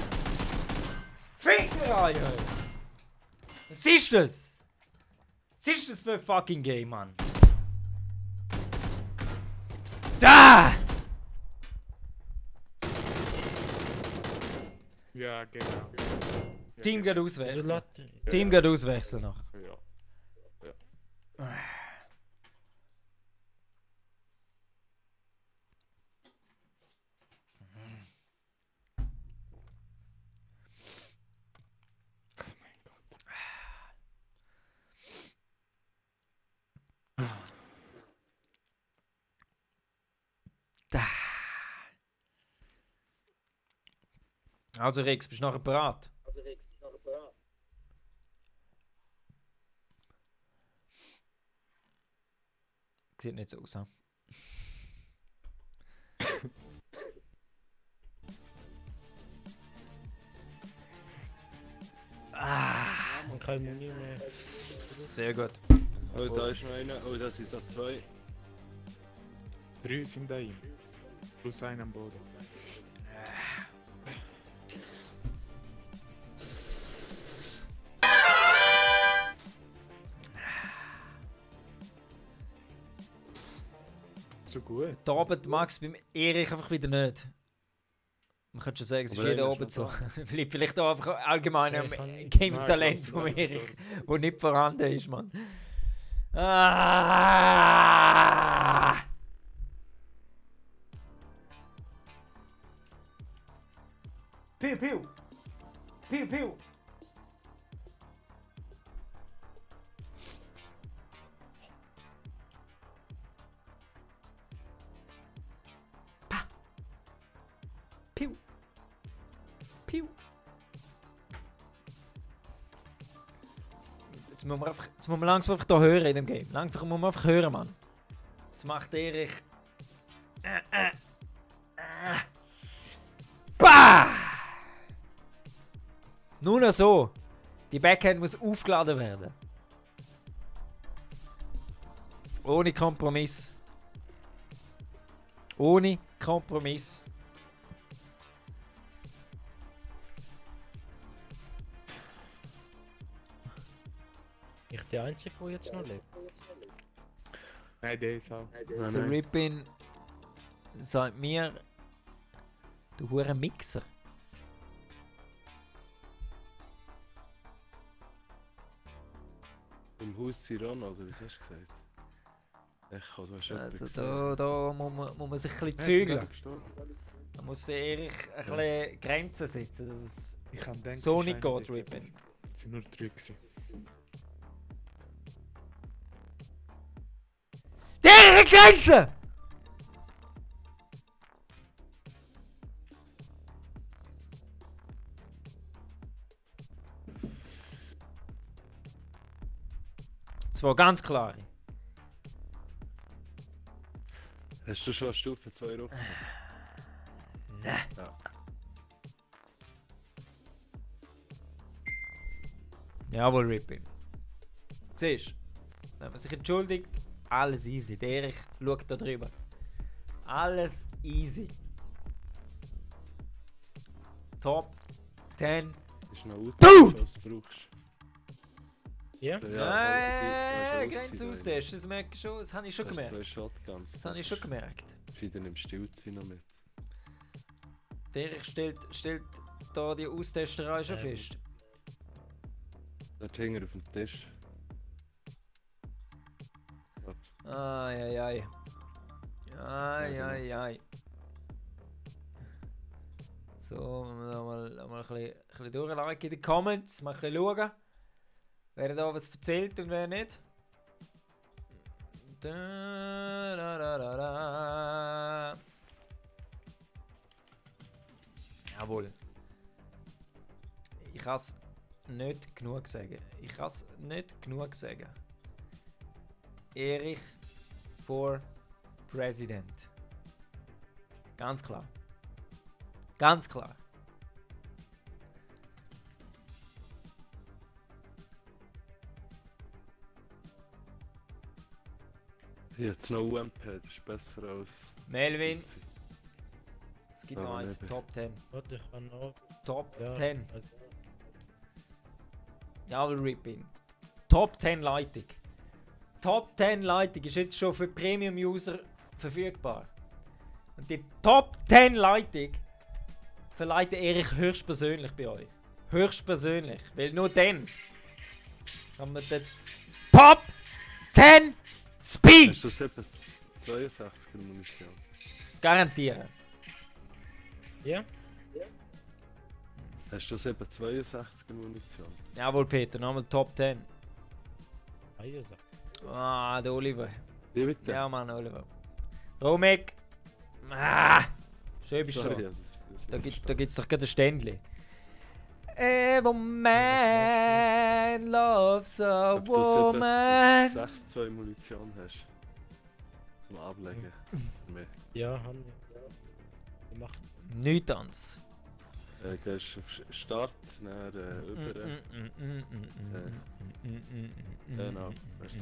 Finger, Alter! Was ist das? Was ist das für ein fucking Game, Mann? Da! Ja, genau. Ja, Team genau. geht auswechseln. Latte. Team geht auswechseln noch. Ja. Da. Also Rex, bist du nachher bereit? Sieht nicht so aus. He? Und kein Muni mehr. Sehr gut. Oh, da ist noch einer. Oh, da sind da 2. 3 sind da ihm. Plus ein am Boden. So gut. Da oben Max beim Erich einfach wieder nicht. Man könnte schon sagen, es ist Aber jeder einer oben ist so. noch Bleibt vielleicht auch einfach allgemein Ja, am ich kann- Game-Talent Nein, von ganz Erich, klar. wo nicht vorhanden ist, Mann. Ah! Piu, piu! Piu, piu! Pa! Piu! Piu! Jetzt muss man langsam einfach da hören in dem Game. Langsam muss man einfach hören, Mann. Jetzt macht Erich. Bah! Nur noch so. Die Backhand muss aufgeladen werden. Ohne Kompromiss. Ohne Kompromiss. Ich der Einzige, der jetzt noch lebt. Nein, der ist auch. Nein, Der nein. Rippin sagt mir, du hure Mixer. Im Haus Siron, oder was hast du gesagt? Echo, du hast Also jemanden da muss man sich ein bisschen Nein, zügeln. sind gestorben. Da muss der Erich ein bisschen Grenzen setzen, dass es Ich kann denken, so es nicht ist einer geht, dort. Rippin. Es sind nur 3 gewesen. Der Erich Grenzen! Zwei ganz klare. Hast du schon eine Stufe 2 Rucksack? Nein. Ja. Jawohl, Rippin. Siehst du? Wenn man sich entschuldigt, alles easy. Der Erich schaut da drüber. Alles easy. Top 10. Ist noch Auto, Dude! was du brauchst. Ja? Nein, Grenze austesten, das merke ich schon. Das habe ich schon Du hast gemerkt. 2 Shotguns. Das habe ich schon gemerkt. Verschiedene im Stilz noch mit. Der Erich stellt da die Austesterei schon fest. Dort hinten auf dem Tisch. Ai, ai, ai. Ai, Ja, ai, ai. So, mal ein bisschen durchliken in den Comments, mal ein bisschen schauen, wer da was erzählt und wer nicht. Da, da, da, da, da. Jawohl. Ich kann es nicht genug sagen. Ich kann es nicht genug sagen. Erich for President. Ganz klar. Ganz klar. Jetzt noch UMP, das ist besser als. Melvin, es gibt Ja, noch eins, eben. Top 10. Warte, ich kann noch. Top Ja, 10. also, Jawohl, Rippin. Top 10 Leitung. Top 10 Leitung ist jetzt schon für Premium-User verfügbar. Und die Top 10 Leitung verleiht Erich höchstpersönlich bei euch. Höchstpersönlich. Weil nur dann kann man den Top 10 Speed Hast du 62er Munition? garantieren. ja? Hast du 62er Munition? Jawohl, Peter, nochmal Top 10. Eine Sache. Ah, der Oliver. Wie bitte? Ja, Mann, Oliver. Romek. Ah, schön bist Sorry, du. ja, Da gibt's doch gerade ein Ständchen. Every man loves a Ob du woman. 6-2 Munition hast. Zum Ablegen. Mehr. Ja, haben wir. Wir machen. Nichts anderes. Gehst auf Start, dann über. Genau, merci.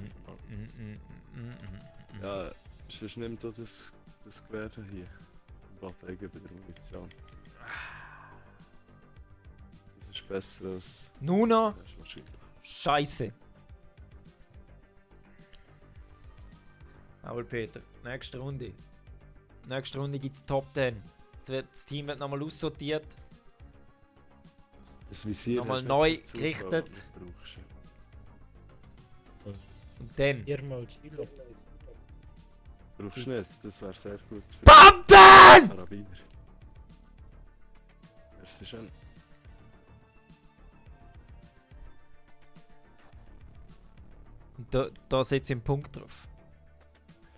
Ja, sonst nimm du das Gewehr hier. Und warte eigentlich bei der Munition. Das ist besser als. Nuno, Das ist wahrscheinlich. Scheiße. Aber Peter, nächste Runde. Nächste Runde gibt es Top 10. Das Team wird nochmal aussortiert. Das Visier Nochmal hast du neu nicht dazu, gerichtet. was du brauchst. Und dann. Viermal Kilo. Brauchst du nicht, das wäre sehr gut für BAMTEN! Karabiner. Merci schön. Und da setzt ihr einen Punkt drauf.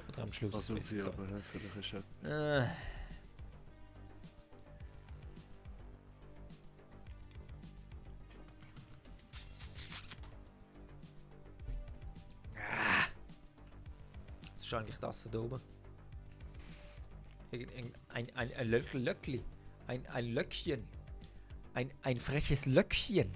Oder am Schluss. Also besser sie gesagt. aber vielleicht ist etwas. Was ist eigentlich das da oben? Ein Löckli. Ein Löckchen. Ein freches Löckchen.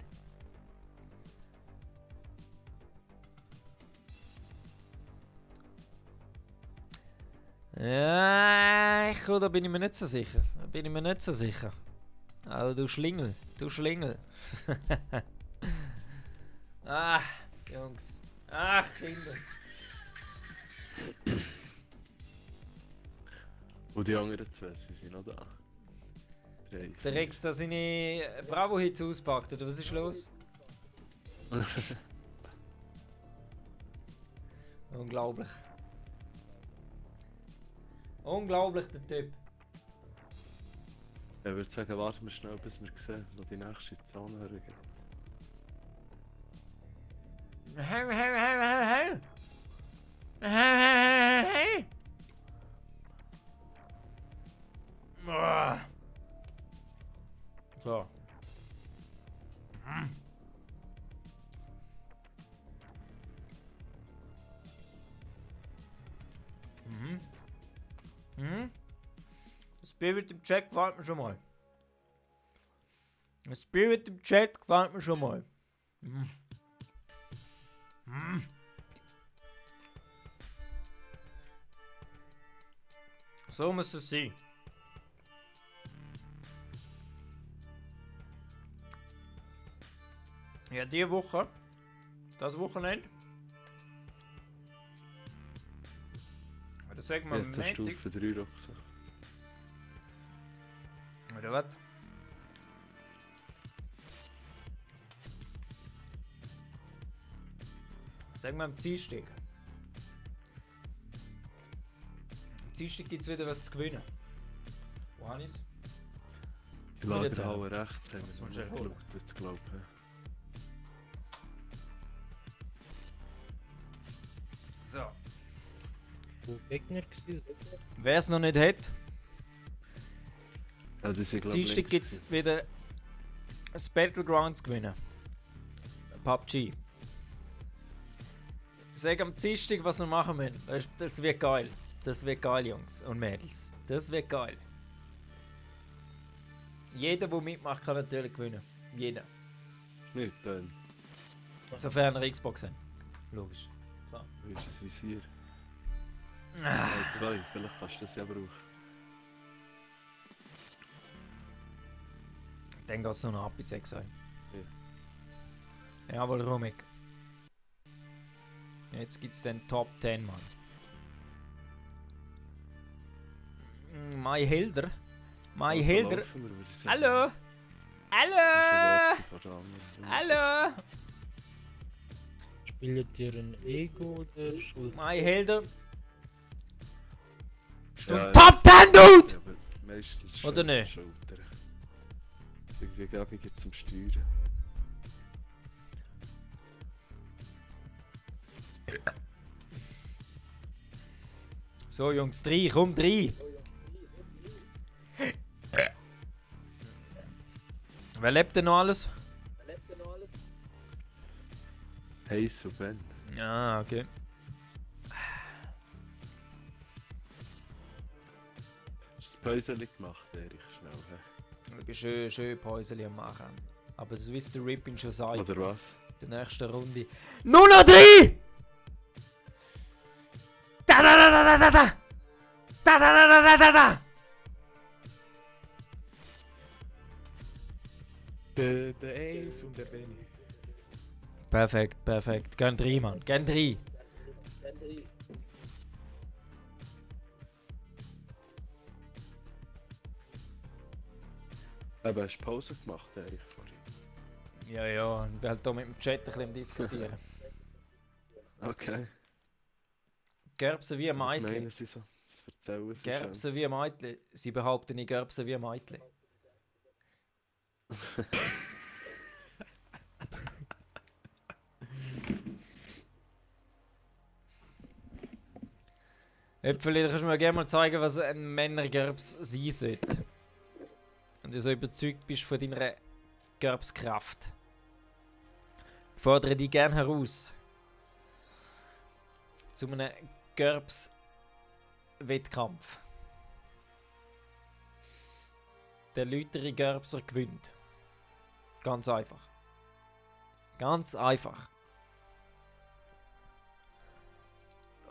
Ja, da bin ich mir nicht so sicher. Da bin ich mir nicht so sicher. Aber du Schlingel. Du Schlingel. Ah, Jungs. Ach, Kinder. Und die anderen zwei, sie sind noch da. Drei, Der Rex da seine Bravo-Hits auspackt, oder was ist los? Unglaublich. Unglaublich, der Typ. Ich würde sagen, warten wir schnell, bis wir sehen, noch die nächste Zone hören. So. Spirit im Chat gefällt mir schon mal. Spirit im Chat gefällt mir schon mal. So muss es sein. Ja, diese Woche, das Wochenende, oder sagen wir Jetzt eine Montag, Stufe 3 Rucksack. oder was? Sagen wir am Dienstag. Am Dienstag gibt es wieder was zu gewinnen. Wo habe ich es? Die Wieder Lagerhalle rechts haben Das wir musst noch du nicht erholen. geschaut, jetzt glaube ich. So. Wo Gegner gewesen? Wer es noch nicht hat, Ja, die sind am glaube ich Dienstag gibt es wieder ein Battlegrounds gewinnen. PUBG. Sag am Dienstag, was wir machen müssen. Das wird geil. Das wird geil, Jungs und Mädels. Das wird geil. Jeder, der mitmacht, kann natürlich gewinnen. Jeder. Nicht, dann. Sofern er Xbox hat. Logisch. Wie ist das Visier? 2, vielleicht kannst du das ja brauchen. Dann geht es nur noch ab bis 6 Uhr. Jawohl, Rumik. Jetzt gibt es den Top 10, Mann. Mai Hilder. Mai Hilder. Hallo! Hallo! Hallo! Spielt ihr ein Ego oder Schuld? Mai Hilder. Ja, Top 10, Dude! Ja, aber meistens Oder nicht? Schulter. Irgendwie gäbiger zum Steuern. So, Jungs, 3, komm, 3! Wer lebt denn noch alles? Heiss und Ben. Ah, okay. Hast du das Päuseli gemacht, Erich? Schnell, hä? Ich bin schön Päuseli am machen. Aber so wie es der Rippin schon sagt, Oder was? in der nächsten Runde. Nur noch 3! Da da da da da da da! Da da da da da da da! Der Ace und der Benny. Perfekt, perfekt. Gern 3, Mann. Gern 3. Aber hast du Pause gemacht, Erich, vorhin? Ja, ja. Ich bin halt hier mit dem Chat ein bisschen am Diskutieren. Okay. Gerbsen wie ein Was Mädchen. meinen Sie so? Das erzählen Sie Gerbsen wie ein Mädchen. Sie behaupten, ich gerbsen wie ein Mädchen. Vielleicht kannst du mir gerne mal zeigen, was ein Männergerbs sein sollte. Wenn du so überzeugt bist von deiner Gerbskraft. Ich fordere dich gerne heraus. Zu einem Gerbs-Wettkampf. Der läutere Gerbser gewinnt. Ganz einfach. Ganz einfach.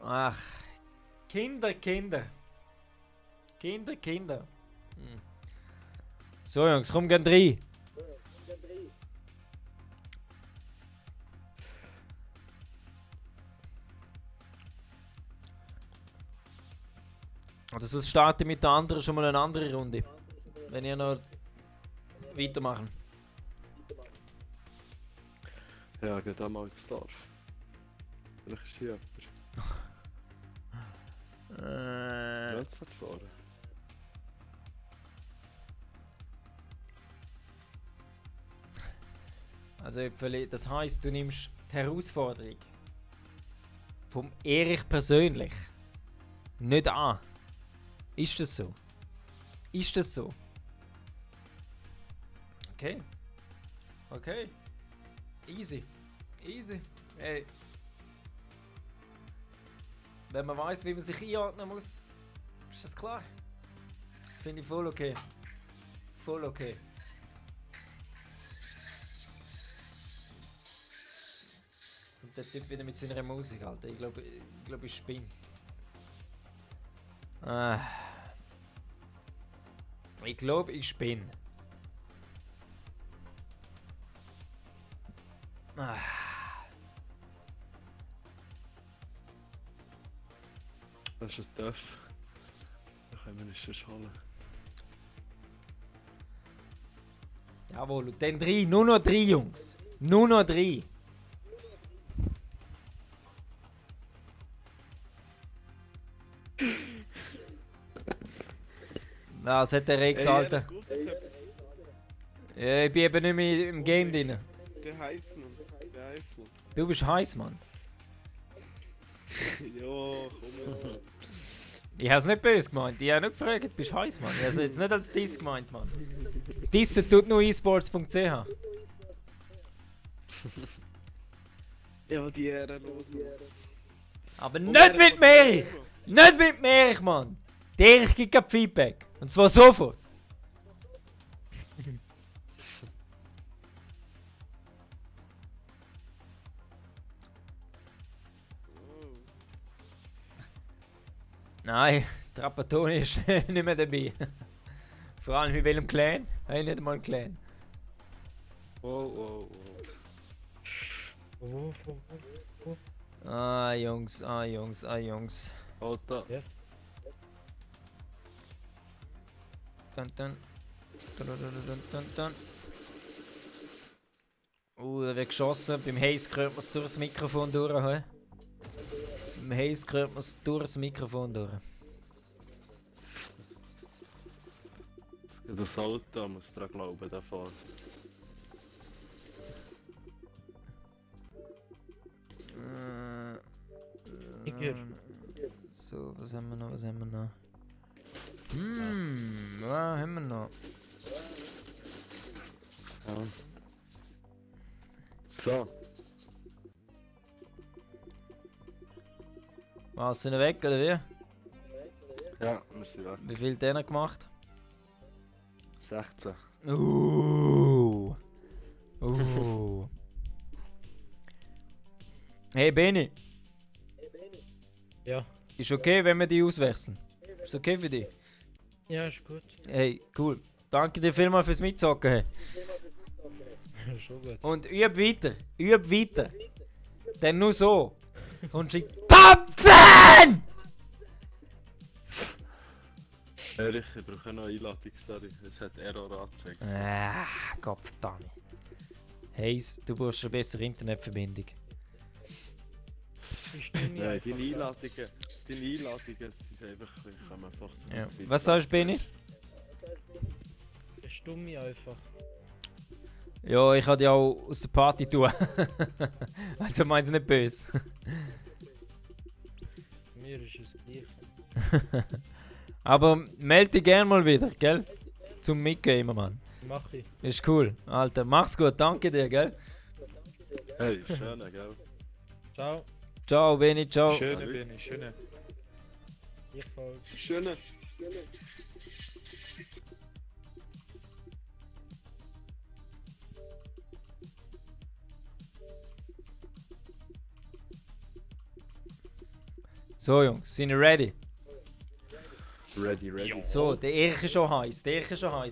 Ach. Kinder. Kinder. Hm. So Jungs, komm gern 3. Oder sonst starte mit der anderen schon mal eine andere Runde. Wenn ihr noch weitermachen. Ja, geh da mal ins Dorf. Vielleicht ist hier jemand. Jetzt dort vorne. Also das heisst, du nimmst die Herausforderung vom Erich persönlich nicht an. Ist das so? Ist das so? Okay. Okay. Easy. Easy. Hey. Wenn man weiß, wie man sich einordnen muss, ist das klar. Finde ich voll okay. Voll okay. Und der Typ wieder mit seiner Musik, Alter. Ich glaube, ich spinne. Ich glaube, ich spinne. Das ist ein Töff. Da können wir uns schon holen. Jawohl, und dann 3. Nur noch 3, Jungs. Nur noch 3. Na, was hat der Rex, Alter? Ja, ich bin eben nicht mehr im Game drin. Der Heißmann. Du bist heiß, Mann. Ja, komm her. Ich hab's nicht böse gemeint. Ich hab nicht gefragt, bist du heiß, Mann. Ich hab's jetzt nicht als Diss gemeint, Mann. Dissen tut nur esports.ch. Ja, die Ehrenlosen. Aber nicht mit mir! Nicht mit mir, Mann! Der Erich gibt kein Feedback. Und zwar sofort. Nein, Trapattoni ist nicht mehr dabei. Vor allem in welchem Clan? Hey, nicht mal einen Clan. Oh. Ah, Jungs. Alter. Ja. Dun. Da wird geschossen. Beim Haze hört man es durchs Mikrofon durch. He? Beim Haze hört man es durchs Mikrofon durch. Das Auto muss dran glauben, davor. So, was haben wir noch? Was haben wir noch? Was haben wir noch? Ja. So. Was, sind wir weg oder wie? Ja, wir sind weg. Wie viel hat der gemacht? 16. Hey Beni, Ja. ist okay, wenn wir die auswechseln? Ist okay für dich? Ja, ist gut. Hey, cool. Danke dir vielmals fürs Mitzocken. Hey. Schon gut. Und üb weiter. Denn nur so kommst du in die Top 10! Erich, ich brauche eine Einladung, sorry. Es hat Error angezeigt. Gottverdammt. Haze, du brauchst eine bessere Internetverbindung. Nein, deine Einladungen sind einfach, ich kann einfach... Ja. Was sagst du, Beni? Ist dumm einfach. Ja, ich kann dich auch aus der Party tun. Also meinst du nicht böse. Mir ist es gleich. Aber melde dich gerne mal wieder, gell? Zum Mitgehen, Mann. Mach ich. Ist cool. Alter, mach's gut, danke dir, gell? Hey, schöne, gell? Ciao. Ciao, Beni, ciao. Schöne Beni, schöne. Ich folge. Schöne. So, Jungs, sind ihr ready? Ready. So, der Erich ist schon heiß,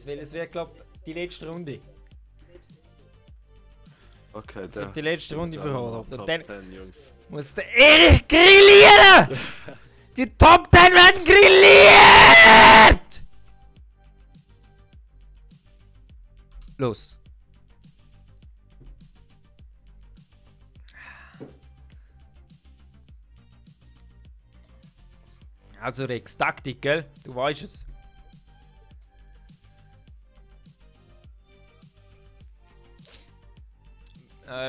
weil es wird, glaube ich, die letzte Runde. Okay, Es wird die letzte Runde verholen. Und dann 10, Jungs. muss der Erich grillieren! Die Top 10 werden grilliert! Los. Also Rex, Taktik, gell? Du weißt es.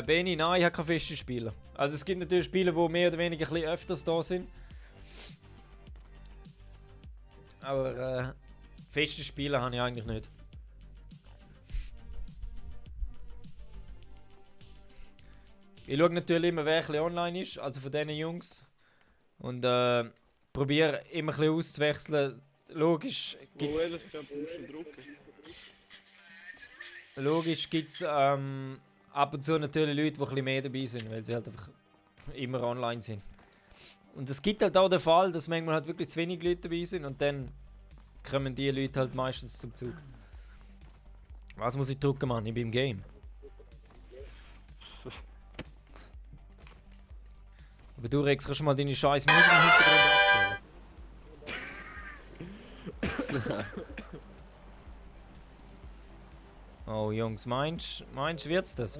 Beni, nein, ich habe keine festen Spieler. Also es gibt natürlich Spieler, die mehr oder weniger ein bisschen öfters da sind. Aber feste Spieler habe ich eigentlich nicht. Ich schaue natürlich immer, wer ein bisschen online ist, also von diesen Jungs. Und probiere immer ein bisschen auszuwechseln. Logisch gibt es... Logisch gibt es ab und zu natürlich Leute, die ein bisschen mehr dabei sind, weil sie halt einfach immer online sind. Und es gibt halt auch den Fall, dass manchmal halt wirklich zu wenig Leute dabei sind und dann kommen die Leute halt meistens zum Zug. Was muss ich drücken, Mann? Ich bin im Game. Aber du, Rex, kannst du mal deine scheiß Musik im Hintergrund abstellen? Oh Jungs, meinst du, wird's das?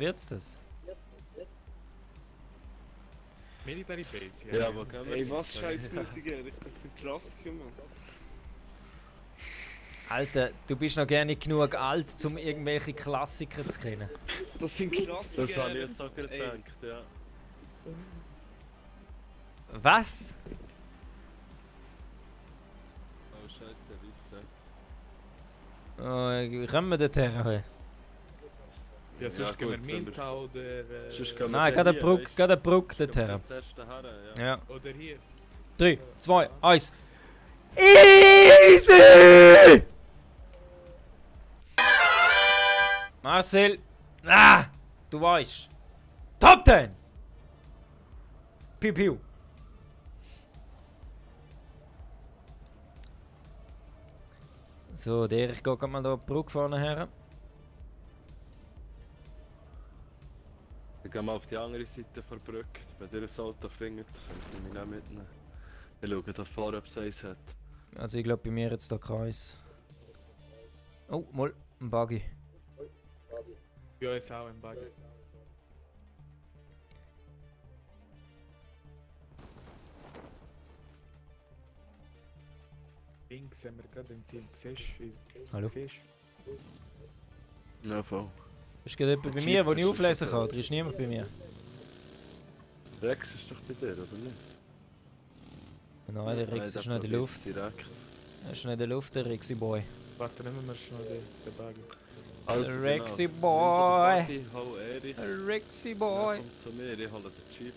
Military Base, Ja, wo können wir? Ey, was scheiß Musik, Erich? Das sind Klassiker, Mann. Alter, du bist noch gar nicht genug alt, um irgendwelche Klassiker zu kennen. Das sind Klassiker. Das habe ich jetzt auch gedacht, ja. Was? Oh scheiße, Richter. Wie kommen wir dorthin? Ja, sonst Ja, gehen wir gut, wenn Milta oder... Sonst können wir Nein, dann gerade hier, eine Brücke weißt du? dorthin. Kommen wir zuerst daher, ja. Ja. Oder hier. 3, 2, 1. Easy! Marcel! Du weißt. Top 10! Piu piu. So, der ich gehe mal da die Brücke vorne her. Ich gehe mal auf die andere Seite der Brücke. Wenn ihr ein Auto findet, könnt ihr mich nicht mitnehmen. Wir schauen da vorne, ob es eins hat. Also ich glaube bei mir jetzt da Kreis. Oh, mal, ein Buggy. Ja, ist auch ein Bug. Links haben wir gerade ein Team. Siehst du? Hallo? Siehst Ja, voll. Ist gerade jemand bei mir, wo ich auflesen kann? Oder ist niemand bei mir? Rex ist doch bei dir, oder nicht? Nein, der Rex ist noch in der Luft. Direkt. Er ist noch in der Luft, der Rexy Boy. du? Warte, nehmen wir schnell den Bug. Also, Der Rexy genau. Boy. Nimm dir den Buggy, hol Erich. Der Rexy Ja, Boy. komm zu mir, ich hole den Jeep.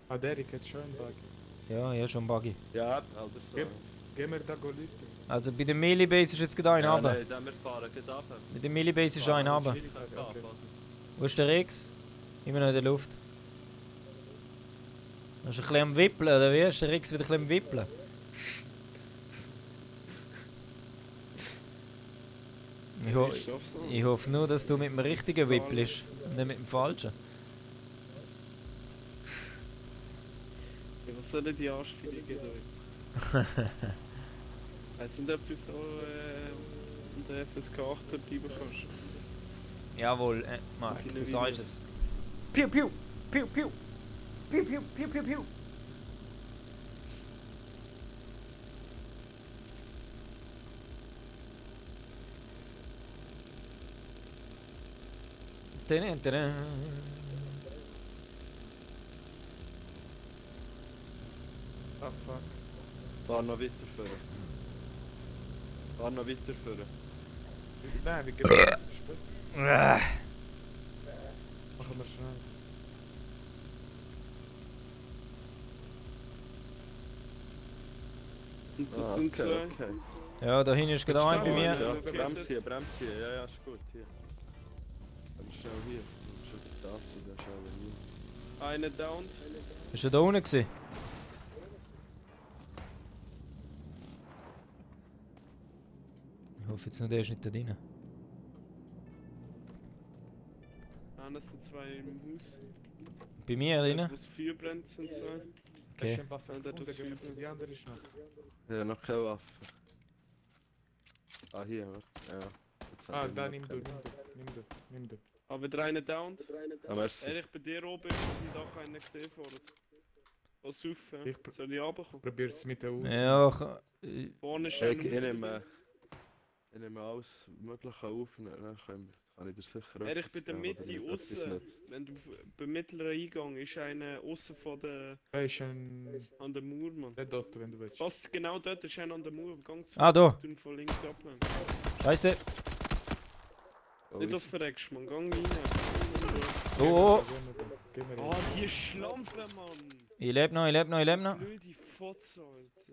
Ah, Derek hat schon einen Bug. Ja, schon ein Buggy. Ja, oder so. Gib- Gehen wir da Leute. Also bei der Millibase ist jetzt gerade einer Ja, runter. nein, dann wir fahren gleich runter. Bei der Millibase ist einer runter. Okay. Wo ist der Rex? Immer noch in der Luft. Er ist ein bisschen am Wippeln, oder wie? Ist der Rex wieder ein bisschen am Wippeln? Ich hoffe nur, dass du mit dem richtigen wippelst und nicht mit dem falschen. Ja, was sollen die Anspielungen da? Weißt du nicht, ob du so in der FSK 18 bleiben kannst? Jawohl, Mark, Die du Videos. sagst es. Piu, piu, piu, piu. Piu, piu, piu, piu, piu. Tadam, tadam. Ah, fuck. Fahr noch weiterführen. Fahr noch weiterführen. Nein, wir gehen Spaß. Ah. Machen wir schnell. Und das sind zwei. okay. Ja, da hinten ist gerade ein bei Jetzt mir. stehen Ja, Okay. bremse hier, ja, ja, ist gut, hier. Aber schnell hier. Schon das, dann schauen wir hier. Eine down. Ist er da unten gewesen? Ich hoffe jetzt nur, der ist nicht da drin. Eines sind zwei im Haus. Bei mir drin? Wo es Feuer brennt, sind zwei. Hast Okay. du eine Waffe Ja, das gefunden? ist Gehen wir viel zu die andere schnell. Ja, noch keine Waffe. Ah, hier, warte. Ja. Jetzt Ah, haben wir da noch nimm du, keine. nimm du. Aber wieder eine down. Ah, merci. Ehrlich, bei dir oben ist auf dem Dach einer gesehen vorhin. Was saufen? Ich Soll ich runterkommen? Probier's mit der Aus. Ja, Vorne ist Ich einer. nehme alles Mögliche auf und dann kann ich dir sicher Ehrlich, bei etwas der geben, Mitte oder nicht etwas außen. nützt. Wenn du beim mittleren Eingang ist einer außen von der. Da ist ein... An der Mauer, Mann. Der dort, wenn du willst. Fast genau dort ist einer an der Mauer. Gang zu. Ah, da. Tun von links abnehmen. Scheiße. Oh, Nicht das verreckst, man. Gang rein. Oh, oh. Gehen wir Ah, rein. die Schlampe, Mann! Ich lebe noch, ich lebe noch, ich lebe noch. Blöde Fotze, Alter.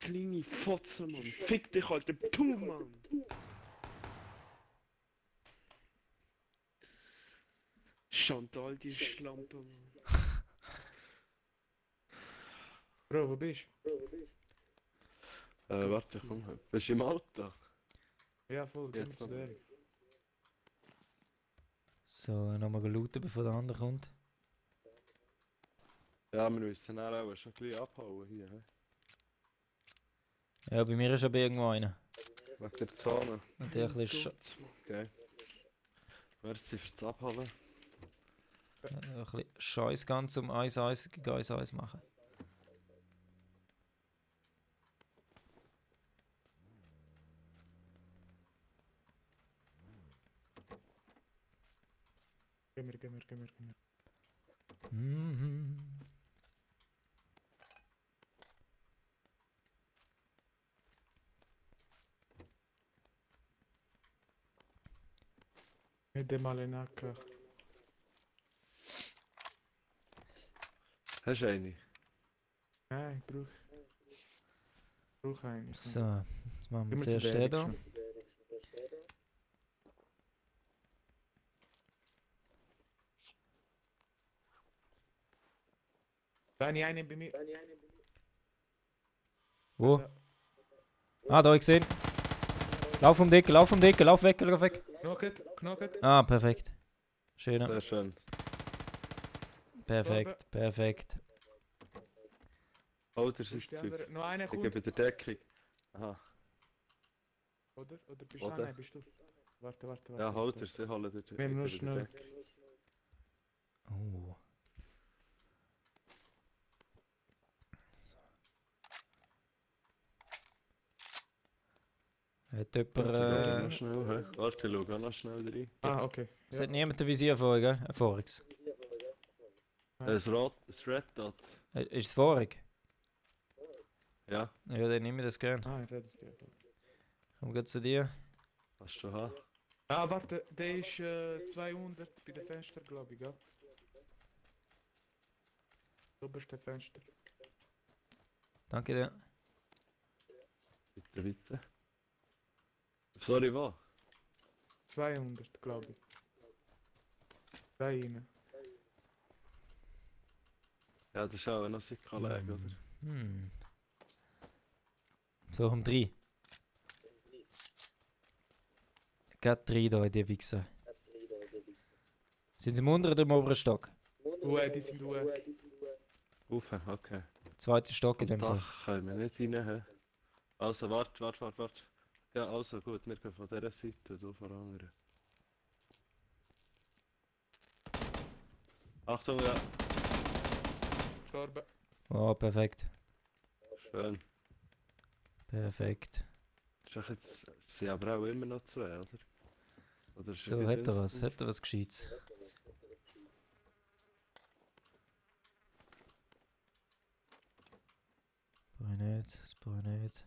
Kleine Fotze, Mann. Fick dich, Alter. Puh, Mann. Chantal, die Schlampe, Mann. Bro, wo bist Warte, komm. Bist du im Auto? du? Ja, voll, gehen wir Jetzt zu noch. der. So, nochmal looten, bevor der andere kommt. Ja, wir müssen dann auch schon ein bisschen abhauen hier. He? Ja, bei mir ist aber irgendwo einer. Wegen der Zone. Und der ein bisschen, Gott, Mann. Okay. Merci fürs Abholen. ein bisschen Scheiß ganz um 1-1 gegen 1-1 machen. Gehen wir. Mhm. Mit dem mal in AK. Hast du eine? Nein, ich brauch einen. So, jetzt machen wir Gehen wir zuerst zu den der. da. Da habe ich einen bei mir. Wo? Ah, da, ich gesehen. Lauf um die Ecke, lauf weg, lauf weg. Knocket. Ah, perfekt. Schön. Sehr schön. Perfekt. Oh, das ist zu. Noch einer Ich kommt. gebe der Deckung. Aha. Oder bist du? Oder? Ah, nein, bist du. Warte. Ja, holt er, sie holen den. Wir haben nur schnell. Oh. Hat jemand... Noch schnell, hä? Warte, schau auch noch schnell rein. Ah, okay. Es hat niemand ein Visier vor euch, gell? Ein voriges. Ein Red Dot. Ist es vorig? Ja, Ja, dann nehme ich das gern. Ah, ich rede dir. Komm gut zu dir. hast du schon haben. Ah, warte, der ist 200 bei den Fenstern, glaube ich, gell? Oberste Fenster. Danke dir. Bitte. Sorry, wo? 200, glaube ich. Da rein. Ja, das ist auch noch sein Kollege, oder? So, um 3. Geht 3 da in die Wichse. Sind sie im unteren oder im oberen Stock? Die sind Uhr. Uff, okay. Zweiter Stock in dem Da Fall. können wir nicht rein. He. Also, warte. Ja, also gut, wir gehen von dieser Seite, du von der anderen. Achtung, ja. Gestorben. Oh, perfekt. Schön. Perfekt. Das ist doch jetzt, es sind aber auch immer noch 2, oder? Oder ist So, hat er was Gescheites. Das brauche ich nicht.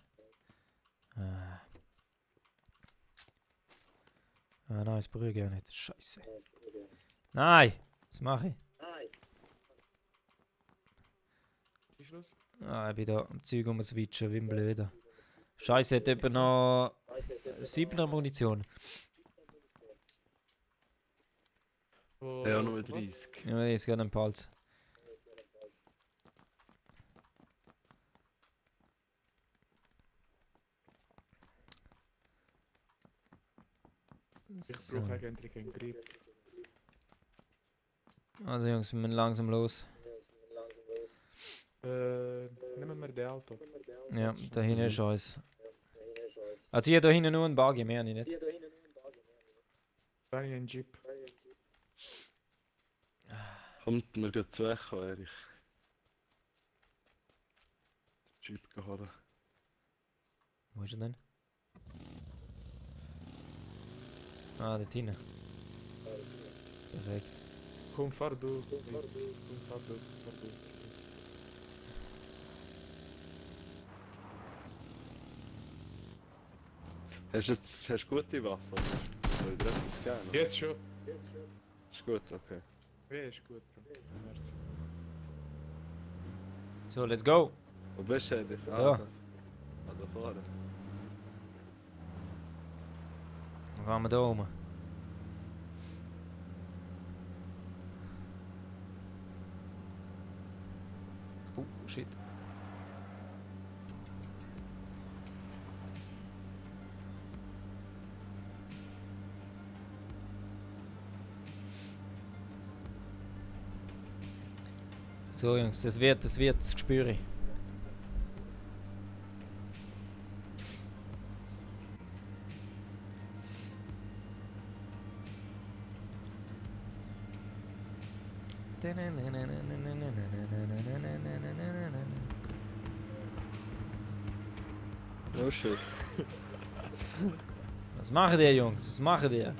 Ah, nein, das brauche ich gar nicht. Scheiße. Nein! Was mache ich? Ist Schluss? Ah, ich bin da am Zeug switchen, wie ein Blöder. Scheiße, hat jemand noch 7er Munition? Ja, nur 30. Ja, die ist gerade im Palz. Ich So. brauche eigentlich einen Grip. Also Jungs, wir müssen langsam los. Nehmen wir das Auto. Ja, da hinten ist alles. Also hier da hinten nur ein Buggy, mehr nicht. Dann einen Jeep. Kommt mir gerade zu Echo, Erich. Den Jeep holen. Wo ist er denn? Ah, dort hinten. Perfekt. Komm, fahr du. Fahr du. Hast du gute Waffen? Soll ich dir etwas geben? Jetzt schon. Ist gut, okay. Ja, ist gut, Bro. Merci. So, let's go! Wo bist du, Erich? Da. Da vorne. Dann gaan wir da oben. Oh, shit. So Jungs, das spüre ich. Oh shit. Was machen die Jungs? Was machen die? Ein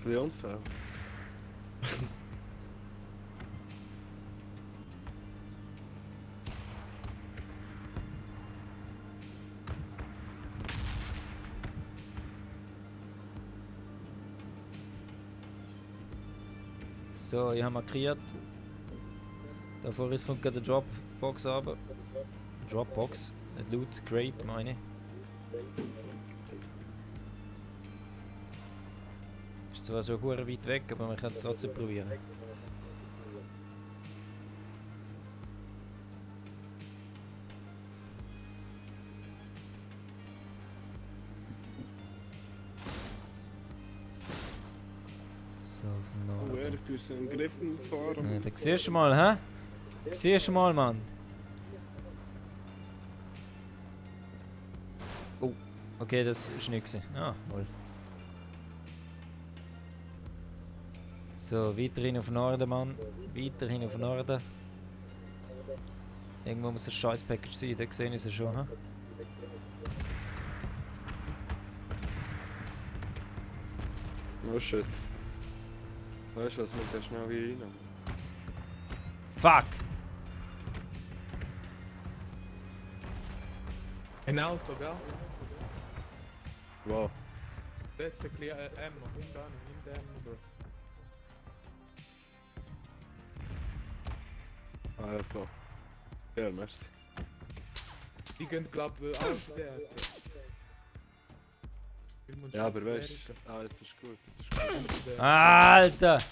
bisschen unfair. So, ich habe markiert. Da vor uns kommt gerade eine Dropbox runter. Dropbox? Eine Loot Crate meine ich. Ist zwar schon hure weit weg, aber man kann es trotzdem probieren. tue so einen Griff fahren. Ja, da siehst du mal, hä? Da siehst du mal, Mann. Oh. Okay, das ist nicht gewesen. Ah, wohl. So, weiterhin auf Norden, Mann. Weiterhin auf Norden. Irgendwo muss ein scheiß Package sein, da sehe ich es schon, hä? Oh shit. Weißt du was, wir gehen schnell hier rein. Fuck! Ein Auto, gell? Wow. Jetzt ein bisschen Ammo. Nimm den Ammo, Bro. Ah, ja, voll. Ja, merci. Die gehen, glaub ich, auch in der Ecke. Ja, aber weißt du, jetzt ist gut, jetzt ist gut. Alter!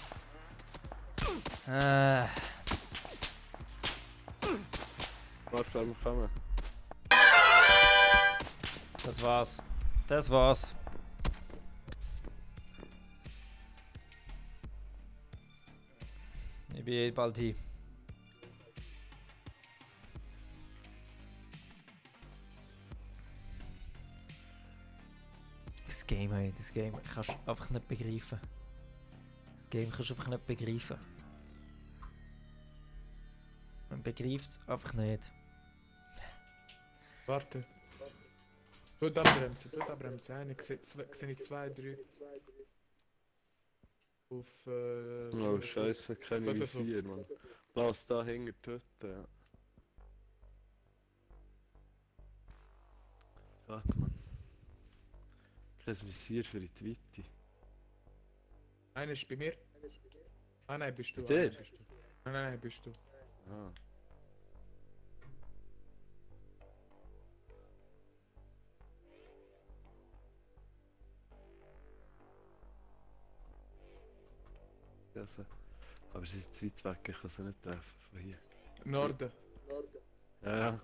Warte, wir kommen. Das war's. Das war's. Ich bin eh bald hier. Das Game, hey, das Game kannst du einfach nicht begreifen. Das Game kannst du einfach nicht begreifen. Man begreift es einfach nicht. Warte. Gut abbremsen. Eine, sehe ich 2, 3. Auf. Oh, Scheiße, keine Visier, Mann. Lass da hinten töten, ja. Fuck, Mann. Kein Visier für die Tweety. Einer ist bei mir. Ah nein, bist du. Bei dir? Nein, bist du. Ah. Also, aber sie ist zu weit weg, ich kann sie nicht treffen von hier. Norden. Ja, ja.